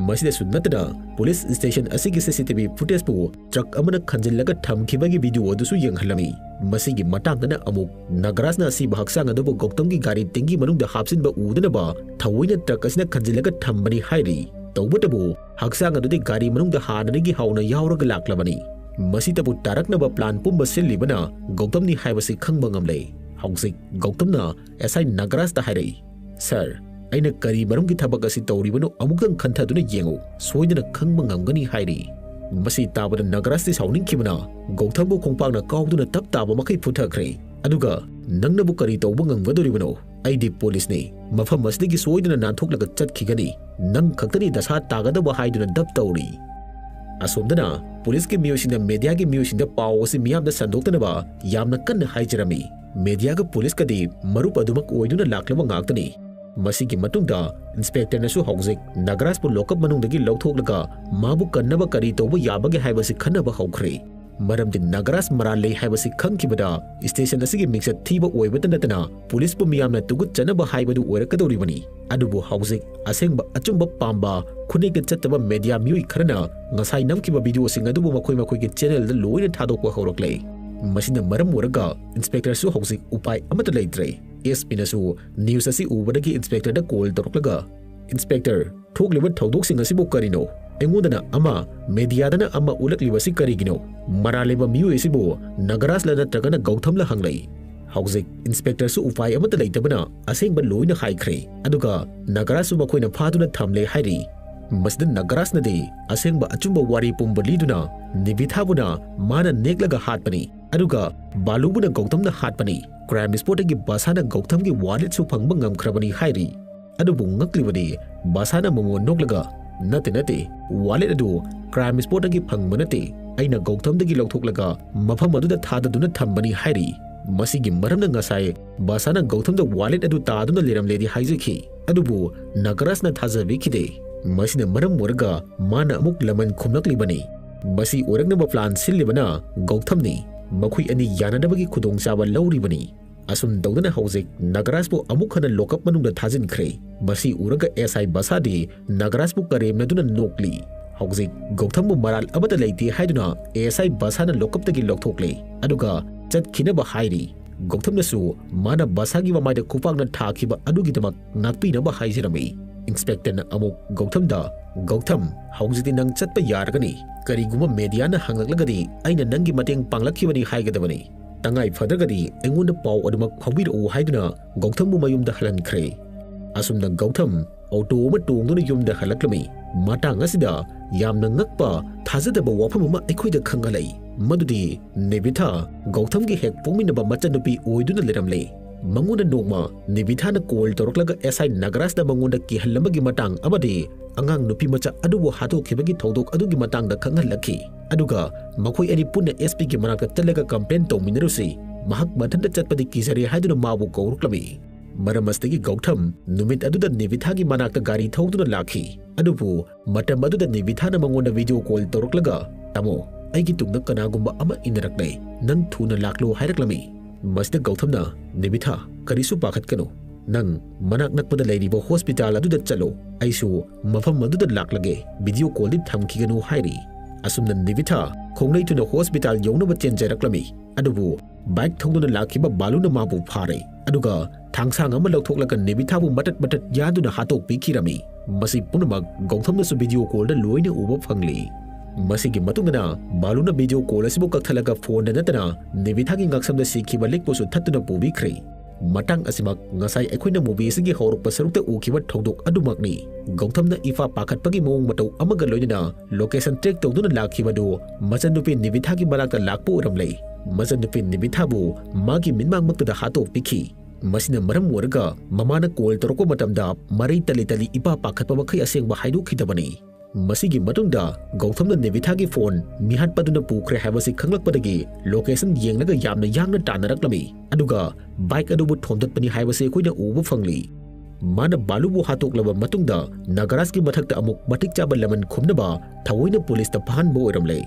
ꯃꯁꯤꯗꯁꯨ ꯅꯠꯇꯅ ꯄꯨꯂꯤꯁ ꯁ꯭ꯇꯦꯁꯟ ꯑꯁꯤꯒꯤ ꯁꯤ ꯁꯤ ꯇꯤ ꯚꯤ ꯐꯨꯇꯦꯖꯄꯨ ꯇ꯭ꯔꯛ ꯑꯃꯅ ꯈꯟꯖꯤꯜꯂꯒ ꯊꯝꯈꯤꯕꯒꯤ ꯚꯤꯗꯤꯑꯣ ꯑꯗꯨꯁꯨ ꯌꯦꯡꯍꯜꯂꯝꯃꯤ꯫ ꯃꯁꯤꯒꯤ ꯃꯇꯥꯡꯗꯅ ꯑꯃꯨꯛ ꯅꯥꯒꯔꯥꯖꯅ ꯑꯁꯤꯕ ꯍꯛꯆꯥꯡ ꯑꯗꯨꯕꯨ ꯒꯧꯇꯝꯒꯤ ꯒꯥꯔꯤ ꯇꯦꯡꯀꯤ ꯃꯅꯨꯡꯗ ꯍꯥꯞꯆꯤꯟꯕ ꯎꯗꯅꯕ ꯊꯑꯣꯏꯅ ꯇ꯭ꯔꯛ ꯑꯁꯤꯅ ꯈꯟꯖꯤꯜꯂꯒ ꯊꯝꯕꯅꯤ ꯍꯥꯏꯔꯤ꯫ ꯇꯧꯕꯇꯕꯨ ꯍꯛꯆꯥꯡ ꯑꯗꯨꯗꯤ ꯒꯥꯔꯤ ꯃꯅꯨꯡꯗ ꯍꯥꯟꯅꯗꯒꯤ ꯍꯧꯅ ꯌꯥꯎꯔꯒ ꯂꯥꯛꯂꯕꯅꯤ꯫ ꯃꯁꯤꯗꯕꯨ ꯇꯥꯔꯛꯅꯕ ꯄ꯭ꯂꯥꯟ ꯄꯨꯝꯕ ꯁꯤꯜꯂꯤꯕꯅ ꯒꯧꯇꯝꯅꯤ ꯍꯥꯏꯕꯁꯤ ꯈꯪꯕ ꯉꯝꯂꯦ꯫ ꯍꯧꯖꯤꯛ ꯒꯧꯇꯝꯅ ꯑꯦꯁ ꯑꯥꯏ ꯅꯥꯒꯔꯥꯖꯇ ꯍꯥꯏꯔꯛꯏ, "ꯁꯥꯔ, ꯑꯩꯅ ꯀꯔꯤ ꯃꯔꯝꯒꯤ ꯊꯕꯛ ꯑꯁꯤ ꯇꯧꯔꯤꯕꯅꯣ ꯑꯃꯨꯛꯇꯪ ꯈꯟꯊꯗꯨꯅ ꯌꯦꯡꯉꯨ, ꯁꯣꯏꯗꯅ ꯈꯪꯕ ꯉꯝꯒꯅꯤ" ꯍꯥꯏꯔꯤ꯫ ꯃꯁꯤ ꯇꯥꯕꯗ ꯅꯥꯒꯔꯥꯖꯇꯤ ꯁꯥꯎꯅꯤꯡꯈꯤꯕꯅ ꯒꯧꯇꯝꯕꯨ ꯈꯣꯡꯄꯥꯛꯅ ꯀꯥꯎꯗꯨꯅ ꯇꯞ ꯇꯥꯕ ꯃꯈꯩ ꯐꯨꯊꯈ꯭ꯔꯦ꯫ ꯑꯗꯨꯒ, "ꯅꯪꯅꯕꯨ ꯀꯔꯤ ꯇꯧꯕ ꯉꯝꯒꯗꯧꯔꯤꯕꯅꯣ? ꯑꯩꯗꯤ ꯄꯨꯂꯤꯁꯅꯤ꯫ ꯃꯐꯝ ꯑꯁꯤꯗꯒꯤ ꯁꯣꯏꯗꯅ ꯅꯥꯟꯊꯣꯛꯂꯒ ꯆꯠꯈꯤꯒꯅꯤ꯫ ꯅꯪ ꯈꯛꯇꯅꯤ ꯗꯁꯥ ꯇꯥꯒꯗꯕ" ꯍꯥꯏꯗꯨꯅ ꯗꯞ ꯇꯧꯔꯤ꯫ ꯑꯁꯣꯝꯗꯅ ꯄꯨꯂꯤꯁꯀꯤ ꯃꯤꯑꯣꯏꯁꯤꯡꯅ ꯃꯦꯗꯤꯌꯥꯒꯤ ꯃꯤꯑꯣꯏꯁꯤꯡꯗ ꯄꯥꯎ ꯑꯁꯤ ꯃꯤꯌꯥꯝꯗ ꯁꯟꯗꯣꯛꯇꯅꯕ ꯌꯥꯝꯅ ꯀꯟꯅ ꯍꯥꯏꯖꯔꯝꯃꯤ꯫ ꯃꯦꯗꯤꯌꯥꯒ ꯄꯨꯂꯤꯁꯀꯗꯤ ꯃꯔꯨꯞ ꯑꯗꯨꯃꯛ ꯑꯣꯏꯗꯨꯅ ꯂꯥꯛꯂꯕ ꯉꯥꯛꯇꯅꯤ꯫ ꯃꯁꯤꯒꯤ ꯃꯇꯨꯡꯗ ꯏꯟꯁꯄꯦꯛꯇꯔꯅꯁꯨ ꯍꯧꯖꯤꯛ ꯅꯥꯒꯔꯥꯖꯄꯨ ꯂꯣꯀꯞ ꯃꯅꯨꯡꯗꯒꯤ ꯂꯧꯊꯣꯛꯂꯒ ꯃꯥꯕꯨ ꯀꯟꯅꯕ ꯀꯔꯤ ꯇꯧꯕ ꯌꯥꯕꯒꯦ ꯍꯥꯏꯕꯁꯤ ꯈꯟꯅꯕ ꯍꯧꯈ꯭ꯔꯦ꯫ ꯃꯔꯝꯗꯤ ꯅꯥꯒꯔꯥꯖ ꯃꯔꯥꯜ ꯂꯩ ꯍꯥꯏꯕꯁꯤ ꯈꯪꯈꯤꯕꯗ ꯁ꯭ꯇꯦꯁꯟ ꯑꯁꯤꯒꯤ ꯃꯤꯡꯆꯠ ꯊꯤꯕ ꯑꯣꯏꯕꯇ ꯅꯠꯇꯅ ꯄꯨꯂꯤꯁꯄꯨ ꯃꯤꯌꯥꯝꯅ ꯇꯨꯒꯠꯆꯅꯕ ꯍꯥꯏꯕꯗꯨ ꯑꯣꯏꯔꯛꯀꯗꯧꯔꯤꯕꯅꯤ꯫ ꯑꯗꯨꯕꯨ ꯍꯧꯖꯤꯛ ꯑꯁꯦꯡꯕ ꯑꯆꯨꯝꯕ ꯄꯥꯝꯕ ꯈꯨꯠꯅꯦꯛꯇ ꯆꯠꯇꯕ ꯃꯦꯗꯤꯌꯥ ꯃꯤꯑꯣꯏ ꯈꯔꯅ ꯉꯁꯥꯏ ꯅꯝꯈꯤꯕ ꯚꯤꯗꯤꯑꯣꯁꯤꯡ ꯑꯗꯨꯕꯨ ꯃꯈꯣꯏ ꯃꯈꯣꯏꯒꯤ ꯆꯦꯅꯦꯜꯗ ꯂꯣꯏꯅ ꯊꯥꯗꯣꯛꯄ ꯍꯧꯔꯛꯂꯦ꯫ ꯃꯁꯤꯅ ꯃꯔꯝ ꯑꯣꯏꯔꯒ ꯏꯟꯁꯄꯦꯛꯇꯔꯁꯨ ꯍꯧꯖꯤꯛ ꯎꯄꯥꯏ ꯑꯃꯠꯇ ꯂꯩꯇ꯭ꯔꯦ꯫ ꯑꯦꯁ ꯄꯤꯅꯁꯨ ꯅ꯭ꯌꯨꯁ ꯑꯁꯤ ꯎꯕꯗꯒꯤ ꯏꯟꯁꯄꯦꯛꯇꯔꯗ ꯀꯣꯜ ꯇꯧꯔꯛꯂꯒ, "ꯏꯟꯁꯄꯦꯛꯇꯔ, ꯊꯣꯛꯂꯤꯕ ꯊꯧꯗꯣꯛꯁꯤꯡ ꯑꯁꯤꯕꯨ ꯀꯔꯤꯅꯣ? ꯑꯩꯉꯣꯟꯗꯅ ꯑꯃ, ꯃꯦꯗꯤꯌꯥꯗꯅ ꯑꯃ ꯎꯠꯂꯛꯂꯤꯕꯁꯤ ꯀꯔꯤꯒꯤꯅꯣ? ꯃꯔꯥꯜ ꯂꯩꯕ ꯃꯤꯑꯣꯏ ꯑꯁꯤꯕꯨ ꯅꯥꯒꯔꯥꯖꯂ ꯅꯠꯇ꯭ꯔꯒꯅ ꯒꯧꯊꯝꯂ?" ꯍꯪꯂꯛꯏ꯫ ꯍꯧꯖꯤꯛ ꯏꯟꯁꯄꯦꯛꯇꯔꯁꯨ ꯎꯄꯥꯏ ꯑꯃꯠꯇ ꯂꯩꯇꯕꯅ ꯑꯁꯦꯡꯕ ꯂꯣꯏꯅ ꯍꯥꯏꯈ꯭ꯔꯦ, ꯑꯗꯨꯒ ꯅꯥꯒꯔꯥꯖꯁꯨ ꯃꯈꯣꯏꯅ ꯐꯥꯗꯨꯅ ꯊꯝꯂꯦ ꯍꯥꯏꯔꯤ꯫ ꯃꯁꯤꯗ ꯅꯥꯒꯔꯥꯖꯅꯗꯤ ꯑꯁꯦꯡꯕ ꯑꯆꯨꯝꯕ ꯋꯥꯔꯤ ꯄꯨꯝꯕ ꯂꯤꯗꯨꯅ ꯅꯤꯕꯤꯊꯥꯕꯨꯅ ꯃꯥꯅ ꯅꯦꯛꯂꯒ ꯍꯥꯠꯄꯅꯤ, ꯑꯗꯨꯒ ꯕꯥꯂꯨꯕꯨꯅ ꯒꯧꯇꯝꯅ ꯍꯥꯠꯄꯅꯤ꯫ ꯀ꯭ꯔꯥꯏꯝ ꯁ꯭ꯄꯣꯠꯇꯒꯤ ꯕꯁꯥꯅ ꯒꯧꯇꯝꯒꯤ ꯋꯥꯂꯦꯠꯁꯨ ꯐꯪꯕ ꯉꯝꯈ꯭ꯔꯕꯅꯤ ꯍꯥꯏꯔꯤ꯫ ꯑꯗꯨꯕꯨ ꯉꯛꯂꯤꯕꯗꯤ ꯕꯁꯥꯅ ꯃꯉꯣꯟ ꯅꯣꯛꯂꯒ, "ꯅꯠꯇꯦ, ꯅꯠꯇꯦ, ꯋꯥꯂꯦꯠ ꯑꯗꯨ ꯀ꯭ꯔꯥꯏꯝ ꯁ꯭ꯄꯣꯠꯇꯒꯤ ꯐꯪꯕ ꯅꯠꯇꯦ, ꯑꯩꯅ ꯒꯧꯇꯝꯗꯒꯤ ꯂꯧꯊꯣꯛꯂꯒ ꯃꯐꯝ ꯑꯗꯨꯗ ꯊꯥꯗꯗꯨꯅ ꯊꯝꯕꯅꯤ" ꯍꯥꯏꯔꯤ꯫ ꯃꯁꯤꯒꯤ ꯃꯔꯝꯅ ꯉꯁꯥꯏ ꯕꯁꯥꯅ ꯒꯧꯇꯝꯗ ꯋꯥꯂꯦꯠ ꯑꯗꯨ ꯇꯥꯗꯨꯅ ꯂꯩꯔꯝꯂꯦꯗꯤ ꯍꯥꯏꯖꯈꯤ, ꯑꯗꯨꯕꯨ ꯅꯥꯒꯔꯥꯖꯅ ꯊꯥꯖꯕꯤꯈꯤꯗꯦ꯫ ꯃꯁꯤꯅ ꯃꯔꯝ ꯑꯣꯏꯔꯒ ꯃꯥꯅ ꯑꯃꯨꯛ ꯂꯃꯟ ꯈꯨꯝꯂꯛꯂꯤꯕꯅꯤ꯫ ꯃꯁꯤ ꯑꯣꯏꯔꯛꯅꯕ ꯄ꯭ꯂꯥꯟ ꯁꯤꯜꯂꯤꯕꯅ ꯒꯧꯇꯝꯅꯤ꯫ ꯃꯈꯣꯏ ꯑꯅꯤ ꯌꯥꯅꯗꯕꯒꯤ ꯈꯨꯗꯣꯡꯆꯥꯕ ꯂꯧꯔꯤꯕꯅꯤ꯫ ꯑꯁꯨꯝ ꯇꯧꯗꯅ ꯍꯧꯖꯤꯛ ꯅꯥꯒꯔꯥꯖꯄꯨ ꯑꯃꯨꯛ ꯍꯟꯅ ꯂꯣꯀꯞ ꯃꯅꯨꯡꯗ ꯊꯥꯖꯤꯟꯈ꯭ꯔꯦ꯫ ꯃꯁꯤ ꯎꯔꯒ ꯑꯦꯁ ꯑꯥꯏ ꯕꯁꯥꯗꯤ ꯅꯥꯒꯔꯥꯖꯄꯨ ꯀꯔꯦꯝꯅꯗꯨꯅ ꯅꯣꯛꯂꯤ꯫ ꯍꯧꯖꯤꯛ ꯒꯧꯇꯝꯕꯨ ꯃꯔꯥꯜ ꯑꯃꯠꯇ ꯂꯩꯇꯦ ꯍꯥꯏꯗꯨꯅ ꯑꯦꯁ ꯑꯥꯏ ꯕꯁꯥꯅ ꯂꯣꯀꯞꯇꯒꯤ ꯂꯧꯊꯣꯛꯂꯦ, ꯑꯗꯨꯒ ꯆꯠꯈꯤꯅꯕ ꯍꯥꯏꯔꯤ꯫ ꯒꯧꯇꯝꯅꯁꯨ ꯃꯥꯅ ꯕꯁꯥꯒꯤ ꯃꯃꯥꯏꯗ ꯈꯨꯄꯥꯛꯅ ꯊꯥꯈꯤꯕ ꯑꯗꯨꯒꯤꯗꯃꯛ ꯉꯥꯛꯄꯤꯅꯕ ꯍꯥꯏꯖꯔꯝꯃꯤ꯫ ꯏꯟꯁꯄꯦꯛꯇꯔꯅ ꯑꯃꯨꯛ ꯒꯧꯇꯝꯗ, "ꯒꯧꯇꯝ, ꯍꯧꯖꯤꯛꯇꯤ ꯅꯪ ꯆꯠꯄ ꯌꯥꯔꯒꯅꯤ꯫ ꯀꯔꯤꯒꯨꯝꯕ ꯃꯦꯗꯤꯌꯥꯅ ꯍꯪꯂꯛꯂꯒꯗꯤ ꯑꯩꯅ ꯅꯪꯒꯤ ꯃꯇꯦꯡ ꯄꯥꯡꯂꯛꯈꯤꯕꯅꯤ ꯍꯥꯏꯒꯗꯕꯅꯤ꯫ ꯇꯉꯥꯏ ꯐꯗ꯭ꯔꯒꯗꯤ ꯑꯩꯉꯣꯟꯗ ꯄꯥꯎ ꯑꯗꯨꯃꯛ ꯐꯥꯎꯕꯤꯔꯛꯎ" ꯍꯥꯏꯗꯨꯅ ꯒꯧꯇꯝꯕꯨ ꯃꯌꯨꯝꯗ ꯍꯜꯍꯟꯈ꯭ꯔꯦ꯫ ꯑꯁꯨꯝꯅ ꯒꯧꯇꯝ ꯑꯣꯇꯣ ꯑꯃ ꯇꯣꯡꯗꯨꯅ ꯌꯨꯝꯗ ꯍꯜꯂꯛꯂꯝꯃꯤ꯫ ꯃꯇꯥꯡ ꯑꯁꯤꯗ ꯌꯥꯝꯅ ꯉꯛꯄ, ꯊꯥꯖꯗꯕ ꯋꯥꯐꯝ ꯑꯃ ꯑꯩꯈꯣꯏꯗ ꯈꯪꯍꯜꯂꯛꯏ, ꯃꯗꯨꯗꯤ ꯅꯤꯕꯤꯊꯥ ꯒꯧꯇꯝꯒꯤ ꯍꯦꯛ ꯄꯣꯛꯃꯤꯟꯅꯕ ꯃꯆꯟꯅꯨꯄꯤ ꯑꯣꯏꯗꯨꯅ ꯂꯩꯔꯝꯂꯦ꯫ ꯃꯉꯣꯟꯗ ꯅꯣꯡꯃ ꯅꯤꯕꯤꯊꯥꯅ ꯀꯣꯜ ꯇꯧꯔꯛꯂꯒ ꯑꯦꯁ ꯑꯥꯏ ꯅꯥꯒꯔꯥꯖꯅ ꯃꯉꯣꯟꯗ ꯀꯤꯍꯜꯂꯝꯕꯒꯤ ꯃꯇꯥꯡ ꯑꯃꯗꯤ ꯑꯉꯥꯡ ꯅꯨꯄꯤ ꯃꯆꯥ ꯑꯗꯨꯕꯨ ꯍꯥꯠꯇꯣꯛꯈꯤꯕꯒꯤ ꯊꯧꯗꯣꯛ ꯑꯗꯨꯒꯤ ꯃꯇꯥꯡꯗ ꯈꯪꯍꯜꯂꯛꯈꯤ꯫ ꯑꯗꯨꯒ ꯃꯈꯣꯏ ꯑꯅꯤ ꯄꯨꯟꯅ ꯑꯦꯁ ꯄꯤꯒꯤ ꯃꯅꯥꯛꯇ ꯆꯠꯂꯒ ꯀꯝꯄ꯭ꯂꯦꯟ ꯇꯧꯃꯤꯟꯅꯔꯨꯁꯤ, ꯃꯍꯥꯛ ꯃꯊꯟꯇ ꯆꯠꯄꯗꯤ ꯀꯤꯖꯔꯦ ꯍꯥꯏꯗꯨꯅ ꯃꯥꯕꯨ ꯀꯧꯔꯛꯂꯝꯃꯤ꯫ ꯃꯔꯝ ꯑꯁꯤꯗꯒꯤ ꯒꯧꯊꯝ ꯅꯨꯃꯤꯠ ꯑꯗꯨꯗ ꯅꯤꯕꯤꯊꯥꯒꯤ ꯃꯅꯥꯛꯇ ꯒꯥꯔꯤ ꯊꯧꯗꯨꯅ ꯂꯥꯛꯈꯤ꯫ ꯑꯗꯨꯕꯨ ꯃꯇꯝ ꯑꯗꯨꯗ ꯅꯤꯕꯤꯊꯥꯅ ꯃꯉꯣꯟꯗ ꯚꯤꯗꯤꯑꯣ ꯀꯣꯜ ꯇꯧꯔꯛꯂꯒ, "ꯇꯥꯃꯣ, ꯑꯩꯒꯤ ꯇꯨꯡꯗ ꯀꯅꯥꯒꯨꯝꯕ ꯑꯃ ꯏꯟꯅꯔꯛꯂꯦ, ꯅꯪ ꯊꯨꯅ ꯂꯥꯛꯂꯣ" ꯍꯥꯏꯔꯛꯂꯝꯃꯤ꯫ ꯃꯁꯤꯗ ꯒꯧꯊꯝꯅ, "ꯅꯤꯕꯤꯊꯥ, ꯀꯔꯤꯁꯨ ꯄꯥꯈꯠꯀꯅꯨ, ꯅꯪ ꯃꯅꯥꯛ ꯅꯛꯄꯗ ꯂꯩꯔꯤꯕ ꯍꯣꯁꯄꯤꯇꯥꯜ ꯑꯗꯨꯗ ꯆꯠꯂꯣ, ꯑꯩꯁꯨ ꯃꯐꯝ ꯑꯗꯨꯗ ꯂꯥꯛꯂꯒꯦ, ꯚꯤꯗꯤꯑꯣ ꯀꯣꯜꯗꯤ ꯊꯝꯈꯤꯒꯅꯨ" ꯍꯥꯏꯔꯤ꯫ ꯑꯁꯨꯝꯅ ꯅꯤꯕꯤꯊꯥ ꯈꯣꯡꯂꯩ ꯊꯨꯅ ꯍꯣꯁꯄꯤꯇꯥꯜ ꯌꯧꯅꯕ ꯆꯦꯟꯖꯔꯛꯂꯝꯃꯤ꯫ ꯑꯗꯨꯕꯨ ꯕꯥꯏꯛ ꯊꯧꯗꯨꯅ ꯂꯥꯛꯈꯤꯕ ꯕꯥꯂꯨꯅ ꯃꯥꯕꯨ ꯐꯥꯔꯦ, ꯑꯗꯨꯒ ꯊꯥꯡꯁꯥꯡ ꯑꯃ ꯂꯧꯊꯣꯛꯂꯒ ꯅꯤꯕꯤꯊꯥꯕꯨ ꯃꯇꯠ ꯃꯇꯠ ꯌꯥꯗꯨꯅ ꯍꯥꯠꯇꯣꯛꯄꯤꯈꯤꯔꯝꯃꯤ꯫ ꯃꯁꯤ ꯄꯨꯝꯅꯃꯛ ꯒꯧꯊꯝꯅꯁꯨ ꯚꯤꯗꯤꯑꯣ ꯀꯣꯜꯗ ꯂꯣꯏꯅ ꯎꯕ ꯐꯪꯂꯤ꯫ ꯃꯁꯤꯒꯤ ꯃꯇꯨꯡꯗꯅ ꯕꯥꯂꯨꯅ ꯚꯤꯗꯤꯑꯣ ꯀꯣꯜ ꯑꯁꯤꯕꯨ ꯀꯛꯊꯠꯂꯒ ꯐꯣꯟꯗ ꯅꯠꯇꯅ ꯅꯤꯕꯤꯊꯥꯒꯤ ꯉꯛꯁꯝꯗ ꯁꯤꯈꯤꯕ ꯂꯤꯛꯄꯨꯁꯨ ꯊꯠꯇꯨꯅ ꯄꯨꯕꯤꯈ꯭ꯔꯦ꯫ ꯃꯇꯥꯡ ꯑꯁꯤꯃꯛ ꯉꯁꯥꯏ ꯑꯩꯈꯣꯏꯅ ꯃꯨꯚꯤ ꯑꯁꯤꯒꯤ ꯍꯧꯔꯛꯄ ꯁꯔꯨꯛꯇ ꯎꯈꯤꯕ ꯊꯧꯗꯣꯛ ꯑꯗꯨꯃꯛꯅꯤ꯫ ꯒꯧꯊꯝꯅ ꯏꯄꯥ ꯄꯥꯈꯠꯄꯒꯤ ꯃꯑꯣꯡ ꯃꯇꯧ ꯑꯃꯒ ꯂꯣꯏꯅꯅ ꯂꯣꯀꯦꯁꯟ ꯇ꯭ꯔꯦꯛ ꯇꯧꯗꯨꯅ ꯂꯥꯛꯈꯤꯕꯗꯨ ꯃꯆꯟꯅꯨꯄꯤ ꯅꯤꯕꯤꯊꯥꯒꯤ ꯃꯅꯥꯛꯇ ꯂꯥꯛꯄ ꯑꯣꯏꯔꯝꯂꯦ꯫ ꯃꯆꯟꯅꯨꯄꯤ ꯅꯤꯕꯤꯊꯥꯕꯨ ꯃꯥꯒꯤ ꯃꯤꯠꯃꯥꯡꯃꯛꯇꯗ ꯍꯥꯠꯇꯣꯛꯄꯤꯈꯤ꯫ ꯃꯁꯤꯅ ꯃꯔꯝ ꯑꯣꯏꯔꯒ ꯃꯃꯥꯅ ꯀꯣꯜ ꯇꯧꯔꯛꯄ ꯃꯇꯝꯗ ꯃꯔꯩ ꯇꯜꯂꯤ ꯇꯜꯂꯤ ꯏꯄꯥ ꯄꯥꯈꯠꯄ ꯃꯈꯩ ꯑꯁꯦꯡꯕ ꯍꯥꯏꯗꯣꯛꯈꯤꯗꯕꯅꯤ꯫ ꯃꯁꯤꯒꯤ ꯃꯇꯨꯡꯗ ꯒꯧꯊꯝꯅ ꯅꯤꯕꯤꯊꯥꯒꯤ ꯐꯣꯟ ꯃꯤꯍꯥꯠꯄꯗꯨꯅ ꯄꯨꯈ꯭ꯔꯦ ꯍꯥꯏꯕꯁꯤ ꯈꯪꯂꯛꯄꯗꯒꯤ ꯂꯣꯀꯦꯁꯟ ꯌꯦꯡꯂꯒ ꯌꯥꯝꯅ ꯌꯥꯡꯅ ꯇꯥꯟꯅꯔꯛꯂꯝꯃꯤ꯫ ꯑꯗꯨꯒ ꯕꯥꯏꯛ ꯑꯗꯨꯕꯨ ꯊꯣꯝꯗꯠꯄꯅꯤ ꯍꯥꯏꯕꯁꯤ ꯑꯩꯈꯣꯏꯅ ꯎꯕ ꯐꯪꯂꯤ꯫ ꯃꯥꯅ ꯕꯥꯂꯨꯕꯨ ꯍꯥꯠꯇꯣꯛꯂꯕ ꯃꯇꯨꯡꯗ ꯅꯥꯒꯔꯥꯖꯀꯤ ꯃꯊꯛꯇ ꯑꯃꯨꯛ ꯃꯇꯤꯛ ꯆꯥꯕ ꯂꯃꯟ ꯈꯨꯝꯅꯕ ꯊꯑꯣꯏꯅ ꯄꯨꯂꯤꯁꯇ ꯐꯥꯍꯟꯕ ꯑꯣꯏꯔꯝꯂꯦ꯫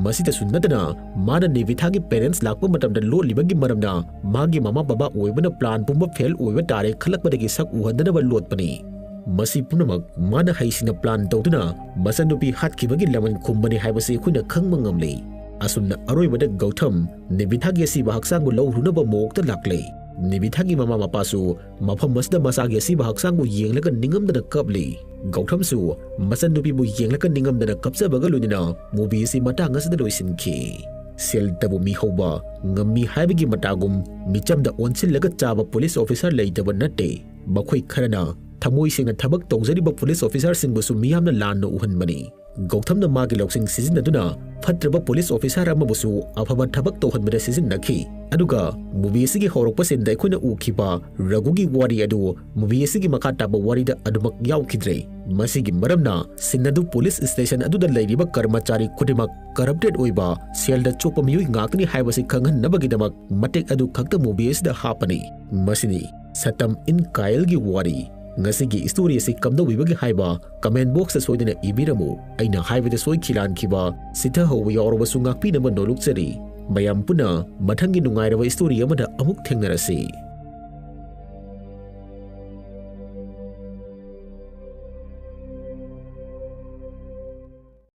ꯃꯁꯤꯗꯁꯨ ꯅꯠꯇꯅ ꯃꯥꯅ ꯅꯤꯕꯤꯊꯥꯒꯤ ꯄꯦꯔꯦꯟꯁ ꯂꯥꯛꯄ ꯃꯇꯝꯗ ꯂꯣꯠꯂꯤꯕꯒꯤ ꯃꯔꯝꯅ ꯃꯥꯒꯤ ꯃꯃꯥ ꯕꯕꯥ ꯑꯣꯏꯕꯅ ꯄ꯭ꯂꯥꯟ ꯄꯨꯝꯕ ꯐꯦꯜ ꯑꯣꯏꯕ ꯇꯥꯔꯦ ꯈꯜꯂꯛꯄꯗꯒꯤ ꯁꯛ ꯎꯍꯟꯗꯅꯕ ꯂꯣꯠꯄꯅꯤ꯫ ꯃꯁꯤ ꯄꯨꯝꯅꯃꯛ ꯃꯥꯅ ꯍꯩꯁꯤꯡꯅ ꯄ꯭ꯂꯥꯟ ꯇꯧꯗꯨꯅ ꯃꯆꯟꯅꯨꯄꯤ ꯍꯥꯠꯈꯤꯕꯒꯤ ꯂꯃꯟ ꯈꯨꯝꯕꯅꯤ ꯍꯥꯏꯕꯁꯤ ꯑꯩꯈꯣꯏꯅ ꯈꯪꯕ ꯉꯝꯂꯤ꯫ ꯑꯁꯨꯝꯅ ꯑꯔꯣꯏꯕꯗ ꯒꯧꯊꯝ ꯅꯤꯕꯤꯊꯥꯒꯤ ꯑꯁꯤꯕ ꯍꯛꯆꯥꯡꯕꯨ ꯂꯧꯔꯨꯅꯕ ꯃꯣꯛꯇ ꯂꯥꯛꯂꯦ꯫ ꯅꯤꯕꯤꯊꯥꯒꯤ ꯃꯃꯥ ꯃꯄꯥꯁꯨ ꯃꯐꯝ ꯑꯁꯤꯗ ꯃꯆꯥꯒꯤ ꯑꯁꯤꯕ ꯍꯛꯆꯥꯡꯕꯨ ꯌꯦꯡꯂꯒ ꯅꯤꯡꯉꯝꯗꯅ ꯀꯞꯂꯤ꯫ ꯒꯧꯊꯝꯁꯨ ꯃꯆꯟꯅꯨꯄꯤꯕꯨ ꯌꯦꯡꯂꯒ ꯅꯤꯡꯉꯝꯗꯅ ꯀꯞꯆꯕꯒ ꯂꯣꯏꯅꯅ ꯃꯨꯚꯤ ꯑꯁꯤ ꯃꯇꯥꯡ ꯑꯁꯤꯗ ꯂꯣꯏꯁꯤꯟꯈꯤ꯫ ꯁꯦꯜꯇꯕꯨ ꯃꯤꯍꯧꯕ ꯉꯝꯃꯤ ꯍꯥꯏꯕꯒꯤ ꯃꯇꯥꯒꯨꯝ ꯃꯤꯆꯝꯗ ꯑꯣꯟꯁꯤꯜꯂꯒ ꯆꯥꯕ ꯄꯨꯂꯤꯁ ꯑꯣꯐꯤꯁꯥꯔ ꯂꯩꯇꯕ ꯅꯠꯇꯦ꯫ ꯃꯈꯣꯏ ꯈꯔꯅ ꯊꯃꯣꯏ ꯁꯦꯡꯅ ꯊꯕꯛ ꯇꯧꯖꯔꯤꯕ ꯄꯨꯂꯤꯁ ꯑꯣꯐꯤꯁꯥꯔꯁꯤꯡꯕꯨꯁꯨ ꯃꯤꯌꯥꯝꯅ ꯂꯥꯟꯅ ꯎꯍꯟꯕꯅꯤ꯫ ꯒꯧꯊꯝꯅ ꯃꯥꯒꯤ ꯂꯧꯁꯤꯡ ꯁꯤꯖꯤꯟꯅꯗꯨꯅ ꯐꯠꯇ꯭ꯔꯕ ꯄꯨꯂꯤꯁ ꯑꯣꯐꯤꯁꯥꯔ ꯑꯃꯕꯨꯁꯨ ꯑꯐꯕ ꯊꯕꯛ ꯇꯧꯍꯟꯕꯗ ꯁꯤꯖꯤꯟꯅꯈꯤ꯫ ꯑꯗꯨꯒ ꯃꯨꯚꯤ ꯑꯁꯤꯒꯤ ꯍꯧꯔꯛꯄ ꯁꯤꯟꯗ ꯑꯩꯈꯣꯏꯅ ꯎꯈꯤꯕ ꯔꯘꯨꯒꯤ ꯋꯥꯔꯤ ꯑꯗꯨ ꯃꯨꯚꯤ ꯑꯁꯤꯒꯤ ꯃꯈꯥ ꯇꯥꯕ ꯋꯥꯔꯤꯗ ꯑꯗꯨꯃꯛ ꯌꯥꯎꯈꯤꯗ꯭ꯔꯦ꯫ ꯃꯁꯤꯒꯤ ꯃꯔꯝꯅ ꯁꯤꯟ ꯑꯗꯨ ꯄꯨꯂꯤꯁ ꯁ꯭ꯇꯦꯁꯟ ꯑꯗꯨꯗ ꯂꯩꯔꯤꯕ ꯀꯔꯃꯆꯥꯔꯤ ꯈꯨꯗꯤꯡꯃꯛ ꯀꯔꯞꯇꯦꯗ ꯑꯣꯏꯕ, ꯁꯦꯜꯗ ꯆꯣꯞꯄ ꯃꯤꯑꯣꯏ ꯉꯥꯛꯇꯅꯤ ꯍꯥꯏꯕꯁꯤ ꯈꯪꯍꯟꯅꯕꯒꯤꯗꯃꯛ ꯃꯇꯦꯛ ꯑꯗꯨ ꯈꯛꯇ ꯃꯨꯚꯤ ꯑꯁꯤꯗ ꯍꯥꯞꯄꯅꯤ꯫ ꯃꯁꯤꯅꯤ ꯁꯇꯝ ꯏꯟ ꯀꯥꯏꯜꯒꯤ ꯋꯥꯔꯤ꯫ ꯉꯁꯤꯒꯤ story ꯑꯁꯤ ꯀꯝꯗꯧꯕꯤꯕꯒꯦ ꯍꯥꯏꯕ comment box ꯇ ꯁꯣꯏꯗꯅ ꯏꯕꯤꯔꯝꯃꯨ꯫ ꯑꯩꯅ ꯍꯥꯏꯕꯗ ꯁꯣꯏꯈꯤ ꯂꯥꯟꯈꯤꯕ, ꯁꯤꯊꯍꯧꯕ ꯌꯥꯎꯔꯕꯁꯨ ꯉꯥꯛꯄꯤꯅꯕ ꯅꯣꯂꯨꯛꯆꯔꯤ꯫ ꯃꯌꯥꯝ ꯄꯨꯟꯅ ꯃꯊꯪꯒꯤ ꯅꯨꯡꯉꯥꯏꯔꯕ story ꯑꯃꯗ ꯑꯃꯨꯛ ꯊꯦꯡꯅꯔꯁꯤ꯫